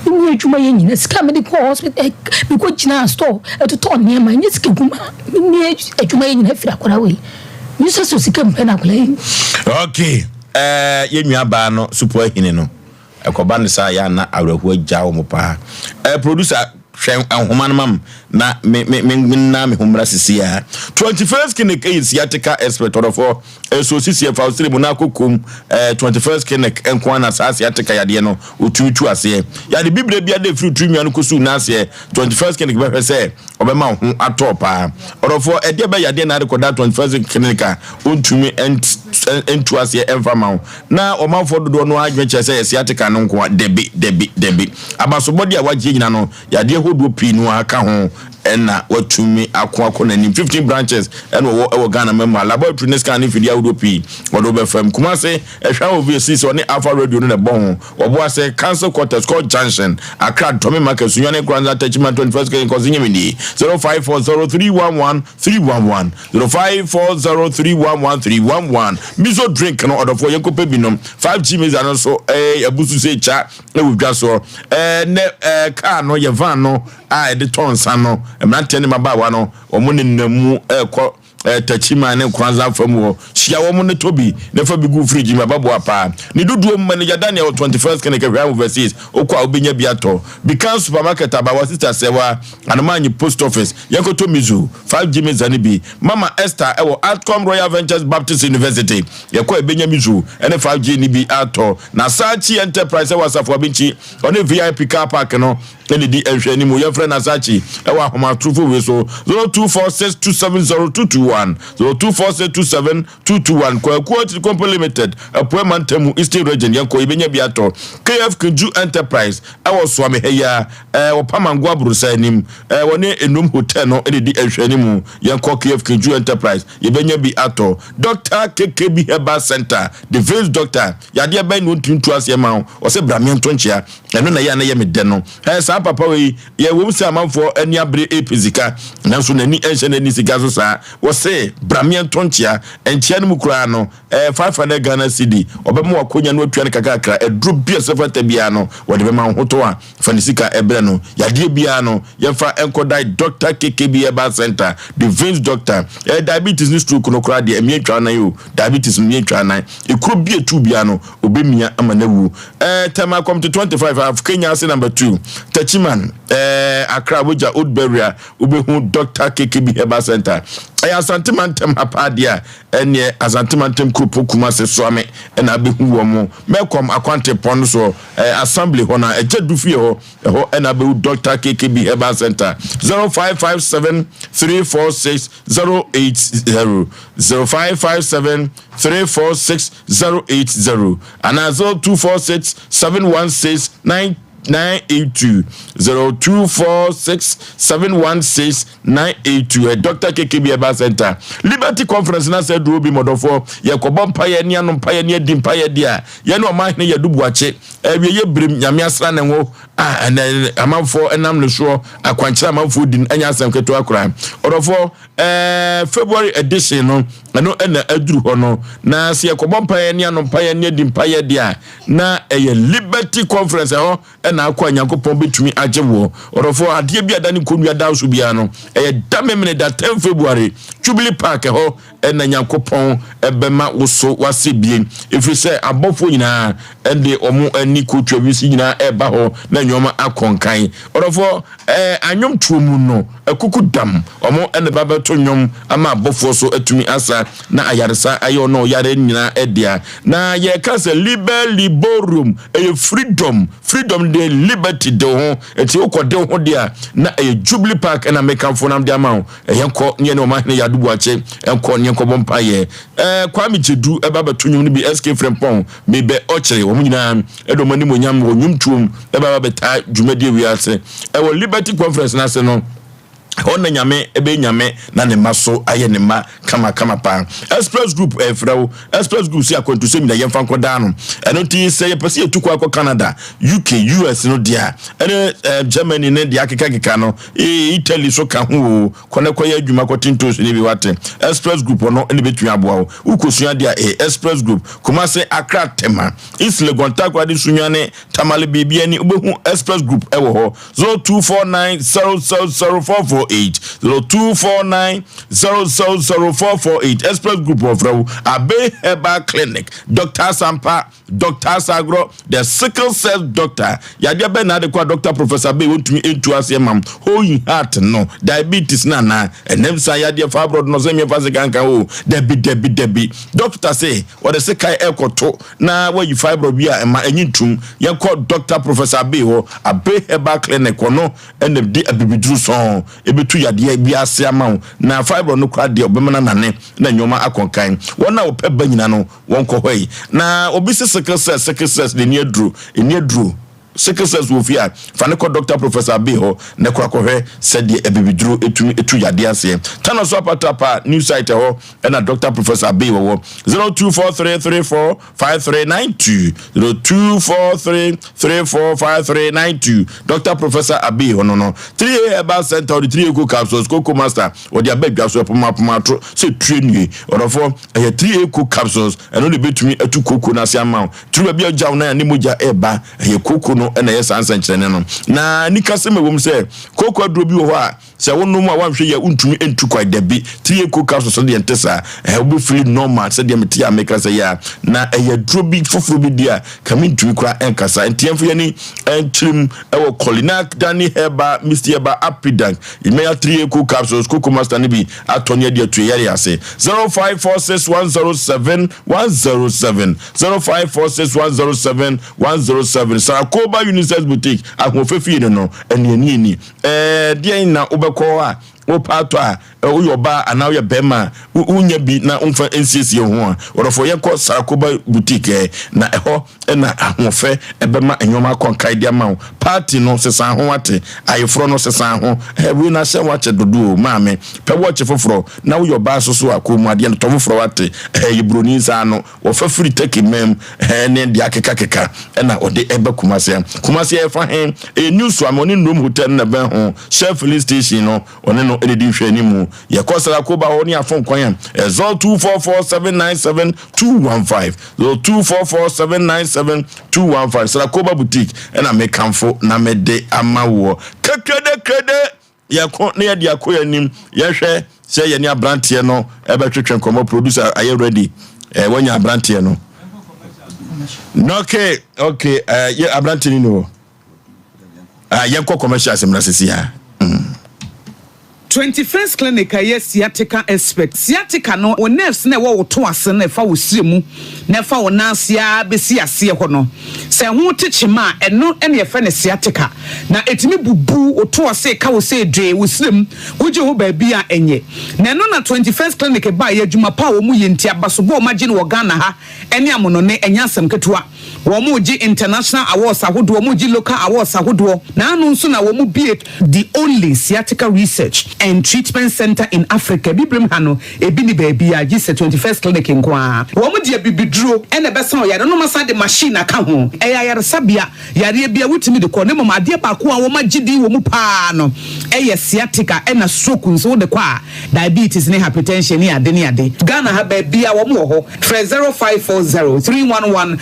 Menni adwuma yɛ nyina, sika mede kɔ hospital, eh, mekɔ gyina store, ɛtotɔ nneɛma, ɛnyɛ sika kuma. Menni adwuma yɛ nyina firi akwadaa wei. Mesɛ so sika mpɛ na akwadaa yi. Okay, eh, yɛn nua baa no, Supo Ahini no. Ɛkɔba no saa a, yɛ a na awerɛhoɔ agyaa wɔn paa. Eh, producer, hwɛ nhoma no ma me na me me me menna me ho mmra sisi a. 21st Clinic ɛyɛ sciatica expert ɔdɔfoɔ. Ɛso sisi ɛfa wo sere mu na akɔ kom. Eh, 21st Clinic nko ara na saa sciatica yadeɛ no wɔtumi tu aseɛ. Yade bibire biara de ɛfiri tiri nwia no kɔsi wo nan aseɛ, 21st Clinic bɛhwɛ sɛ ɔbɛma wo ho atɔ wo paa. Ɔdɔfoɔ, ɛdeɛ bɛ yadeɛ na ade kɔda 21st Clinic a ɔntumi ntu aseɛ ɛmfa ma wo. Na ɔmanfoɔ dodoɔ no ara adwene kyerɛ sɛ yɛ sciatica no nko a. Dabi, dabi, dabi. Abasobɔdeɛ a wagyeɛ nyina no, yadeɛ hodoɔ pii no ara ka ho na watumi ako akɔ n'anim. 15 branches na ɔwɔ wɔ Ghana man mu ha. Laboratory ne scan ne mfidie ahodoɔ pii wɔde wo bɛfa mu. Kumase, Ɛhwa Overseas ɔne Alpha Radio no na ɛbɔ ho. Wɔboa sɛ Council Quarters, Court Junction, Accra, Dome Market, Sunyani, Nkoranza, Techiman, 21st Kenya, Nkɔso Nyemini, 0540311311, 0540311311. Miso drink no ɔdɔfoɔ yɛnkɔpɛ bi nom. 5G mixer no nso eh, abusu sɛ kya ɛwɔ dwa soɔ. Eh, nɛ eh, kaa no yɛ van no a ɛde tɔn nsa no, mmeranteɛ ne mmabaawa no wɔn nenam mu ɛrekɔ eh, Techiman ne Nkoranza fam hɔ. Hyia wɔn ne tɔ bi na fa bi gu fridge mu, ɛbɛboa paa. Ne dodoɔ mu, Manager Daniel wɔ 21st Clinic, Ahwea Overseas, wokɔ a wobɛnya bi atɔ. Bikan Supermarket, Abawa Sister Sɛwa, Anomaanyi Post Office, yɛnkɔtɔ Mizu, 5G Mixer no bi. Mama Esther wɔ Atcom Royal Ventures Baptist University, yɛkɔ a yɛbɛnya Mizu ne 5G no bi atɔ. Na Sachi Enterprise wɔ Asafo Abinkyi, ɔne VIP Car Park no. ɛna di nhwɛ anim. Yɛmfrɛ Nasakyi ɛwɔ ahomatorofo wei so 0246270221, 024627 221. Kwaku Akyiri Company Limited, Apuei Mantam mu, Eastern Region. Yɛnkɔ, yɛbɛnya bi atɔ. KF Kinju Enterprise ɛwɔ Soame ha yi a, wɔ Pamango Aborosa anim, wɔne Enum Hotel no ɛna di nhwɛ anim. Yɛnkɔ KF Kinju Enterprise, yɛbɛnya bi atɔ. Dr KKB Herbal Center, the veins doctor, yadeɛ bɛn na ɔntumi ntu aseɛ ma wo? Ɔsɛ brameɛ nto nkyea. Ɛno na yɛ a na yɛ me dɛ no. Saa papa wei yɛwɔ mu sɛ amanfoɔ ani abere ɛpɛ sika, nanso n'ani ɛnhyɛ n'ani sika so saa. Wɔsɛ brameɛ nto nkyea. Nkyea no mu koraa no 500 Ghana cedi. Ɔbɛma wakonya no atua no kakrakra. Ɛduro bi a sɛ fata biara no, wɔde bɛma wo ho a fa ne sika ɛbrɛ no. Yadeɛ biara no, yɛmfa nkɔdae Dr KKB Herbal Center, the veins doctor. Diabetes ne stroke no koraa deɛ, ɛmia ntwa nan o. Diabetes no mia ntwa nan. Ekuro bi etu biara no, obɛmia ama no awu. Tema Community 25 af Kenya ase number 2, Techiman, Accra Wogya Old Barrier, wobɛhu Dr KKB Herbal Center. Ɛyɛ Asantema ntɛm ha paa deɛ a, ɛneɛ Asantema ntɛm kuropɔ Kumase Soame ɛna abɛhu wɔ mo mɛkɔm akwantepɔn no so, assembly hɔ na ɛgya du fie hɔ. Ɛhɔ ɛna abɛhu Dr KKB Herbal Center. 0557 346 080, 0557 346 080, anaa 0246 716 9 982, 0246 716 982. Dr KKB Herbal Center. Liberty Conference na sɛ duro bi mɔdɔfoɔ, yɛkɔbɔ mpayɛ ne ano mpayɛ ne adi mpayɛ deɛ a yɛne ɔman hene yɛdo buakye awie yɛ birim. Nyame asra ne ngo a ɛnɛ amanfoɔ ɛnam ne soɔ akwankyerɛ amanfoɔ di no, ɛnyɛ asɛm ketewa koraa. Ɔdɔfoɔ, February edition no, ɛno ɛna aduru hɔ no. Na sɛ yɛkɔbɔ mpayɛ ne ano mpayɛ ne adi mpayɛ deɛ a, na ɛyɛ Liberty Conference. Ɛhɔ ɛna akɔ a Nyankopɔn bɛtumi agye woɔ. Ɔdɔfoɔ, adeɛ bi a da ne nkonnua da so biara no, ɛyɛ da memene da 10 February, Jubilee Park. Ɛhɔ ɛna Nyankopɔn ɛbɛma wo so wase bie, ɛfiri sɛ abɔfoɔ nyinaa ɛde ɔmo ani kotua wisi nyinaa ɛba hɔ na nneɛma akɔ nkan. Ɔdɔfoɔ, anwomtoɔ mu no, akuku dam ɔmo ɛna ba bɛto nnwom ama abɔfoɔ so atumi asa na ayaresa ayɛ ɔno ɔyare nyinaa ɛdea. Na yɛka sɛ liber liberum, ɛyɛ freedom. Freedom de liberty de ho, ɛti wokɔ de ho deɛ a, na ɛyɛ Jubilee Park ɛna mekamfo nam de ama wo. Ɛyɛ nkɔ ne yɛne ɔma hene yɛ adoboakye, ɛnkɔ ne yɛnkɔbɔ mpayɛ. Kwame Gyedu ɛba bɛto nnwom no bi, SK Frempɔn mebɛ ɔkyere wɔn nyinaa ɛde wɔn anim onyam wɔ nnwomtuom ɛba bɛtaa dwumadie wiase ɛwɔ Liberty Conference n'ase no. Ɛhɔ na Nyame ɛbɛyɛ Nyame na ne mma so ayɛ ne mma kamakama paa. Express Group ɛfrɛ wo. Express Group si akwantusɛm nyina yɛmfa nkɔdaa no. Ɛno nti sɛ yɛpɛ sɛ yɛtu kɔ akɔ Canada, UK, US no deɛ a, ɛne Germany ne deɛ akekakeka no, Italy so ka ho o. Kɔ ne kɔyɛ adwuma, kɔte ntosi ne bi wate. Express Group ɔno ɛne bɛtumi aboa wo. Wokɔsua deɛ a, Express Group, Kumase, Accra, Tema, East Legon, Takoradi, Sunyani, Tamale, biribi ani wobɛhu Express Group ɛwɔ hɔ. 0249 000448, 0249 000448. Express Group wɔfrɛ wo. Abe Herbal Clinic, Dr Sampa, Dr Sagro, the sickle cell doctor. Yadeɛ bɛn na ade kɔ a Dr Professor Bey wɔntumi ntu aseɛ mam? Hole heart no, diabetes no, anaa ɛnam sa yadeɛ fibroid no, sɛ mmiɛmfa sika nka o? Dabi, dabi, dabi. Doctor sɛ wɔde sekan ɛkɔto na wayi fibroid bi a ɛma ɛnyi ntum. Yɛnkɔ Dr Professor Abe hɔ, Abe Herbal Clinic hɔ no, ɛna di abibiduru sɔn ebetu yadeɛ bi ase ama wo. Na fibroid no koraa deɛ, ɔbɛma no nane na nneɛma akɔnkan. Wɔn a wɔpɛ ba nyina no, wɔn kɔ hɔ yi. Na obi sɛ sickle cell, sickle cell de ni aduro, ɛni aduro. Sickle cells wɔ fie a, fa ne kɔ Dr Professor Abe hɔ na kɔ akɔhwɛ sɛdeɛ abibiduro etumi etu yadeɛ aseɛ. Tano so apatapa new site hɔ ɛna Dr Professor Abe wɔwɔ. 0243345392, 0243345392. Dr Professor Abe hɔ no. 3A Herbal Center, ɔde 3A Co capsules, Coco Master, wɔde aba adwa so. Ɛpoma ato sɛ tue nue. Ɔdɔfoɔ, ɛyɛ 3A Co capsules, ɛno de bɛtumi atu koko no ase ama wo. Turu baabi a gyaw nan a ne mogya ɛreba, ɛyɛ koko no ɛna ɛyɛ saa nsɛnkyerɛnne no. Na nika sɛm ɛwɔ mu sɛ koko aduro bi wɔ hɔ a sɛ wonom a woanhwɛ yɛ wontumi ntu kwae. Dabi, 3A Co capsules no deɛ nte saa. Ɛhɛ wobɛfiri normal sɛdeɛ mete a meka sɛ yɛ a, na ɛyɛ aduro bi foforɔ bi di a ka mentumi koraa ɛnkasa. Nti yɛmfa yɛni ɛnkyerɛm ɛwɔ Colinac Dani Herbal Misty Herbal Apidank yɛmɛya 3A Co capsules, Coco Master no bi atɔ ne ade atu yɛre ase. 0546107107, 0546107107. Sarakoba. Sarakoba Unisex Boutique, ahoɔfɛ fie no no, ɛne ani ani. Ɛɛ deɛn na wobɛkɔ a wopɛ atɔ a, woyɛ ɔbaa anaa woyɛ bɛrima a, wonya bi na womfa nsiesie ho a, wɔdɔfo, yɛnkɔ Sarakoba Boutique na ɛhɔ ɛna ahoɔfɛ ɛbɛma nneɛma akɔ nkae de ama wo. Party no sesan ho ate, ayeforɔ no sesan ho. Wei na ahyɛ wakyɛ dodo o, maame pɛ wɔkye foforɔ. Na woyɛ ɔbaa so so a, kɔn mu adeɛ no tɔ foforɔ wate. Yɛ buroni nsa ano wɔfa firi Turkey mɛm ne deɛ akekakeka ɛna ɔde ɛba Kumase. Kumase ɛfa he? Ɛyɛ New Suame, ɔne Nnom Hotel no na ɛbɛn ho, Shell filling station no, ɔne no ɛna di nhwɛ anim. Yɛkɔ Sarakoba hɔ ne afɔn kwan a, 0244797215, 0244797215. Sarakoba Boutique ɛna mekamfo na mede ama woɔ. Kekrede krede, yɛko na yɛde akɔ yɛn anim. Yɛhwɛ sɛ yɛne aberanteɛ no ɛbɛtwetwe nkɔmmɔ. Producer ayɛ ready, wɔnya aberanteɛ no no. Okay, yɛ aberanteɛ no ni hɔ. Yɛnkɔ commercial asɛm na sisi ha. 21st Clinic a ɛyɛ sciatica expert. Sciatica no, wo nerves na ɛwɔ wo to ase na ɛfa wo sire mu na ɛfa wo nan ase a bɛsi aseɛ hɔ no, sɛ ɛho te kyema a, ɛno ɛna yɛfrɛ no sciatica. Na ɛtumi bubu wo to ase ka wo sɛ dwee wo sire mu wogye ho baabi a ɛnyɛ. Na ɛno na 21st Clinic ba yɛ adwuma pa a wɔn yɛ nti abasobɔ a wɔn agye no wɔ Ghana ha ɛne amonɔne ɛnyɛ asɛm ketewa. Wɔn gye international awards ahodoɔ, wɔn gye local awards ahodoɔ. Na ano nso na wɔn bie the only sciatica research and treatment center in Africa. Bibirem ha no, ebi ni baabi a gye sɛ 21st Clinic nko ara. Wɔn deɛ, bibiduro ɛna ɛbɛsan ɔyare no, masa de machine aka ho. Ɛyɛ ayaresabea, yareɛ bi a wotumi de kɔ ne mom. Adeɛ baako a wɔn agye din wɔ mu paa no ɛyɛ sciatica ɛna stroke nso wode kɔ a, diabetes ne hypertension ne ade ne ade. Ghana ha baabi a wɔn wɔ hɔ, frɛ 0540311311,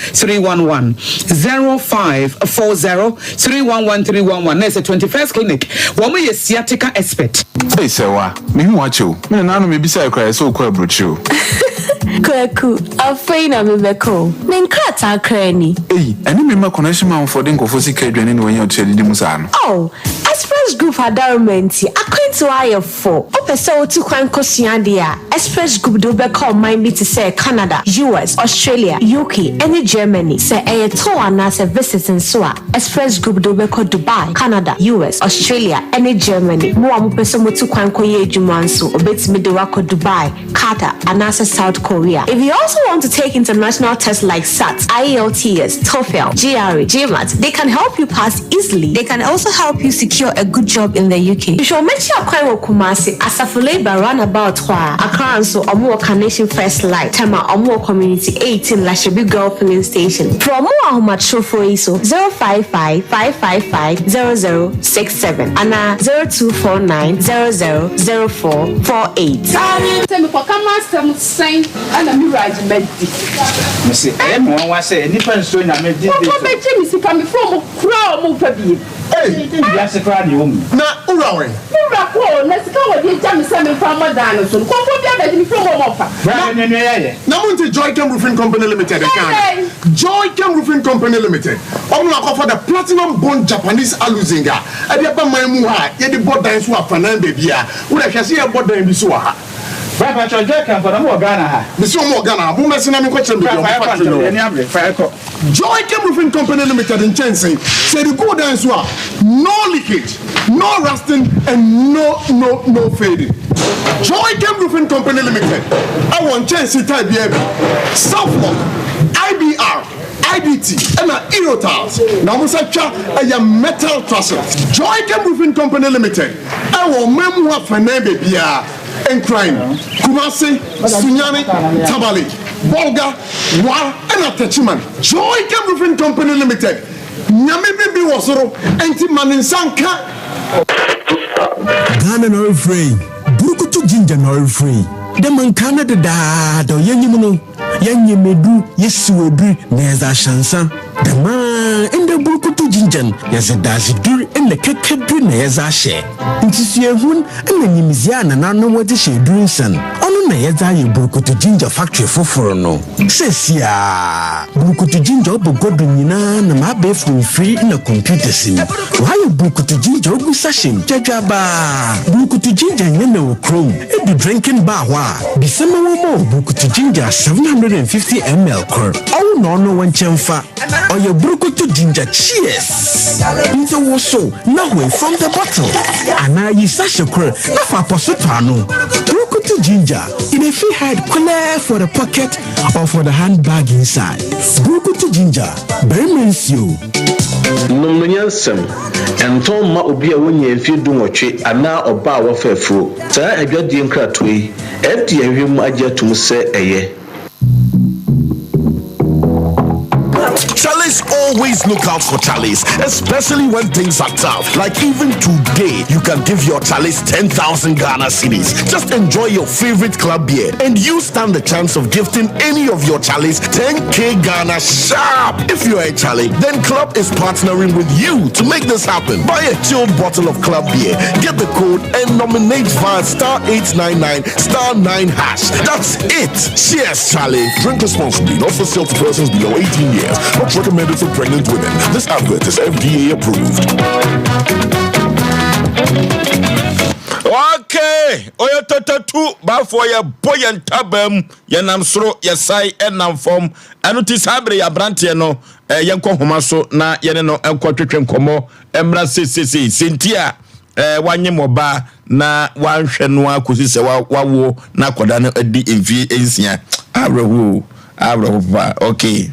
0540311311. Na ɛsɛ 21st Clinic, wɔn yɛ sciatica expert. Ei Sɛwa, mehu wakyɛ o. Me nananom mebisa koraa sɛ wokɔ aburokyire o. Kwaku, afei na mebɛkɔ o. Me nkrataa kraa ni. Ei, ɛne me ma connection manfoɔ de nkɔfoɔ sika aduane ne wɔanya ɔtua didi mu saa no. Oh, Express Group adaroma nti, akwantuo ayɛ fo. Wopɛ sɛ wotu kwan kɔsua adeɛ a, Express Group de wobɛka ɔman bi te sɛ Canada, US, Australia, UK ne Germany. Sɛ ɛyɛ tour anaasɛ visit nso a, Express Group de wobɛkɔ Dubai, Canada, US, Australia ne Germany. Mo a mopɛ sɛ motu kwan kɔyɛ adwuma nso, obetumi de wakɔ Dubai, Qatar anaasɛ South Korea. If you also want to take international tests like SAT, IELTS, TOEFL, GRE, GMAT, they can help you pass easily. They can also help you secure a good job in the UK. Hwehwɛ wɔn akyi akwan wɔ Kumasi, Asafo Labour roundabout hɔ a, Accra nso, ɔmo wɔ Carnation First Light, Tema, ɔmo wɔ Community 18 Lashibi Girl Filling Station. Frɛ ɔmo wɔ ahomatorofo yi so 055 555 0067 anaa 0249 000448. Sɛ mekɔka m'asɛm sɛn ɛna me wura agye madi. Mese ɛyɛ me nwanwa sɛ nnipa nsuro Nyame these days Wɔkɔ o. bɛgye me sika, mefrɛ ɔmo koraa ɔmo mfa bie. Wiase koraa deɛ ɔmu. Na wura wɛn? Me wura kɔ o, na sika a wɔde agya me sɛ memfa mmɔ dan no so no, kɔmfoɔ bi abɛgye, mefrɛ ɔmo a ɔmo mfa. Bra bɛ nua yɛayɛ. Na mo nte Joychem Roofing Company Limited nka ana? Joychem Roofing Company Limited, ɔmo na akɔfa the Platinum Bond Japanese Aluzinc a ɛde aba man mu ha a yɛde bɔ dan so afanan baabi a wo dɛ hwɛ sɛ yɛbɔ dan bi so wɔ ha. Bra patrɔ Joychem fo na mo wɔ Ghana ha? Mese ɔmo wɔ Ghana ha, mo mmɛse na menkɔ kyerɛ mo baabi a ɔmo factory no wɔ. Yɛni abere, fa yɛkɔ. Joychem Roofing Company Limited nkyɛnse, sɛ yɛde gu dan so a, no leakage, no rusting and no no no fading. Joychem Roofing Company Limited ɛwɔ nkyɛnse type biara bi, Southlock, IBR, IDT ɛna Eurotiles, na wɔn nsa twa ɛyɛ metal trusses. Joychem Roofing Company Limited ɛwɔ ɔman mu afanan baabiara, Nkran, Kumasi, Sunyani, Tamale, Bolga, Wa ɛna Techiman. Joychem Roofing Company Limited, Nyame bibi wɔ soro nti ma ne nsa nka. Ghana na ɔrefrɛ yi, burukutu ginger na ɔrefrɛ yi. Dɛ manka no dedaada, yɛnyim no, yɛnyɛ medu, yɛsiw edur na yɛdze ahyɛnsa. Dɛmaa ndɛ burukutu ginger no, yɛdze dadzedur na kɛkɛdur na yɛdze ahyɛ. Nti suahun na nyimdzee a nananom wɔdze hyɛ edur nsa no, ɔno. na yɛdze ayɛ Burukutu Ginger Factory fofor no. Seseiara, Burukutu Ginger ɔbɔ gua do nyina nam abaɛfor mfir na computers mu. Wɔayɛ Burukutu Ginger ogu sachet mu dwadwaabaa. Burukutu Ginger nnyɛ na wɔ kurom. Edu drinking bar hɔ a, bisa ma wɔmma wo Burukutu Ginger 750 ml kor. Ɔwo na ɔno wo nkyɛn fa. Ɔyɛ Burukutu Ginger Cheers! Ntsi wosow na hoe from the bottle anaa yi sachet kor na fa apɔso tɔ ano. Burukutu Ginger, e dey fit hide kwelɛɛ for the pocket or for the handbag inside. Burukutu Ginger, barima nsuo. Nom no nyansam. Ɛntɔn mma obi a wonnyaa mfeɛ dunwɔtwe anaa ɔbaa a wafa afuro. Saa adwadie nkratoɔ yi, FDA ahwehwɛ mu agye atom sɛ ɛyɛ. Charlies always look out for Charlies, especially when things are tough. Like even today, you can give your Charlies 10,000 Ghana cedis. Just enjoy your favorite club beer and you stand the chance of gifting any of your Charlies 10k Ghana sharp. If you're a Charlie, then Club is partnering with you to make this happen. Buy a chilled bottle of Club beer, get the code and nominate via star 899 star 9 hash. That's it. Cheers, Charlie. Drink responsibly, not for sale to persons below 18 years. Not recommended for pregnant women. This advert is FDA approved. Okay, oyo totatu bafoɔ yɛbɔ yɛn ntabaa mu yɛnam soro yɛsae ɛnam fam ɛno ti saa bere yɛ aberanteɛ no eh, yɛnkɔ homa so na yɛne no nkɔ twetwe nkɔmmɔ mmra sesesei senti a eh, wanyem ɔbaa na wanhwɛ no ara kɔsi sɛ wawo na akwadaa no adi mfie nsia awerɛhoɔ awerɛho papa okay.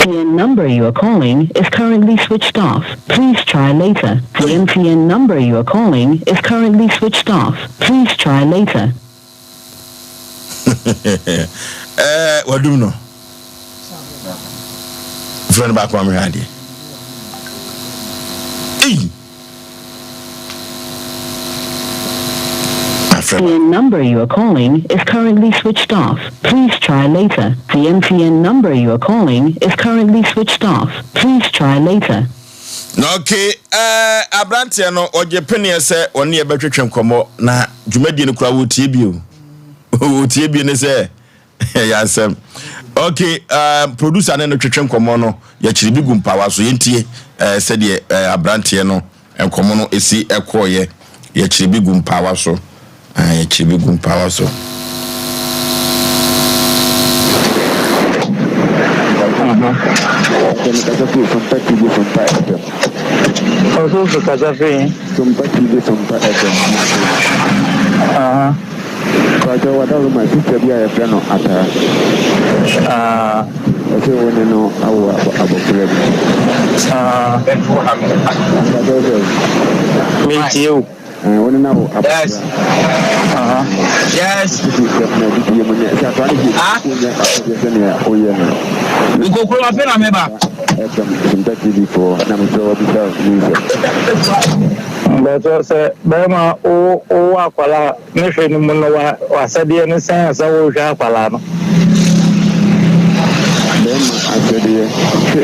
The number you are calling is currently switched off. Please try later. The MTN number you are calling is currently switched off. Please try later. Eh, wadum no. Frɛ no baako amehwɛ adeɛ. Ei! The number you are calling is currently switched off. Please try later. The MTN number you are calling is currently switched off. Please try later. Na okay, eh, aberanteɛ no ɔgye peneɛ sɛ ɔne yɛ bɛtwetwe nkɔmmɔ na dwumadie no koraa wɔtie bio. Wɔtie bio ne sɛ ɛyɛ asɛm. Okay, eh, producer ne no twetwe nkɔmmɔ no yɛkyere bi gu mpawa so yɛntie eh, sɛdeɛ eh, aberanteɛ no Nkɔmmɔ no si kɔeɛ. Yɛkyere bi gu mpaawa so. Ah, yɛkyere bi gu mpaawa so. Ɔsofo kasa firi. Sompa TV Sompa FM. Aha. Pakyɛ wadaworo ma sister bi a yɛfrɛ no Ataa. Ah. Ɔsɛ wo ne no awo abɔfra bi. Ah. Pakyɛ wo sɛ. Metie o. Eh, wo ne no awo abɔfra. Yes. Aha. Yes. Titi sɛm na didie mu nyɛ sɛ ataa no deɛ Ah. wonyɛ asɛdeɛ sɛnea woyɛ no. Nkokoro afe na meba. FM Sompa TV foɔ na mesrɛ wabisa mu nsɛm. Mpakyɛ sɛ bɛrima wo wo akwadaa Ne hwɛ no mu no wa w'asɛdeɛ ne sɛn sɛ wohwɛ akwadaa no. Bɛrima asɛdeɛ sɛ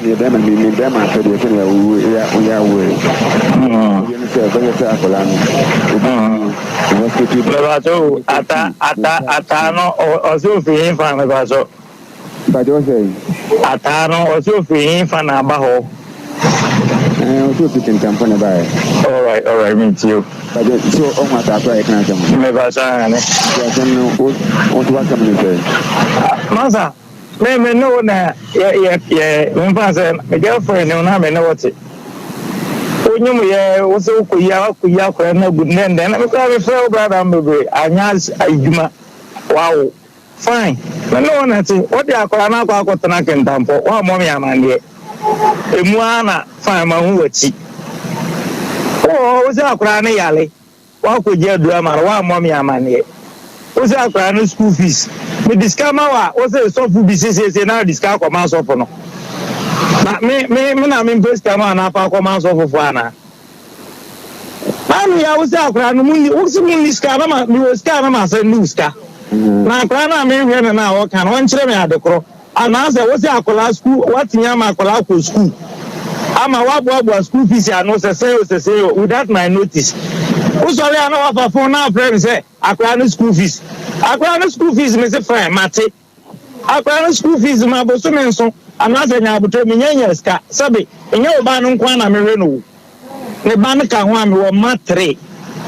yɛ bɛrima mi mi bɛrima asɛdeɛ sɛ nea wo ya wo ya wo yɛ. Asɛdeɛ ne sɛ bɛyɛ sɛ akwadaa no obi hospital. Mɛbakyɛ o ata ata ata no ɔsɛ ofiri hin fa mɛbakyɛ. Mpakyɛ wo sɛn? Ataa no ɔse ofiri he fa na aba hɔ? Ɛɛ ɔse ofiri Kintampo na ɛbaeɛ. Alright alright me tie o. Mpakyɛ so ɔhu ataa koro a yɛka asɛm no? Mepakyɛ aane. Nti asɛm no wo wo nso w'asɛm ne sɛn? Masa me me ne wo na yɛ yɛ yɛ memfa sɛ me girlfriend ne wo na me ne wo te. Wonyim yɛ wo sɛ wokɔyi akɔyi akɔra no agu ndɛndɛn na me koraa mefrɛ wo brada no bebree anyɛ adwuma wawo. Fine, me ne wo na ɛte. Wode akwadaa no akɔ akɔtena Kintampo, woammɔ me amanneɛ. Emu ara na fine, mahu w'akyi. Wowɔ hɔ, wo sɛ akwadaa no yare, woakɔgye aduru ama no, woammɔ me amanneɛ. Wo sɛ akwadaa no school fees, mede sika ma wo a, wo sɛ sɔfo bi sesiesie na wode sika akɔma sɔfo no. Na me, me, me na mempɛ sika ma wo na afa akɔma asɔfofoɔ anaa? Maame ya wo sɛ akwadaa no munni wo sɛ munni sika na ma mewɔ sika na ma sɛ ne sika. Na akwadaa no a mehwɛ no na ɔka no ɔnkyerɛ me ade korɔ. Anaasɛ wo sɛ akwadaa sukuu watumi ama akwadaa kɔ sukuu ama waboaboa school fees ano sɛ sɛ o sɛ sɛ o without my notice. Wosɔre a na wafa phone na afrɛ me sɛ akwadaa no school fees. Akwadaa no school fees me se fine mate. Akwadaa no school fees ma bosome nso anaasɛ nya abotrɛ menya nya sika sɛbe nyɛ wo ba no nko ara na mehwɛ no o ne ba no ka ho a mewɔ mma three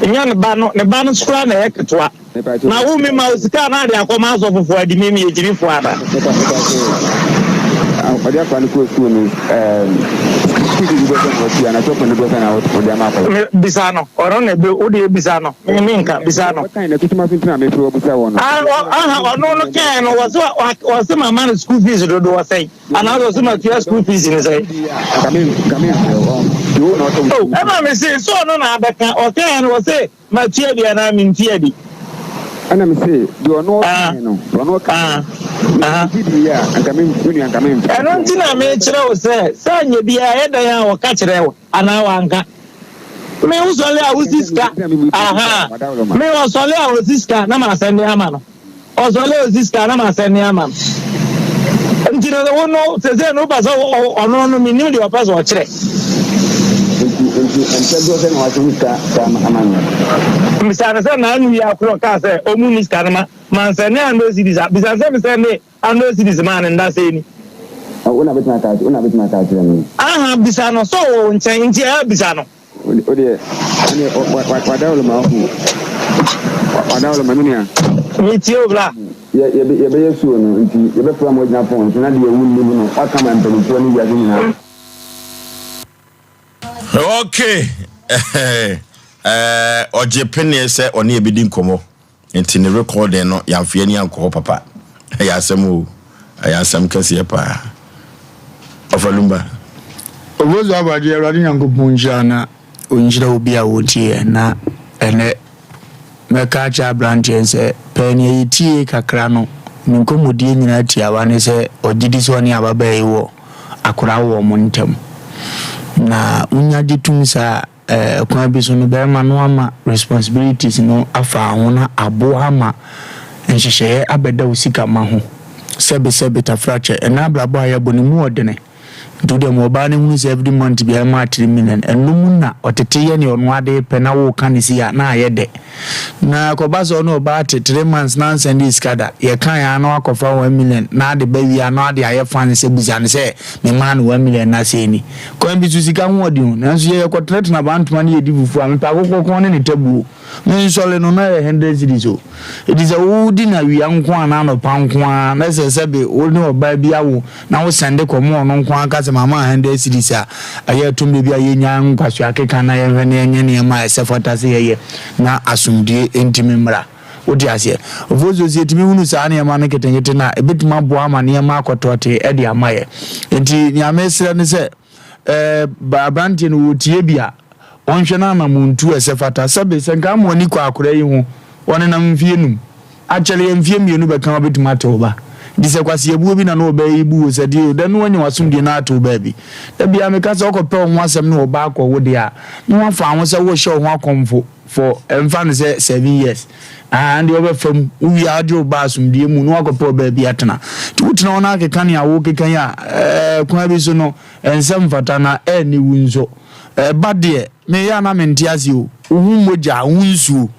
nyɛ ne ba no ne ba no nso koraa na ɛyɛ ketewa na wo me ma wo sika na ade akɔma asɔfofoɔ adi me meyɛ gyimifoɔ ana. Ɔde akwadaa no kɔɔ school no ɛɛm school fees dodoɔ sɛn na watua na tɔfo dodoɔ sɛn na ɔde ama akwadaa. Me bisa no ɔno na ebe wo deɛ bisa no me me nka bisa no. Wɔkan na tutum aso nti na mefrɛ wo bisa wɔn no. Ah aha ɔno no kae no wɔse wɔse mama no school fees dodoɔ sɛn anaasɛ ɔse matua school fees no sɛn. Nka me nka me mfrɛ wo ɔn deɛ wo na ɔtɔ wo Oh ɛma me se sɛ ɔno na abɛka ɔkae no wɔse matua bi anaa mentua bi. Ɛna me se deɛ ɔno ɔkae no deɛ ɔno ɔkae no me gye di a nka me me nua nka me mfrɛ Ɛno nti na mekyerɛ wo sɛ sɛ anyɛ biara ɛyɛ dɛn a ɔka kyerɛ wo. Anaa wanka. Me wo sɔle a wosi sika ahaa me ɔsɔle a osi sika na ma sɛnde ama no ɔsɔle a osi sika na ma sɛnde ama no nti no wo no sese no wopɛ sɛ ɔno no menim deɛ ɔpɛ sɛ ɔkyerɛ. Nti nti mpɛ doɔ sɛ na wahyɛ wo sika saa ama no. Bisa no sɛ naanu yi akorɔ kaa sɛ ɔmu ni sika no ma mansɛnde andɔ cedis a bisa no sɛ mesɛnde Hundred cedis maa no nda sɛɛ ni. Wo na bɛtumi aka wo na bɛtumi aka akyerɛ me. Aha bisa no sɛ ɔwɔ wo nkyɛn nti ɛɛ bisa no. Wo deɛ ɛneɛ wadawoloma wo wadawoloma me nua. Me tie wo bra. Yɛ yɛbɛyɛ suo no nti yɛbɛfrɛ mo agyina phone so na deɛ wo nnim no waka ma mpanimfoɔ ne wiase nyinaa. Okay ɛɛ ɔgye peneɛ sɛ ɔne yɛbɛdi nkɔmmɔ. Nti ne recording no yɛamfa yɛn ani ankɔ hɔ papa. Ɛyɛ asɛm o, ɛyɛ asɛm kɛseɛ paa. Ɔfa Lumba. Obozu Aboagye Awurade Nyankopɔn nhyira na ɔnhyira obi a ɔtie yɛn na ɛnɛ mɛka akyerɛ aberanteɛ no sɛ pɛɛ nea yɛtie kakra no ne nkɔmmɔdie nyinaa tiawa ne sɛ ɔgye di sɛ ɔne ababaa yi wɔ akora wɔ wɔn ntam na wonya gye tum saa a Kwan bi so no barima no ama responsibilities no afa ho na aboa ama nhyehyɛeɛ abɛda wo sika ma ho. Sɛbe sɛbe tafrakyɛ, ɛnnɛ abrabɔ a yɛbɔ no emu ɔdene. Nti wo deɛ ma ɔbaa no nhunu sɛ every month biara ɛma 3 million. Ɛno mu na ɔtete yɛ nea ɔno ara de repɛ na woreka no sei a na ayɛ dɛ. Na ɛkɔba sɛ ɔne ɔbaa te 3 months na ansɛnde sika da, yɛkae ara na wakɔfa 1 million na ade ba wie a na ɔde ayɛ fun sɛ bisa no sɛ memaa no 1 million na sei ni. Kwan bi so sika ho ɔden o, nanso yɛ yɛkɔtenatena Bantama ne yɛdi fufuo a, mepɛ akokɔ kɔn ne ne tabuo. Me nsɔle no na ɛyɛ hundred cedis o. Enti sɛ wodi no awia nko anaa anɔpa nko ara na sɛ sɛbe wo ne ɔbaa bi awo na wo sɛnde kɔma ɔno nko ara ka sɛ mama hundred cedis a, ɛyɛ ɛto mmerɛ bi a yɛnnya nkwasoa keka na yɛnhwɛ na yɛnyɛ nneɛma a ɛsɛ fata sɛ yɛyɛ na asomdwoeɛ ntumi mmra. Wote aseɛ? Ofosuo, sɛ yɛtumi hunu saa nneɛma no nketenkete no a, ɛbɛtumi aboa ama nneɛma akɔtɔɔtee de ama yɛ. Enti nea mesrɛ ne sɛ, ɛɛ, aberanteɛ no wɔtie bi a, ɔnhwɛ no anamontu a ɛsɛ fata. Sɛbe, sɛ nka ama ani kɔ akwadaa yi ho, ɔnenam mfeɛ num, akyɛre yɛ mfeɛ mmienu bɛka wobɛtumi ate wo ba. Nti sɛ kwaseabuo bi na na ɔbaa yi bu wo sɛ deɛ o, dɛn na wanya w'asomdwie na ate wo baabi. Da biara meka sɛ wokɔpɛ wo ho asɛm ne ɔbaa kɔ wo deɛ a, na woafa ho sɛ worehyɛ wo ho akɔmfo. For ɛmfa no sɛ seven years ah ɛnde ɔbɛfa mu wowie a wogye wo ba asomdue mu na wakɔpɛ ɔbaa bi atena nti wotena hɔ na akeka nea wokeka yi a ɛɛ kwan bi so no ɛnsɛ mfata na ɛnni wo nso ɛba deɛ meyɛ a na mente ase o wo ho mogya wo ho nsuo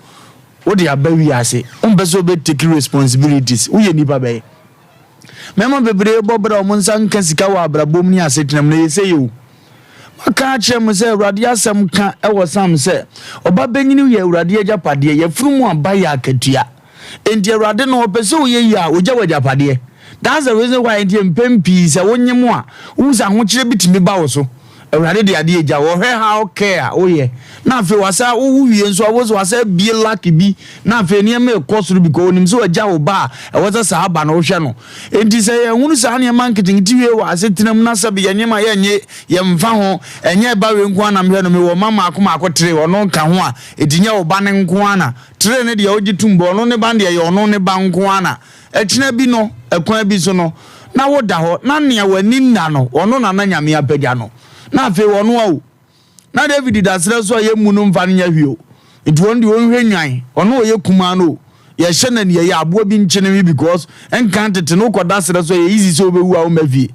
wode aba wiase wompɛ sɛ wobɛ take responsibilities woyɛ nipa bɛyɛ Mmarima bebree bɔ bra a wɔn nsa nka sika wɔ abrabɔ mu ne asetena mu na ɛyɛ sɛ yɛ o. Maka akyerɛ mo sɛ Awurade asɛm ka wɔ Sam sɛ, ɔba bɛnyini yɛ Awurade agyapadeɛ, yafunu mu aba yɛ akatua. Enti Awurade no ɔpɛ sɛ woyɛ yie a, ogya wɔ agyapadeɛ. That's the reason why nti mpɛn pii sɛ wonyem a, wohu sɛ ahokyerɛ bi tumi ba wo so. Awurade de adeɛ gya wo, ɔhwɛ how care a woyɛ na afei wasa wowo wie nso a wosɛ wasa abie luck bi na afei nneɛma ɛkɔ soro because onim sɛ wagya wo ba a ɛwɔ sɛ saa ba no wohwɛ no. Enti sɛ yɛhunu saa nneɛma nketenkete wie wɔ asetena mu na sɛbe yɛn nneɛma yɛnnye yɛmfa ho ɛnyɛ ɛba wei nko ara na mehwɛ no mewɔ mma mmaako mmaako tere ɔno nka ho a enti nyɛ wo ba no nko ara na tere no deɛ wogye tom bɔ ɔno ne ba no deɛ ɛyɛ ɔno ne ba nko ara na Ɛkyena bi no, ɛkwan bi so no, na woda hɔ, na nea w'ani nna no, ɔno na na Nyame apagya no. Na afei ɔno awu. Na David da serɛ so a yɛmmu no mfa no nyɛ hwee o. Nti wɔn deɛ ɔnhwɛ nnwan, ɔno ɔyɛ kumaa no o, yɛhyɛ no aniɛyɛ aboa bi nkye no nwe because nkan tete no wokɔda serɛ so a ɛyɛ easy sɛ wobɛwu a womma fie.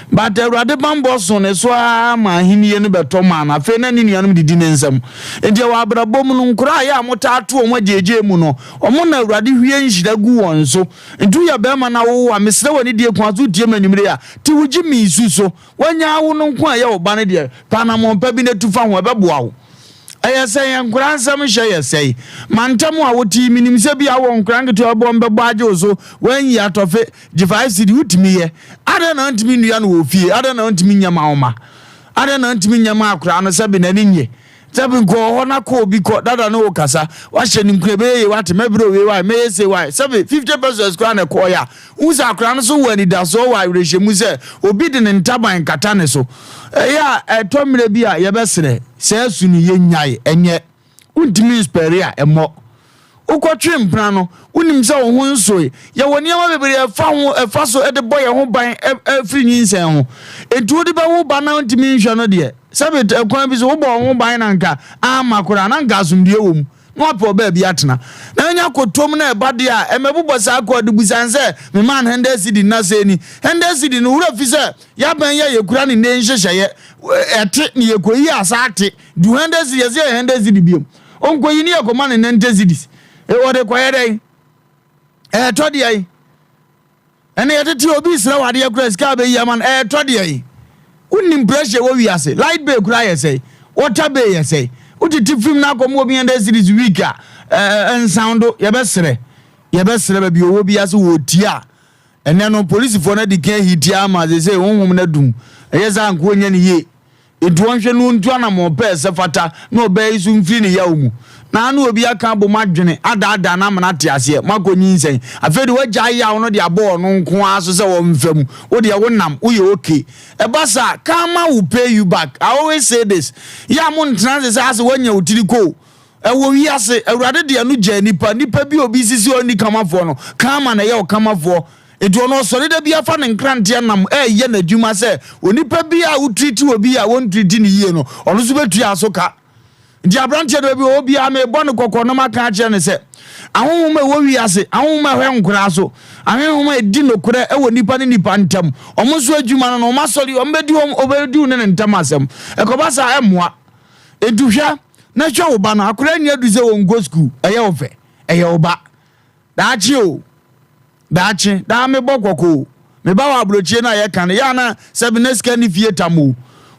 But Awurade banbɔ so ne so ara ma ahennie no bɛtɔ maa no, afei na ne nuanom didi ne nsam. Nti ɛwɔ abrabɔ mu no, nkoraa a ɛyɛ a motaa to wɔn agyeegyee mu no, wɔn na Awurade hwie nhyira gu wɔn so. Nti woyɛ barima na wowo a, mesrɛ wo anidie kwan so wotie me anwummere yi a, te wo gyimii su so. Woanya awo no nko a ɛyɛ wo ba no deɛ, pɛ anammɔn pa bi na tu fa ho, ɛbɛboa wo. Ɛyɛ sɛ yɛn nkwadaa nsɛm hyɛ yɛ sɛe. Mantam a wote yi, menim sɛ bi a wowɔ nkwadaa nketewa bɛbɔ wɔn bɛbɔ agye wo so, woanyi atɔfe, gye 5 cedi, wotumi yɛ. Adɛn na wontumi nnua no wɔ fie? Adɛn na wontumi nyɛ ma wo mma? Adɛn na wontumi nyɛ ma akwadaa no sɛbe n'ani nnye? Sɛbe nkɔ wɔ hɔ na kɔ obi kɔ, dada ne wo kasa, wahyɛ no nkuran, ɛbɛyɛ yie, wate, mɛbrɛ owie wae, mɛyɛ sei wae. Sɛbe 50 pesos koraa na ɛkɔɔeɛ a, wohu sɛ akwadaa no so wɔ anidasoɔ, wɔ awerɛhyɛmu sɛ obi de ne ntaban kata ne so. Ɛyɛ a ɛtɔ mmerɛ bi a yɛbɛsrɛ, saa su no yɛnnyae, ɛnyɛ. Wontumi nspɛre a, ɛmmɔ. Wokɔtwe mpena no, wonim sɛ wo ho nsoe. Yɛwɔ nneɛma bebree a ɛfa ho, ɛfa so de bɔ yɛn ho ban firi nyinsɛn ho. Enti wode bɛwo ba na wontumi nhwɛ no deɛ, sɛbe ɛkwan bi so wobɔ wo ho ban na anka amma koraa, na anka asomdwoeɛ wɔ mu, na wapɛ ɔbaa bi atena. Na anya kɔtɔm na ɛba deɛ a, ɛmmɛbobɔ saa kɔ de busa no sɛ, memaa no hundred cedi na sei ni. Hundred cedi no, wo werɛ fi sɛ yɛabɛn yi a yɛkura ne nnɛ yi nhyehyɛeɛ, ɛte, na yɛkɔyi a saa te. Du hundred cedi, yɛse yɛ hundred cedi biom. Ɔnkɔyi ne yɛkɔma no 90 cedis. E wɔde kɔyɛ dɛn? Ɛɛtɔ deɛ yi. Ɛnna yɛtete obi srɛ wɔ adeɛ koraa sika abɛyi ama no ɛɛtɔ deɛ yi. Wonim pressure wɔ wiase. Light bill koraa yɛ sɛe. Water bill yɛ sɛe. Wotete fim no akɔma obi 100 cedis week a ɛɛ nsan do yɛbɛsrɛ. Yɛbɛsrɛ baabi ɔwɔ biara sɛ wɔtie a ɛnɛ no polisifoɔ no adi kan ahitia ama sɛ sɛ honhom no adum. Ɛyɛ sɛ anka wɔnyɛ no yie. Enti ɔnhwɛ na ɔntu anammɔn pɛ a ɛsɛ fata na ɔbaa yi so mfiri ne yaw mu. Na ano obi aka abom adwene adaadaa no ama no ate aseɛ, moakɔ nyinsɛn. Afei deɛ woagyae yaw no de abɔ ɔno nko ara so sɛ ɔmfa mu. Wo deɛ wonam, woyɛ okay. Ɛba saa a, karma will pay you back. I always say this, yɛ a montena ase sɛ asɛ woanya wo tiri kɔ o. Ɛwɔ wiase, Awurade de ɛno gyaa nnipa. Nnipa bi a obi sisi a ɔnni kamafoɔ no, karma na ɛyɛ ɔkamafoɔ. Enti ɔno ɔsɔre da biara fa ne nkranteɛ nam reyɛ n'adwuma sɛ onipa bi a wotiriti obi a wɔntiriti no yie no, ɔno nso bɛtua so ka. Nti aberanteɛ no baabi ɔwɔ biara mebɔ no kɔkɔ na maka akyerɛ no sɛ ahonhom a ɛwɔ wiase, ahonhom a ɛhwɛ nkoraa so, ahonhom a ɛdi nokorɛ wɔ nipa ne nipa ntam, wɔn nso adwuma no no, wɔn asɔre, wɔn bɛdi wɔn, wɔbɛdi wo ne ne ntam asɛm. Ɛkɔba saa ɛmmoa. Enti hwɛ na hwɛ wo ba no, akwadaa nni adu sɛ wɔnkɔ sukuu, ɛyɛ wo fɛ, ɛyɛ wo ba. Daakye o, daakye, daa mebɔ kɔkɔ o. Me ba wɔ aburokyire no a yɛka no, yɛ a na sɛbi na sika nni fie tam o.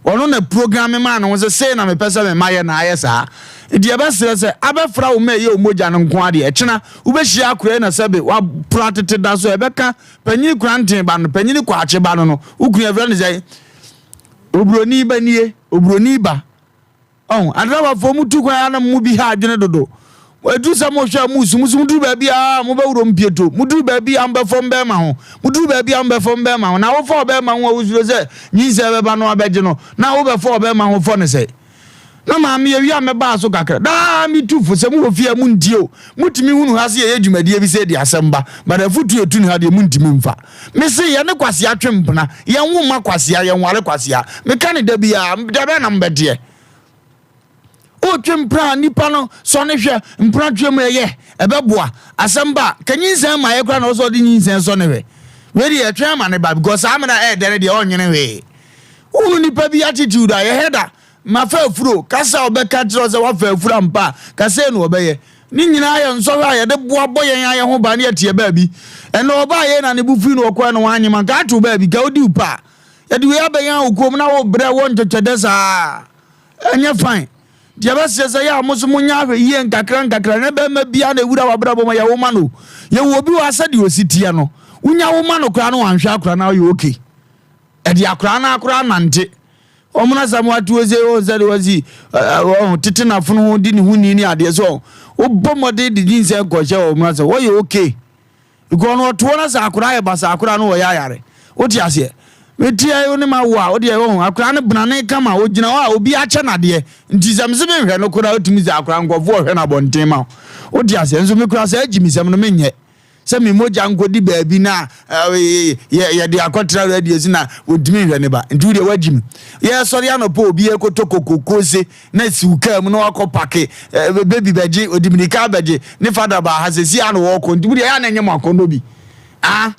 Ɔno na program me maa ne ho sɛ sei na mepɛ sɛ me mma yɛ na ayɛ saa. Nti yɛbɛsrɛ sɛ abɛfra wo mma ɛyɛ wo mogya no nko ara deɛ, ɛkyena wobɛhyia akora yi na sɛbi wapra tete da so a ɛbɛka panyini koranten ba no, panyini kwakye ba no no, wo kunu yɛfrɛ no sɛn? Oburoni ba nie, oburoni ba. Ɔho, adrabafoɔ mo tu kwan a na mo bi ha adwene dodo. Ɛduru sɛ mo hwɛ a mo su, mo su mo duru baabi a mo bɛwuro mpieto, mo duru baabi a mo bɛfɔm bɛɛma ho, mo duru baabi a mo bɛfɔm bɛɛma ho. Na wofa ɔbɛɛma ho a wosuro sɛ nyinsɛn bɛba no abɛgye no, na wobɛfa ɔbɛɛma ho fɔ no sɛe. Na maame yɛwie a mɛbaa so kakra. Daa me tu fo sɛ mo wɔ fie a mo ntie o. Mo tumi hunu ha sɛ yɛyɛ dwumadie bi sɛ di asɛm ba, but afutuo etu no ha deɛ mo ntumi nfa. Me se yɛne kwasea twe mpena, yɛnwo mma kwasea, yɛnware kwasea. Meka no da biara, da bɛn na mobɛteɛ? Wotwe mpena a nipa no sɔ ne hwɛ, mpena twe mu ɛyɛ, ɛbɛboa. Asɛm ba a, ka nyinsɛn ma yɛ koraa na ɔsɛ ɔde nyinsɛn sɔ ne hwɛ. Wei deɛ yɛtwɛn ama ne ba because saa mmerɛ a ɛɛdɛ no deɛ ɔnwene hwee. Wohunu nipa bi attitude a, yɛhɛ da. Mafa afuro, kasa a ɔbɛka kyerɛ wo sɛ wafa afuro ampa a, ka sei na ɔbɛyɛ. Ne nyinaa yɛ nsɔhwɛ a yɛde boa bɔ yɛn ara yɛn ho ban na yɛteɛ baabi. Ɛnnɛ ɔbaa yei na ne bo fui na ɔkɔɛ na wanyem anka ato baabi, ka wodi wo pɛ a. Yɛde wei abɛyɛn wo kurom na wobrɛ wɔ ntwɛtwɛdɛ saa. Ɛnyɛ fine. Deɛ ɛbɛseɛ sɛ yɛ a mo nso monyɛ ahwɛyie nkakra nkakra. Ɛnyɛ bɛrima biara na ɛwura w'abrabɔ mu a yɛwo ma no. Yɛwɔ obi wɔ ha sɛdeɛ ɔsi teɛ no, wonya wo ma no koraa na wanhwɛ akora no a ɔyɛ okay. Ɛde akora no akora nante. Wɔn na sɛ wɔate ose wɔn sɛ de wɔsi wɔn tete n'afono ho di ne ho ni ne adeɛ so wɔbɔ mmɔden de nyinsɛn kɔhyɛ wɔn na sɛ wɔyɛ okay. Because no ɔtoɔ na sɛ akora ayɛ basa akora no wɔyɛ ayare. Wote aseɛ? Meteɛ wo ne ma wo a wodeɛ wɔn akora no benane kama ogyina hɔ a obi akyɛ n'adeɛ nti sɛ mese menhwɛ no koraa wotumi sɛ akora nkɔfoɔ ɔhwɛ no abɔnten ma wo. Wote aseɛ? Nso me koraa saa gyimisɛm no menyɛ. sɛ me mogya nkɔdi baabi na yɛde akɔtra radio so na wɔntumi nhwɛ ne ba. Nti wo deɛ woagyi me. Yɛsɔre anɔpa obi ɛkɔtɔ kokokose na si wo kaa mu na wakɔ pake baby bɛgye, ɔdi mirika bɛgye ne fada baa ha sɛsi a na wɔkɔ. Nti wo deɛ ɛyɛ a na ɛnyɛ mo akɔnnɔ bi. Ah,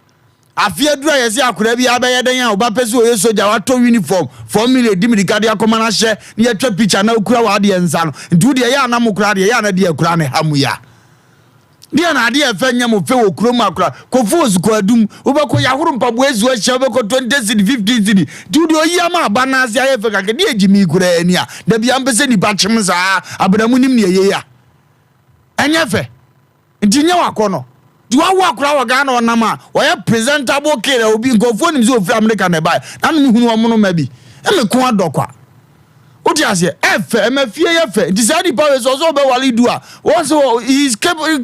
afe aduru a yɛse akwadaa bi abɛyɛ dɛn a ɔba pɛ sɛ ɔyɛ sogya watɔ uniform 4 million di mirika de akɔma no ahyɛ na yɛtwa picture na okura w'adeɛ nsa no. Nti wo deɛ ɛyɛ a na mo koraa deɛ ɛyɛ a na deɛ koraa na ɛha mu ya. Deɛ na adeɛ ɛfɛ nyɛ mo fɛ wɔ kurom akora kɔfo osukɔ adum wobɛkɔ yɛahoro mpaboa esi hɔ hyɛ wobɛkɔ 20 cedi 15 cedi. Nti wo deɛ ɔyi ama aba no ase ayɛ fɛ kakra deɛ gyimi koraa ni a da bia mpɛ sɛ nipa kyem saa abena mu nim neɛ yei a ɛnyɛ fɛ. Nti nyɛ wakɔnɔ. Nti wawo akora wɔ Ghana ɔnam a ɔyɛ presentable kid a obi nkurɔfoɔ nim sɛ ofiri America na ɛbaeɛ. Na no mehunu wɔn no ma bi. Ɛme ko adɔ kwa. Wote aseɛ? Ɛfɛ, ɛma fie yɛ fɛ. Nti saa nipa wei sɛ ɔsɛ ɔbɛwale du a, wɔn sɛ he is capable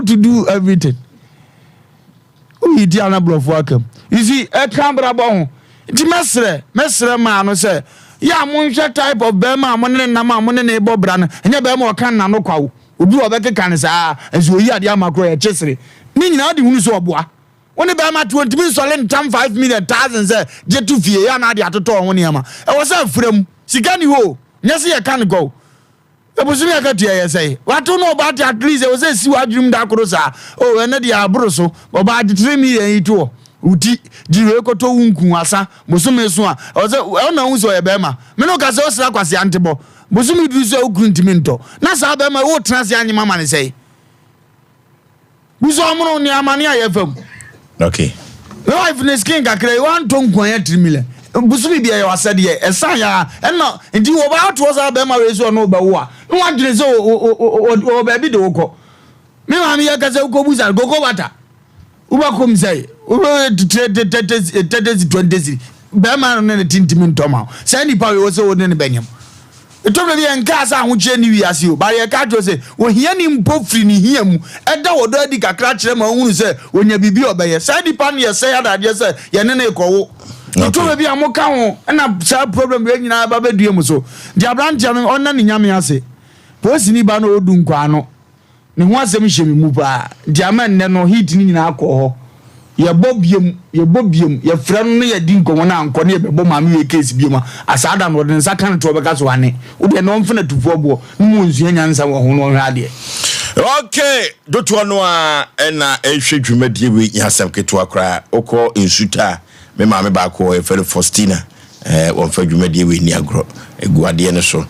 to do everything. Woyi ti ana borɔfo aka mu. You see, ɛka abrabɔ ho. Nti mɛsrɛ, mɛsrɛ maa no sɛ, yɛ a monhwɛ type of bɛrima a mo ne ne nam a mo ne ne bɔ bra no, ɛnyɛ bɛrima ɔka nna no kwa o. Obi wɔ ɔbɛkeka no saa, nso oyi adeɛ ama korɔ yɛkye sere. Ne nyinaa de hunu sɛ ɔboa. Wo ne bɛrima te ontumi nsɔle ntam 5 million thousand sɛ gye to fie yɛ anaa de atotɔ ho nneɛma. Ɛwɔ sɛ afura mu. Sika ni hɔ o. Nyɛ sɛ yɛka no kɔ o. Ebusumi akatua yɛ sɛe. Wato no ɔbaa te at least ɛwɔ sɛ esi w'adwenem da koro saa. Oh, ɛnɛ deɛ aboro so. Ɔbaa gye 3 million yi to hɔ. Wo ti, gye wei kɔtɔ wo nku asa. Bosome so a, ɛwɔ sɛ ɛwɔ na wohu sɛ ɔyɛ bɛrima. Me ne wo ka sɛ ɔsra kwasea ntebɔ. Bosome duru so a wo kunu ntumi ntɔ. Na saa bɛrima yi wotena ase anyem ama no sɛe. Busua ɔmono ne amane a yɛfa mu. Okay. Me wife ne skin kakra yi wantɔ nkuan 3 million. Bosome bi ɛyɛ wasɛdeɛ ɛsan ya ɛna nti wɔba atoɔ saa bɛrima wei so ɔno bɛwo a na wadwene sɛ ɔwɔ baabi de wokɔ. Me maame yɛ kasa wokɔ busa koko bata wobɛkɔ mu sɛ wobɛ 30 20 bɛrima no ne ne tintimi ntɔ ma wo saa nipa wei wɔ sɛ wo ne ne bɛnyam. Ɛtɔ da bi a yɛnkaa sɛ ahokyerɛ nni wiase o, but yɛka kyerɛ sɛ ohiani mpo firi ne hia mu da ɔdɔ adi kakra kyerɛ ma ɔhunu sɛ ɔnya biribi a ɔbɛyɛ. Saa nipa no yɛsɛe adadeɛ sɛ yɛne no rekɔwo. Ɛtɔ da bi a moka ho na saa problem wei nyinaa ba bɛdue mo so. Nti aberanteɛ no ɔnna ne Nyame ase. Polisini ba no ɔdu nkwaano. Ne ho asɛm hyɛ me mu paa nti ama nnɛ no heat no nyinaa kɔɔ hɔ. Yɛbɔ biom, yɛbɔ biom, yɛfrɛ no na yɛdi nkɔmmɔ na ankɔ na yɛbɛbɔ maame wei case biom a, asaa da no ɔde ne nsa ka no to ɔbɛka so ane. Wo deɛ na ɔmfa no atufoɔ boɔ na mu ɔnsua nyansa wɔ ho na ɔnhwɛ adeɛ. Ok, dotoɔ no ara na ɛrehwɛ dwumadie wei nyɛ asɛm ketewa koraa. Wokɔ Nsuta a, me maame baako wɔ hɔ yɛfrɛ no Faustina. Eh, wɔmfa dwumadie wei nni agorɔ. Ɛgu adeɛ no so.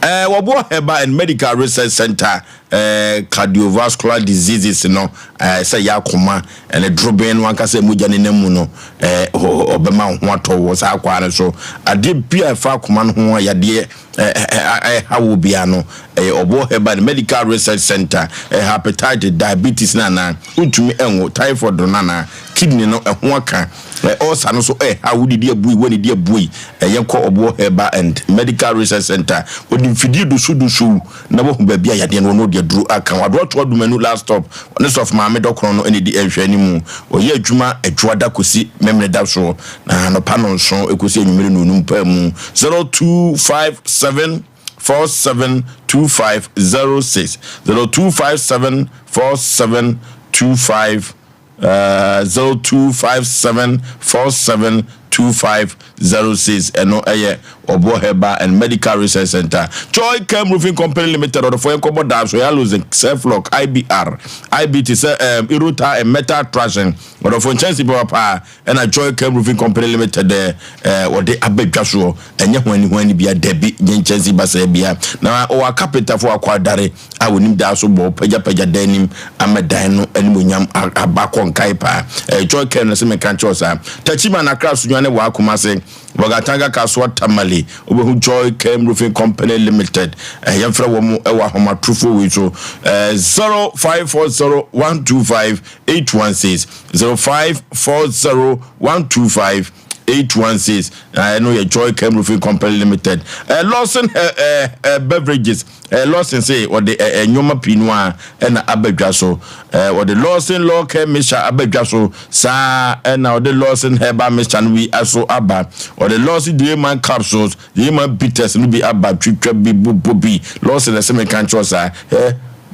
Eh, wɔboɔ Herbal and Medical Research Center, eh, cardiovascular diseases no, eh, sɛ yɛ akoma, ɛne dorobɛn no ankasa mogya ne nam mu no, eh, ɔbɛma wo ho atɔ wɔ saa kwaa no so. Adeɛ bi a ɛfa akoma no ho a yadeɛ ɛha wo biara no, ɛyɛ ɔboɔ Herbal and Medical Research Center, eh, hepatitis, diabetes no anaa, wontumi ɛnwo, typhoid no anaa, kidney no ɛho aka, Ɛ ulcer no so ɛha wo didi abui w'anidi abui ɛ yɛnkɔ Ɔboɔ Herbal and Medical Research Centre wɔde mfidie dosodoso na wahu baabi a yadeɛ no wɔ na ɔde aduro aka ho Adoato Adumanu last stop ɔne Sɔfo Maame Dɔkono no na ɛdi nhwɛ anim wɔyɛ adwuma Adwoada kɔsi Memeneda soɔ na anɔpa nɔnson kɔsi anwummere nnɔnum paa mu 0257 47 25 06 0257 47 25 0257 47 2506 ɛno ɛyɛ Ɔboɔ Herbal and Medical Research Center. Joy Chem Roofing Company Limited ɔdɔfoɔ yɛn kɔbɔ daa so Yalozen, Ceflock, IBR, IBT sɛ um, Irota and Metal Trashing ɔdɔfoɔ nkyɛnse bi paa ɛna Joy Chem Roofing Company Limited ɛɛ wɔde aba dwa soɔ ɛnyɛ ho ani ho ani bia dabi nyɛ nkyɛnse basaa bia na ɔwɔ akapentafo akɔ adare a wɔnim daa so bɔ pagyapagya dan anim ama dan no animuonyam aba kɔ nkae paa. Ɛyɛ Joy Kerr na sɛ menka nkyerɛ wo saa. Techiman, Accra, Sunyani, Waa, Kumasi, Bolgatanga, Kasoa, Tamale, wobɛhu Joy Kerr Roofing Company Limited. Eh, yɛmfrɛ wɔn wɔ ahomatorofoɔ wei so. Eh, 0540 125 816 0540 125 816 ɛno yɛ Joy Kerr Roofing Company Limited. Eh, Lawson eh, eh, eh, Beverages Lawson se wɔde nneɛma pii no ara na aba dwa so. Wɔde Lawson Law Care Mixture aba dwa so, saa ara na wɔde Lawson Herbal Mixture no bi nso aba. Wɔde Lawson Dieman Capsules, Dieman Bitters no bi aba, twitwa bi, bobɔ bi. Lawson na ɛsɛ menka nkyerɛ wo saa.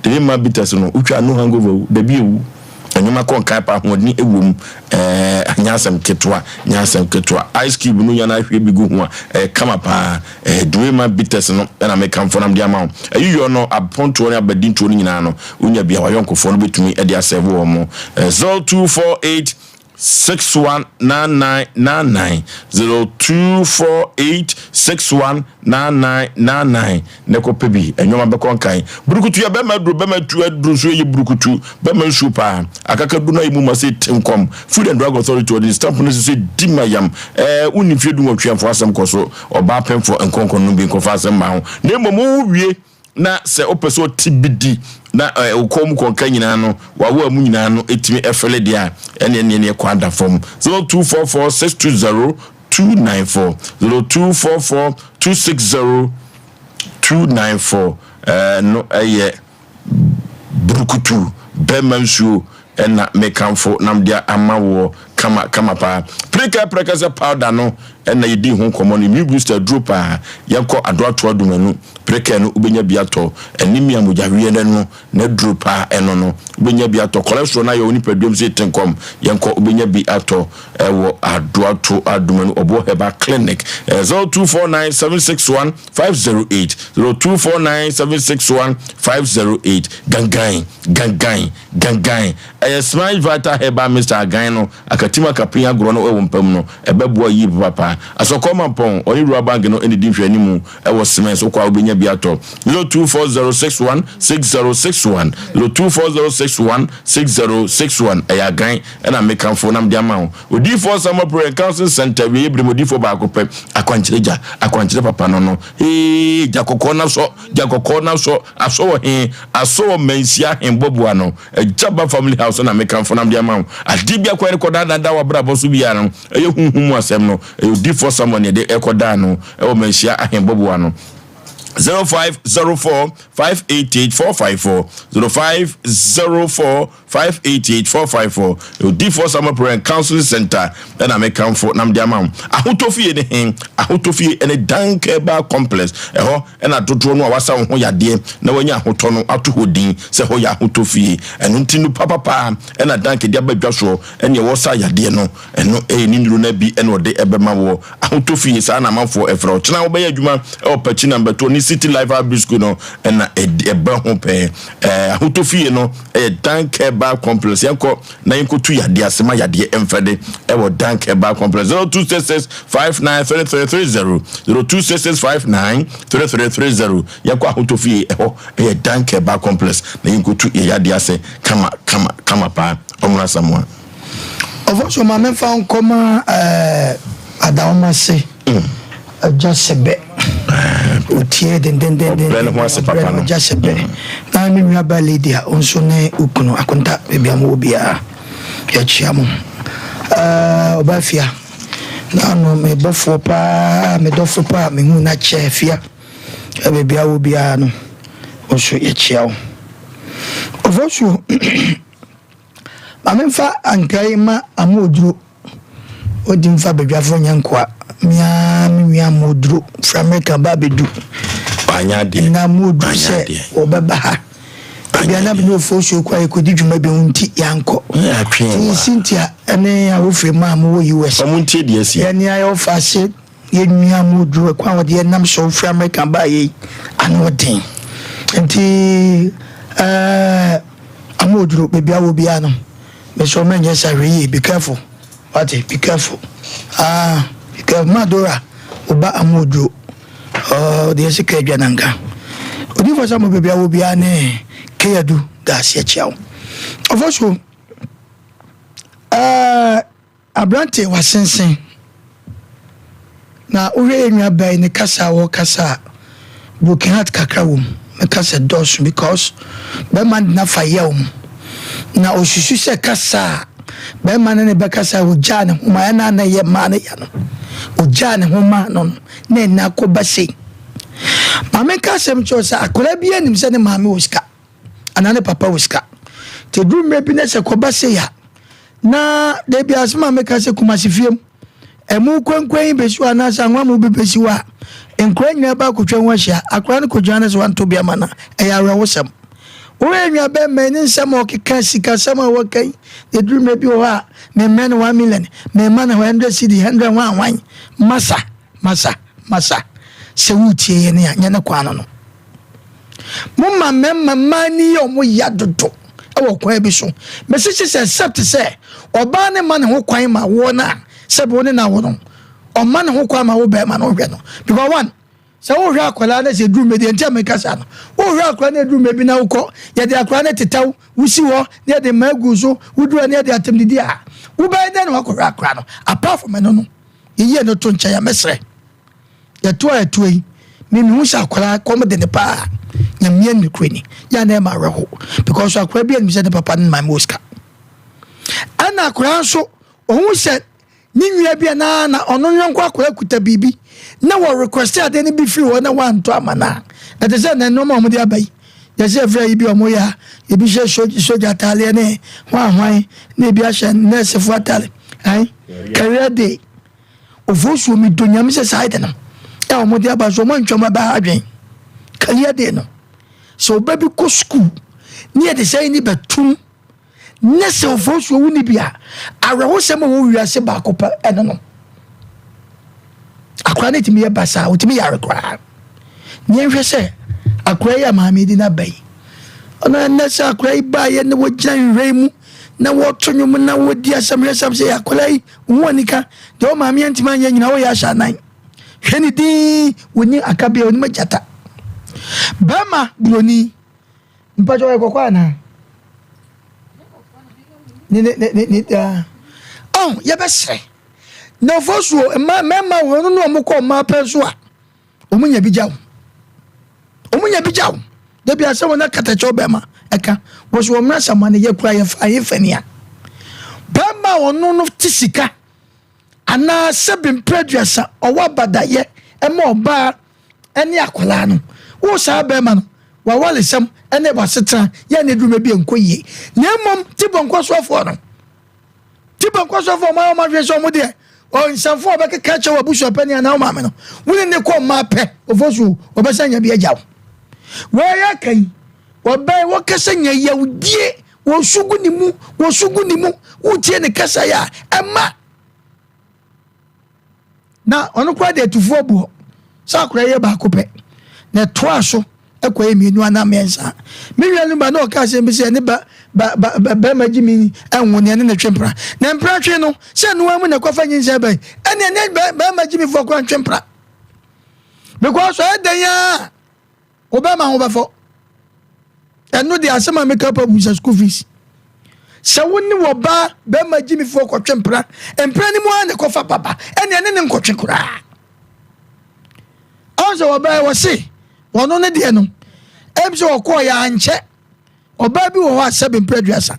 Dewema bitters no wotwa no hangover o, dabi ewu. Nneɛma kɔ nkan pa ahoɔden ɛwɔ mu ɛɛ nyɛ asɛm ketewa nyɛ asɛm ketewa ice cube no nya na ahwie bi gu ho a ɛyɛ kama paa ɛɛ Dewema bitters no ɛna mekamfo nam de ama wo ayiyɔ no apɔntoɔ ne abadintoɔ no nyinaa no wonya bi a wayɔnkofoɔ no bɛtumi de asɛvo wɔn mo 0248 619999 0248 619999 na kɔpɛ bi nneɛma bɛkɔ nkan burukutu yɛ bɛma aduro bɛma tu aduro nso yɛ burukutu bɛma nsuo paa akakadu no ayɛ mu ma sɛ te nkɔm Food and Drug Authority ɔde stamp no sɛ di ma yam ɛɛ wonni mfeɛ du nwɔtwe amfo asɛm kɔ so ɔbaa pɛmfo nkɔnkɔn no bi nkɔfa asɛm ma ho na mmom wowie na sɛ wopɛ sɛ ɔte bi di na wokɔ mu kɔnka nyinaa no wawoa mu nyinaa no ɛtumi ɛfɛle deɛ a ɛne ɛne ɛne ɛkɔ ada fam 0244 620 294 0244 260 294 no ɛyɛ burukutu bɛrima nsuo ɛna mekamfo nam de ama woɔ kama kama paa preka prɛkɛsɛ powder no ɛna yɛdi ho nkɔmmɔ no immune booster duro paa yɛnkɔ adoatoa dumanu preka no wobɛnya bi atɔ anemia mogyaweɛ no no na duro paa ɛno no wobɛnya bi atɔ cholesterol no ayɛ wo nipaduam sɛ te nkɔm yɛnkɔ wobɛnya bi atɔ ɛwɔ adoato adomanu ɔboɔ herbal clinic 0249 761 508 0249 761 508 gangan gangan gangan ɛyɛ smile vital herbal mixture agan no akatim akapen agorɔ no ɛwɔ mpam no ɛbɛboa yie papa asɔkɔ mampɔn ɔne rural bank no ɛne di nhwɛanimu ɛwɔ cement wokɔ a wobɛnya bi atɔ 024061 6061 024061 6061 ɛyɛ agan ɛna mekamfo nam de ama wo odiyifoɔ Samuel Prayer and Counseling Center wie bere mu odiyifoɔ baako pɛ akwankyerɛ gya akwankyerɛ papa no no ee gya kɔkɔɔ na sɔ gya kɔkɔɔ na sɔ asɔ wɔ he asɔ wɔ mansia henbɔboa no agya ba family house na mekamfo nam de ama wo adeɛ bi akwan kɔdaadada wɔ abrabɔ so biara no ɛyɛ huhu mu asɛm no ɛyɛ odiyifoɔ Samuel ne ɛde ɛkɔdaa no ɛwɔ mansia ahenbɔboa no 0504 588 454 0504 588 454 Odiyifoɔ Samuel Prayer and Counseling Center ɛna mekamfo nam de ama wo. Ahotɔ fie ne he? Ahotɔ fie ɛne Dankeba Complex. Ɛhɔ ɛna dodoɔ no a wasa wo ho yadeɛ na wanya ahotɔ no ato hɔ din sɛ hɔ yɛ ahotɔ fie. Ɛno nti no papapaa ɛna Dank de aba dwa soɔ ɛne ɛwɔ sa yadeɛ no. Ɛno ɛyɛ ne nnuro no bi ɛna ɔde ɛbɛma woɔ. Ahotɔ fie saa na amanfoɔ ɛfrɛ. Ɔkyena wobɛyɛ adwuma ɛwɔ Pakyi Number 2 ne City Life High School no ɛna ɛbɛ ho pɛɛ. Ɛɛ ahotɔ fie no ɛyɛ Dank Herbal Complex. Yɛnkɔ na yɛnkɔtu yadeɛ ase ma yadeɛ ɛmfɛde ɛwɔ Dank Herbal Complex. 0266 593330 0266 593330 yɛnkɔ ahotɔ fie ɛhɔ ɛyɛ Dank Herbal Complex na yɛnkɔtu yɛ yadeɛ ase kama kama kama paa. Ɔmono Asamoah. Ɔfɔ so ma memfa nkɔma adawoma se agya sɛbɛ otie dendendenden Ɔbrɛ ne ho ase papa no. Agya sɛbɛ na me nua ba lady a ɔnso ne okunu akonta baabi a mowɔ biara yɛkyia mo ɔba fia na no mebɔfoɔ paa medɔfo paa mehu na kyɛ fia baabi a wɔ biara no ɔnso yɛkyia wo. Ɔfɔ so ma memfa anka yi ma amooduro odi mfa badwafoɔ nyɛ nkoa mea me nua amooduro firi Amerika ba abɛdu Wanyɛ adeɛ. Na amooduro Wanyɛ sɛ adeɛ. wɔbɛba ha ebia na mene ɔfoɔ suo kɔ a yɛkɔdi dwuma bi ho nti yɛankɔ. Yɛ atwe nti wa. Cynthia ɛne awofiri ma a mowɔ US Ɔmo ntie deɛ asi. Yɛne ayɛ ɔfa ase yɛnua amooduro ɛkwan a wɔde yɛnam so firi Amerika baa yɛi ano ɔden nti amooduro baabi a wɔ biara no mesɛ ɔma nyɛ sa hwɛ yie, be careful wate, be careful, ah, be careful. Madora ɔba amooduro ɔde yɛ sika adwa nanka odifoɔ sɛ mo baabi a wɔ biara ne keyadu da aseɛ kyia wo. Ɔfɔ so aberante wasensen na wohwɛ yɛ nua bɛyi ne kasa a wɔkasa a broken heart kakra wɔ mu mɛka sɛ dɔɔso because bɛrima de nafa yɛ mu na osusu sɛ kasa a bɛrima no ne bɛkasa a ogyaa ne ho ma ɛna na ɛyɛ mmaa no ya no ogyaa ne ho ma no no na ɛna akɔba sei. Maame nka asɛm kyerɛ sɛ akwadaa bi anim sɛ ne maame wɔ sika anaa ne papa wɔ sika nti duru mmerɛ bi na sɛ kɔba sei a na debi asɛm a meka sɛ Kumasi fie mu ɛmu kwankwan yi bɛsi hɔ anaasɛ anwa mu bi bɛsi hɔ a nkora nyinaa ba akotwa ho ahyia akora no kɔgyina no sɛ wanto bi ama no ɛyɛ awerɛhosɛm. Wohwɛ nua bɛrima yi ne nsɛm a ɔkeka, sikasɛm a wɔka yi, ɛduru mmerɛ bi wɔ hɔ a, memmrɛ no 1 million, memma no 100 cedi, 100 hwan hwan. Masa, masa, masa. Sɛ woretie yɛn a, nyɛ ne kwan no no. Moma mmarima mmaa ni yɛ ɔmo ya dodo wɔ kwan bi so. Mese kye sɛ except sɛ ɔbaa ne ma ne ho kwan ma woɔ no a, sɛbi wo ne no awo no, ɔma ne ho kwan ma wo bɛrima no wohwɛ no. Because one, sɛ wohwɛ akwadaa no sɛ ɛduru mmerɛ deɛ nti a meka saa no, wohwɛ akwadaa no ɛduru mmerɛ bi na wokɔ, yɛde akwadaa no tetɛw, wosi hɔ na yɛde mmaa gu so, woduru hɔ na yɛde atɛmdidi a, wobɛyɛ dɛn na woakɔhwɛ akwadaa no? Apart from ɛno no, yɛyi ɛno to nkyɛn a, mɛsrɛ. Yɛto a ɛtoa yi, me mehu sɛ akwadaa kɔm de ne paa. Nyamea ne kure ni. Yɛ na ɛma awerɛho. Because akwadaa bi anim sɛ ne papa ne maame wɔ sika. Ɛna akwadaa nso, ɔhu sɛ ne nua bi anaa na ɔno yɔnko akwadaa kuta biribi na wɔ request ade no bi firi hɔ na wantɔ ama no a, ɛte sɛ na nneɛma a wɔde aba yi. Yɛsɛ ɛfrɛ yi bi a wɔyɛ a, ebi hyɛ sogya ataadeɛ ne hwan hwan na ebi ahyɛ nɛɛsefoɔ ataade. Ɛn, career day. Ofosuo mi dɔ Nyame sɛ saa de no a wɔde aba so wɔn antwam aba adwen career day no sɛ ɔba bi kɔ sukuu ne yɛde sɛ ne bɛtum ne sɛ ofosuo wo ne bi a awerɛhosɛm a wɔ wiase baako pɛ ɛno no akora no tumi yɛ basaa ɔtumi yare koraa ne yɛnhwɛ sɛ akora yi a maame di n'aba yi ɔno ɛnɛ sɛ akora yi baayɛ ne wɔgyina nhwehwɛ mu na wɔto nnwom na wɔdi asɛm hwɛ sɛm sɛ akora yi Wo ho anika, deɛ wo maame antumi anyɛ nyina woyɛ ahyɛ anan. Hwɛ ne din, wɔni akabea, onim agyata. Bɛrima buroni, mpakyɛ ɔyɛ kɔkɔɔ anaa? Ne ne ne ne ne daa. Ɔn yɛbɛsrɛ. Na ofosuo mmaa mmarima wɔn no wɔn kɔ mmaa pɛ nso a. Wɔn nya bi gya wo. Wɔn nya bi gya wo. Dabi asɛ wɔn akatakyɛw bɛrima ɛka. Wɔsi wɔn mmerɛ sɛ ma ne yɛ kura yɛ fa yɛ fɛ nia. Bɛrima a ɔno no te sika anaa sɛbi mpere aduasa ɔwɔ abadayɛ ɛma ɔbaa ɛne akwadaa no. Wo saa bɛrima no wawalesɛm ɛne wasetena yɛ ne dwuma bi ɛnkɔ yie. Na mmom ti bɔnkɔ soafoɔ no. Ti bɛnkɔsɔfo ɔmo ayɛ ɔmo adwene sɛ ɔmo deɛ ɔnsamfo a ɔbɛkeka kyerɛ w'abusua panyin anaa wo maame no, wo ne ne kɔ mmaa pɛ, ofo so ɔbɛsan nya bi agya wo. Wɔyɛ aka yi, ɔbɛn wɔkasa nya yawdie, wɔsu gu ne mu, wɔsu gu ne mu, wotie ne kasa yɛ a, ɛma Na ɔno koraa de atufoɔ boɔ sɛ akora yɛ baako pɛ na ɛtoa so ɛkɔyɛ mmienu anaa mmiɛnsa. Me nua no ba na ɔka asɛm bi sɛ ne ba ba ba bɛrima gye mi ɛnwo ne ɛne ne twe mpra. Na mpra twe no sɛ noa mu na ɛkɔfa nyinsɛn bɛn ɛne ɛne bɛrima gye mi foɔ koraa ntwe mpra. Because ɔyɛ dɛn a Wo bɛma ho bɛfɔ. Ɛno deɛ asɛm a meka pa busa school fees. Sɛ wo ne wɔ ba bɛrima gyimifoɔ kɔtwe mpena, mpena no mu ara na ɛkɔfa baba, ɛne ɛne ne nkɔtwe koraa. Ɔn sɛ wɔbɛɛ wɔ se, wɔno ne deɛ no, ɛm sɛ wɔkɔɔ yɛ ankyɛ. Ɔbaa bi wɔ hɔ a sɛbe mprɛ aduasa,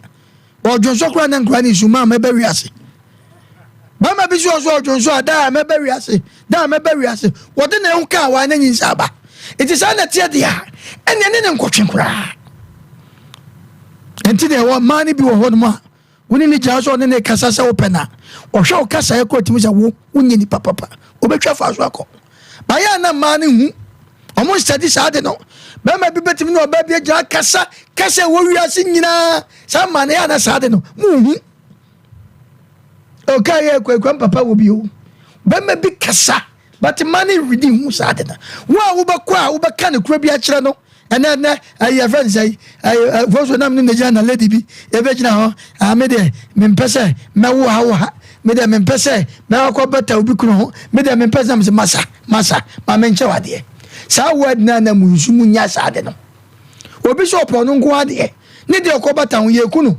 ɔdwonsɔ koraa na nkora ne su maa mɛba wiase. Bɛrima bi so ɔso ɔdwonsɔ a daa mɛba wiase, daa mɛba wiase. Wɔde ne ho kaa waa na nyinsa aba. Nti saa na ɛteɛ deɛ a, ɛnneɛ ne ne nkɔtwe koraa. Nti deɛ ɛwɔ mmaa no bi wɔ hɔ nom a, Wo ne no gyina sɛ ɔne no rekasa sɛ wopɛ no a, ɔhwɛ wo kasaeɛ kora ɔtumi sɛ wo wonyɛ nipa papa. Wobɛtwa fa so akɔ. Bayɛ a na mmaa no nhu. Ɔmo nsɛde saa ade no. Bɛrima bi bɛtumi ne ɔbaa bi agyina akasa kasa ɛwɔ wiase nyinaa. Saa mmaa no yɛ a na saa ade no monhu. Ɔka yɛ kwakuam papa wɔ bi o. Bɛrima bi kasa but mmaa no redi hu saa ade no. Wo a wobɛkɔ a wobɛka no kura bi akyerɛ no ɛnɛ ɛnɛ ɛyɛ fɛn sɛ ɛyɛ foso nam ne nagyina na lady bi ɛbɛgyina hɔ ah me deɛ mempɛ sɛ mɛwo ha wɔ ha me deɛ mempɛ sɛ mɛkɔ bɛta obi kunu ho me deɛ mempɛ sɛ mesɛ masa masa ma menkyɛ wadeɛ saa word na na mu nsu mu nya saa de no obi sɛ ɔpɛ ɔno nko adeɛ ne deɛ ɔkɔ bɛta ho yɛ kunu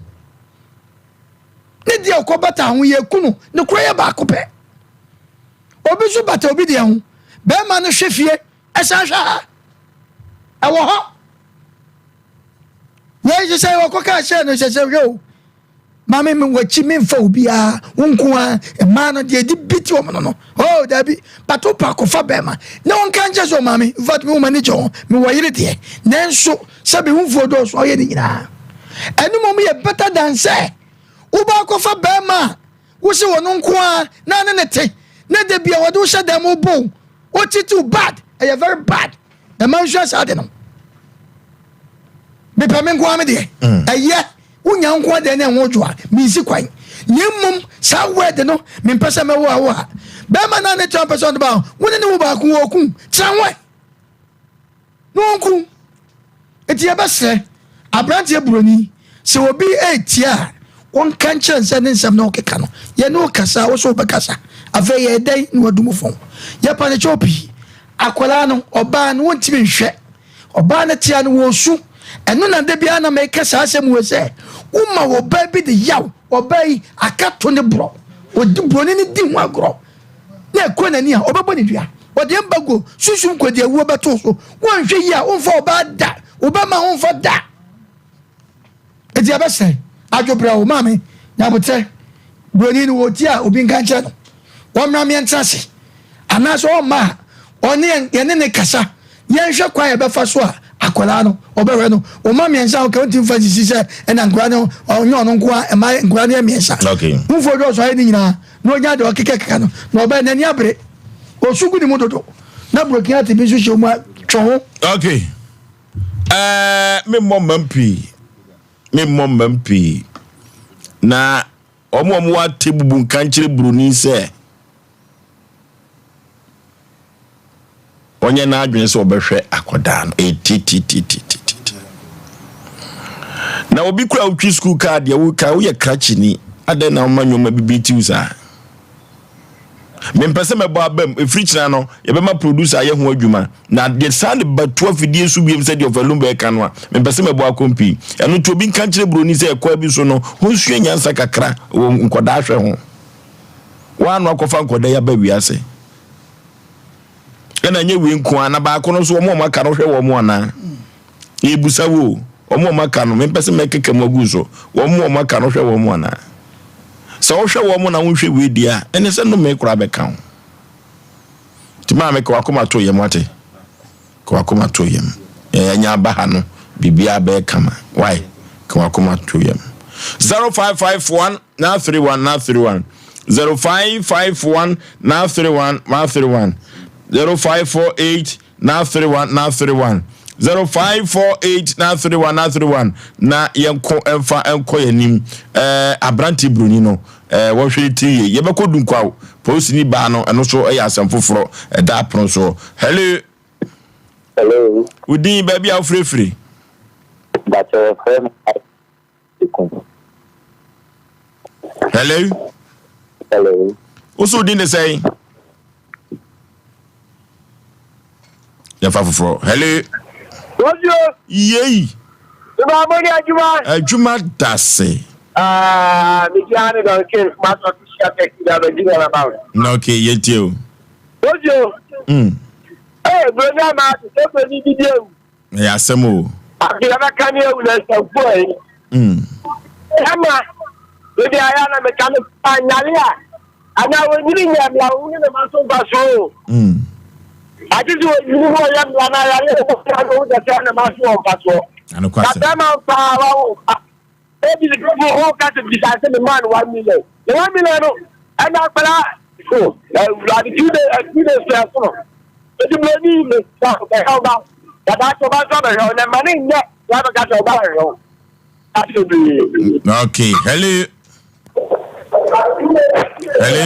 ne deɛ ɔkɔ bɛta ho yɛ kunu ne kora yɛ baako pɛ obi nso bata obi deɛ ho bɛrima no hwɛ fie Ɛsan hwɛ ha. Ɛwɔ hɔ. Wei hyehyɛ wɔkɔ kaa hyɛ no hyehyɛ hwɛ o. Maame mi wɔkyi mi nfa obiara wo nko ara mmaa no deɛ ɛdi bi ti wɔn no no. Oh dabi bato pa akɔfa bɛrima na wɔn ka nkyɛn sɛ maame in fact mi wɔn ani gye ho mi wɔ yere deɛ nanso sɛbi ho mfuo dɔɔso ɔyɛ ne nyinaa. Ɛno mmom yɛ better than sɛ wobɛ akɔfa bɛrima a wosi wɔn nko ara na ne ne te na da bia wɔde wo hyɛ dan mu bo wo titi wo bad ɛyɛ very bad ɛma nsua saa de no. Mepɛ me nko ara me deɛ. Ɛyɛ, wonya wo nko ara deɛ na ɛho dwo a, mensi kwan. Na mmom saa word no, mempɛ sɛ mɛwo awo a. Bɛrima no a ne tra mpɛ sɛ ɔde ba ho, wo ne ne wo baako wɔ ɔku, tra ho ɛ. Na ɔnku. Enti yɛbɛsrɛ aberanteɛ buroni, sɛ obi retie a, wɔnka nkyerɛ no sɛ ne nsɛm na ɔkeka no, yɛne wo kasa a, wo nso wobɛkasa. Afei yɛyɛ dɛn na wadu mo fam? Yɛpa no kyɛw pii. Akwadaa no, ɔbaa no, wontumi nhwɛ. Ɔbaa no te a no wɔresu. Ɛno na da biara na meka saa asɛm wei sɛ, woma ɔbaa bi de yaw, ɔbaa yi aka to ne borɔ. Ɔdi buroni no di ho agorɔ na ɛkɔ n'ani a, ɔbɛbɔ ne dua. Ɔde embargo, sunsum kɔdiawuo bɛto so. Woanhwɛ yie a, womfa ɔbaa da. Wo bɛma womfa da. Enti ɛbɛsɛe. Adwo brɛ wo maame nyabotrɛ. Buroni no wɔtie a obi nka nkyerɛ no. Wɔmmra meɛntena ase. Anaasɛ ɔmma a ɔne yɛn yɛne ne kasa. Yɛnhwɛ kwan a yɛbɛfa so a akwadaa no ɔbɛhwɛ no. Wo mma mmiɛnsa a woka wontumi mfa nsisi sɛ ɛna nkwadaa no ɔnyɛ ɔno nko a mma nkwadaa no yɛ mmiɛnsa. Okay. Womfoɔ dɔɔso ayɛ ne nyinaa na ɔnya deɛ ɔkekakeka no na ɔbɛyɛ n'ani abere. Ɔsu gu ne mu dodo na broken heart bi nso hyɛ mu a twe ho. Okay. Ɛɛ memmɔ mmam pii memmɔ mmam pii na wɔn a wɔwɔ ate bubu nka nkyerɛ buroni sɛ ɔnyɛ n'adwene sɛ ɔbɛhwɛ akwadaa no ɛtititititi na obi kura wotwi sukuu kaa deɛ woka woyɛ krakyeni adɛn na woma nneɛma bibi tiw saa Mempɛ sɛ mɛbɔ abam. Ɛfiri kyena no, yɛbɛma producer ayɛ ho adwuma. Na deɛ saa de bɛto afidie so biom sɛdeɛ Ɔfa Lumba ɛka no a, mempɛ sɛ mɛbɔ akɔm pii. Ɛno nti obi nka nkyerɛ buroni sɛ ɛkwan bi so no, ɔnsua nyansa kakra wɔ nkwadaa hwɛ ho. Woano akɔfa nkwadaa yi aba wiase. Ɛna nyɛ wei nko ara, na baako no nso wɔn a wɔaka no hwɛ wɔn anaa? Yɛbusa wo o, wɔn a wɔaka no, mempɛ sɛ mɛkeka mu agu so, wɔn a wɔaka no hwɛ wɔn anaa? Sɛ wohwɛ wɔn na wonhwɛ wei deɛ a, ɛne sɛ nnome koraa bɛka wo. Nti maame ka wakoma to yam wate, ka wakoma to yam. Ɛnya aba ha no, biribiara bɛyɛ kama. Why? Ka wakoma to yam. 0551 931 931 0551 931 931 0548 931 931 0548 931 931 na yɛnkɔ mfa nkɔ yɛn anim. Ɛɛ aberante buroni no ɛɛ wɔhwɛ ne tiri yie. Yɛbɛkɔ Dunkwaw polisini baa no ɛno so ɛyɛ asɛm foforɔ ɛda apono soɔ. Hello. Hello. Wo din baabi a wofirefiri? Bàtɛ wɔfrɛ me Eku. Hello. Hello. Woso din de sɛn? Yɛfa foforɔ. Hello. Bonjour. Yei. Ìbá mo ní adwuma. Adwuma dase. Ah, mi ti ani don kin ma sọ ti ṣe taxi da bẹ jìnnà na báwo. Na ok, yẹ tie o. Bonjour. Ee, Broni ama ati sɛ Broni bi di ewu. Ɛyɛ asɛm o. Afei yɛbɛka ne awu na nsɛmfua yi. Ɛma ebi ayɛ na meka no anyare a anaa wɔnyini nyɛ mmara wo ne ne ma so mfa so o. Agye sɛ wɔnyini mu ɔyɛ mmara na ayare a wɔbɛka no wo sɛ sɛ ne ma so wɔ mfa soɔ. Na bɛrima mfaa wawo Ebi ne bi ho ka sɛ bisa sɛ me maa no 1 million. Na 1 million no ɛna akwadaa so awurade 2 days 2 days fɛ so no. Eti buroni me sa bɛhwɛ ɔba. Dada sɛ ɔba nso abɛhwɛ wo na mma ne nyɛ na abɛka sɛ ɔba bɛhwɛ wo. Ase bebree. Okay, hello. Hello.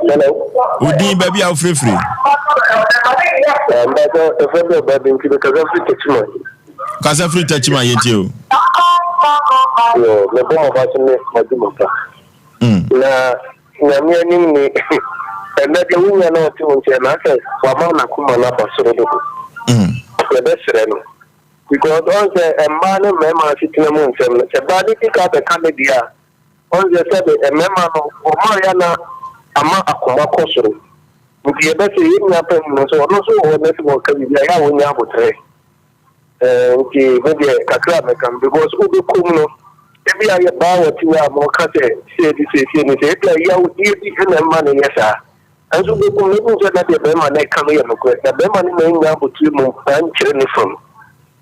Hello. Odin baabi a wofirifiri. Mbàjẹ́ ẹ̀fẹ́ bí ọba bi nti kasa firi Techiman. Kasa firi Techiman yɛ tie o. Yɔ mebɔ mo ba so ne madwuma pa. Na nyame anim ni ɛnɛ deɛ wo nua na ɔte wo nkyɛn na asɛ wama n'akoma no aba soro dodo. Yɛbɛsrɛ no because ɔn sɛ mmaa ne mmarima asetena mu nsɛm no sɛ baa ne di ka bɛka ne deɛ a ɔn sɛ sɛbe mmarima no wɔma yɛ na ama akoma kɔ soro nti yɛbɛsɛ yɛn nua panyin no nso ɔno nso wɔ hɔ na sɛ wɔka biribi a yɛ a wɔnya abotrɛ. Nti me deɛ kakra a mɛka no because wobɛkɔ mu no ebi a yɛ baa wɔte hɔ a ma ɔka sɛ sei ne sei sei ne sei ebi a yawdie bi na ɛma no yɛ saa nso wobɛkɔ mu no ebi sɛ na deɛ bɛrima no ɛka no yɛ nokorɛ na bɛrima no na ɛnya abotire mu ankyerɛ ne fam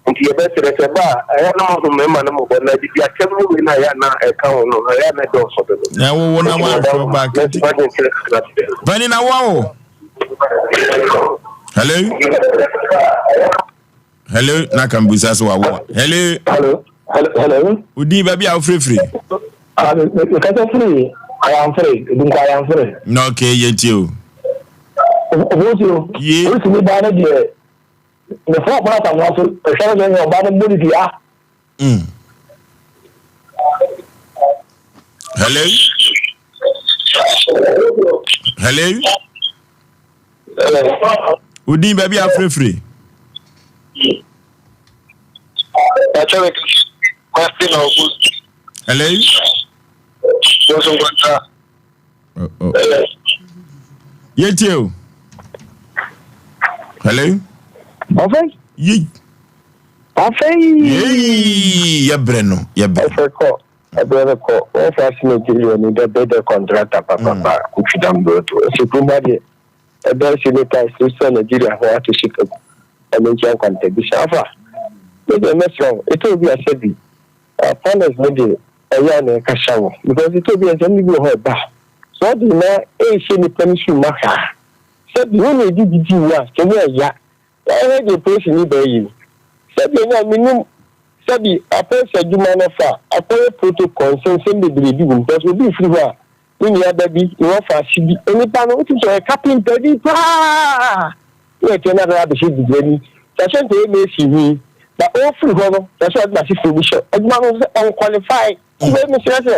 nti yɛbɛsrɛ sɛ ba a ɛyɛ na moahu mmarima no mmɔbɔ na adidi atɛm ne wei no a ɛyɛ a na ɛka ho no ɛyɛ a na ɛdɔɔso dodo. Na wowo na woanhwɛ wo ba kati. Pani na woawo. Hello. Hello, na kan busa so wawo. Hello. Hello. Hello. Hello. Odi baabi a wofirifiri. Ah, me kasa firi Ayanfere, Edunkwa Ayanfere. Na okay, yɛntie o. Obosi o. Ye. Polisi ni baa no deɛ, ne fɔ ɔkɔla asamoa so, ɛhwɛ no sɛ ɔbaa no mmɔ ne dua. Hello. Hello. Odi baabi a wofirifiri. Hello. Oh, oh. Yɛntie o. Hello. Ɔfɛ. Yi. Ɔfɛ. Yei yɛbrɛ no yɛbrɛ. Ɔfɛ kɔ ɛbrɛ no kɔ wɔn fa ase Nigeria ni dɛ bɛdɛ kɔntrata papapa kutwi dam broto ɛsɛ kurom ha deɛ ɛbɛn si ne tae so sɛ Nigeria ho ato sika gu ɛno nkyɛn nkwantabisa afa me deɛ mɛsrɛ wo ɛtɔ obi asɛ bi panels no deɛ ɛyɛ a na ɛkasa wo because ɛtɔ obi asɛm no bi wɔ hɔ ɛba sɛ ɔde na ɛrehyɛ nipa no su ma hwɛ a sɛbi wo na ɛdi didi wo a sɛ wo ɛya ɛhɛ deɛ polisi ni bɛyɛ yi sɛbi ɛnyɛ menim sɛbi apɛsɛ adwuma no fa akɔyɛ protocol nsɛnsɛm bebree bi wɔ mu because obi firi hɔ a ne nua ba bi ne wɔfa ase bi nipa no wotu sɛ ɔyɛ carpenter bi paa ne ɛteɛ no abɛyɛ abɛhyɛ didira ni sɛ sɛ nkɔyɛ mesi ni na ɔfiri hɔ no sɛ sɛ ɔde n'asefoɔ bi hyɛ adwuma no sɛ ɔnqualify wei mesrɛ sɛ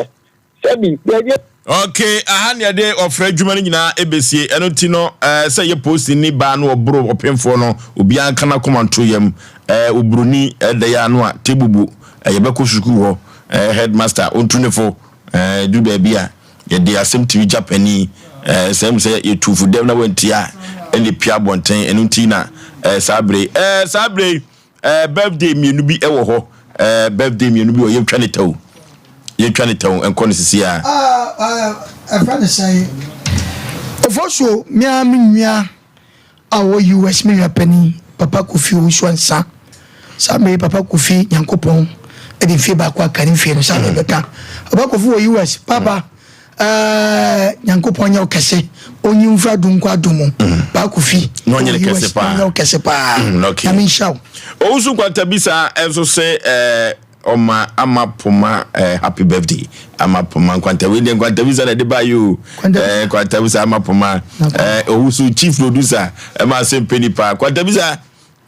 sɛbi baabi. Ok, aha ne yɛde ɔfrɛ adwuma no nyinaa ɛbɛsie. Ɛno nti no, eh, sɛ yɛ postini baa no ɔboro ɔpemfoɔ no, obiara nka n'akoma nto yam. Eh, oburoni ɛda yi ano a, tebubu, eh, yɛbɛkɔ sukuu hɔ. Eh, headmaster, ɔntu ne fo. Eh, duru baabi a, yɛde asɛm tumi gya panin. Eh, sɛ mu sɛ yɛtu fo dɛm na wantie a, ɛne pia abɔnten. Ɛno nti na, eh, saa bere yi, eh, saa bere yi, Eh, birthday mmienu bi wɔ hɔ. Eh, birthday mmienu bi wɔ yɛntwa ne tɛw. Yɛntwa ne tɛw nkɔ no sisi a. Ah, ah, ɛfrɛ ne sɛn? Ofosuo, me ara me nua a ɔwɔ US, me nua panin, Papa Kofi Owusu Ansah. Saa mmerɛ yi Papa Kofi Nyankopɔn de mfie baako aka ne mfie no, saa na ɛbɛka. Papa Kofi wɔ US, Papa. Ɛɛ Nyankopɔn nyɛ wo kɛse onyi wo mfiri adom nkɔ adom mu Paa Kofi Na ɔnyɛ ne kɛse paa. ɔnyɛ wo kɛse paa Okay. Nyame nhyira wo. Owusu Nkwantabisa nso se eh, ɔma ama poma eh, happy birthday ama poma nkwanta wei deɛ Nkwantabisa na ɛde ba yi o eh, Nkwantabisa ama poma eh, Owusu chief producer ɛma asɛmpɛ nipa Nkwantabisa.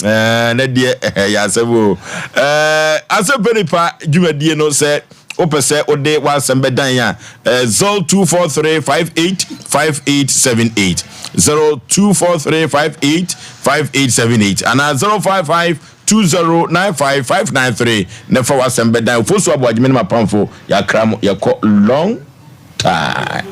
Ɛɛ na deɛ ɛyɛ asɛm o. Ɛɛ asɛmpɛ nipa dwumadie no sɛ wopɛ sɛ wode w'asɛm bɛdan a ɛɛ 0243585878 0243585878 anaa 0552095593 na fa w'asɛm bɛdan Ofosu Aboagyeme ne m'apamfo yɛakra mo yɛkɔ long time.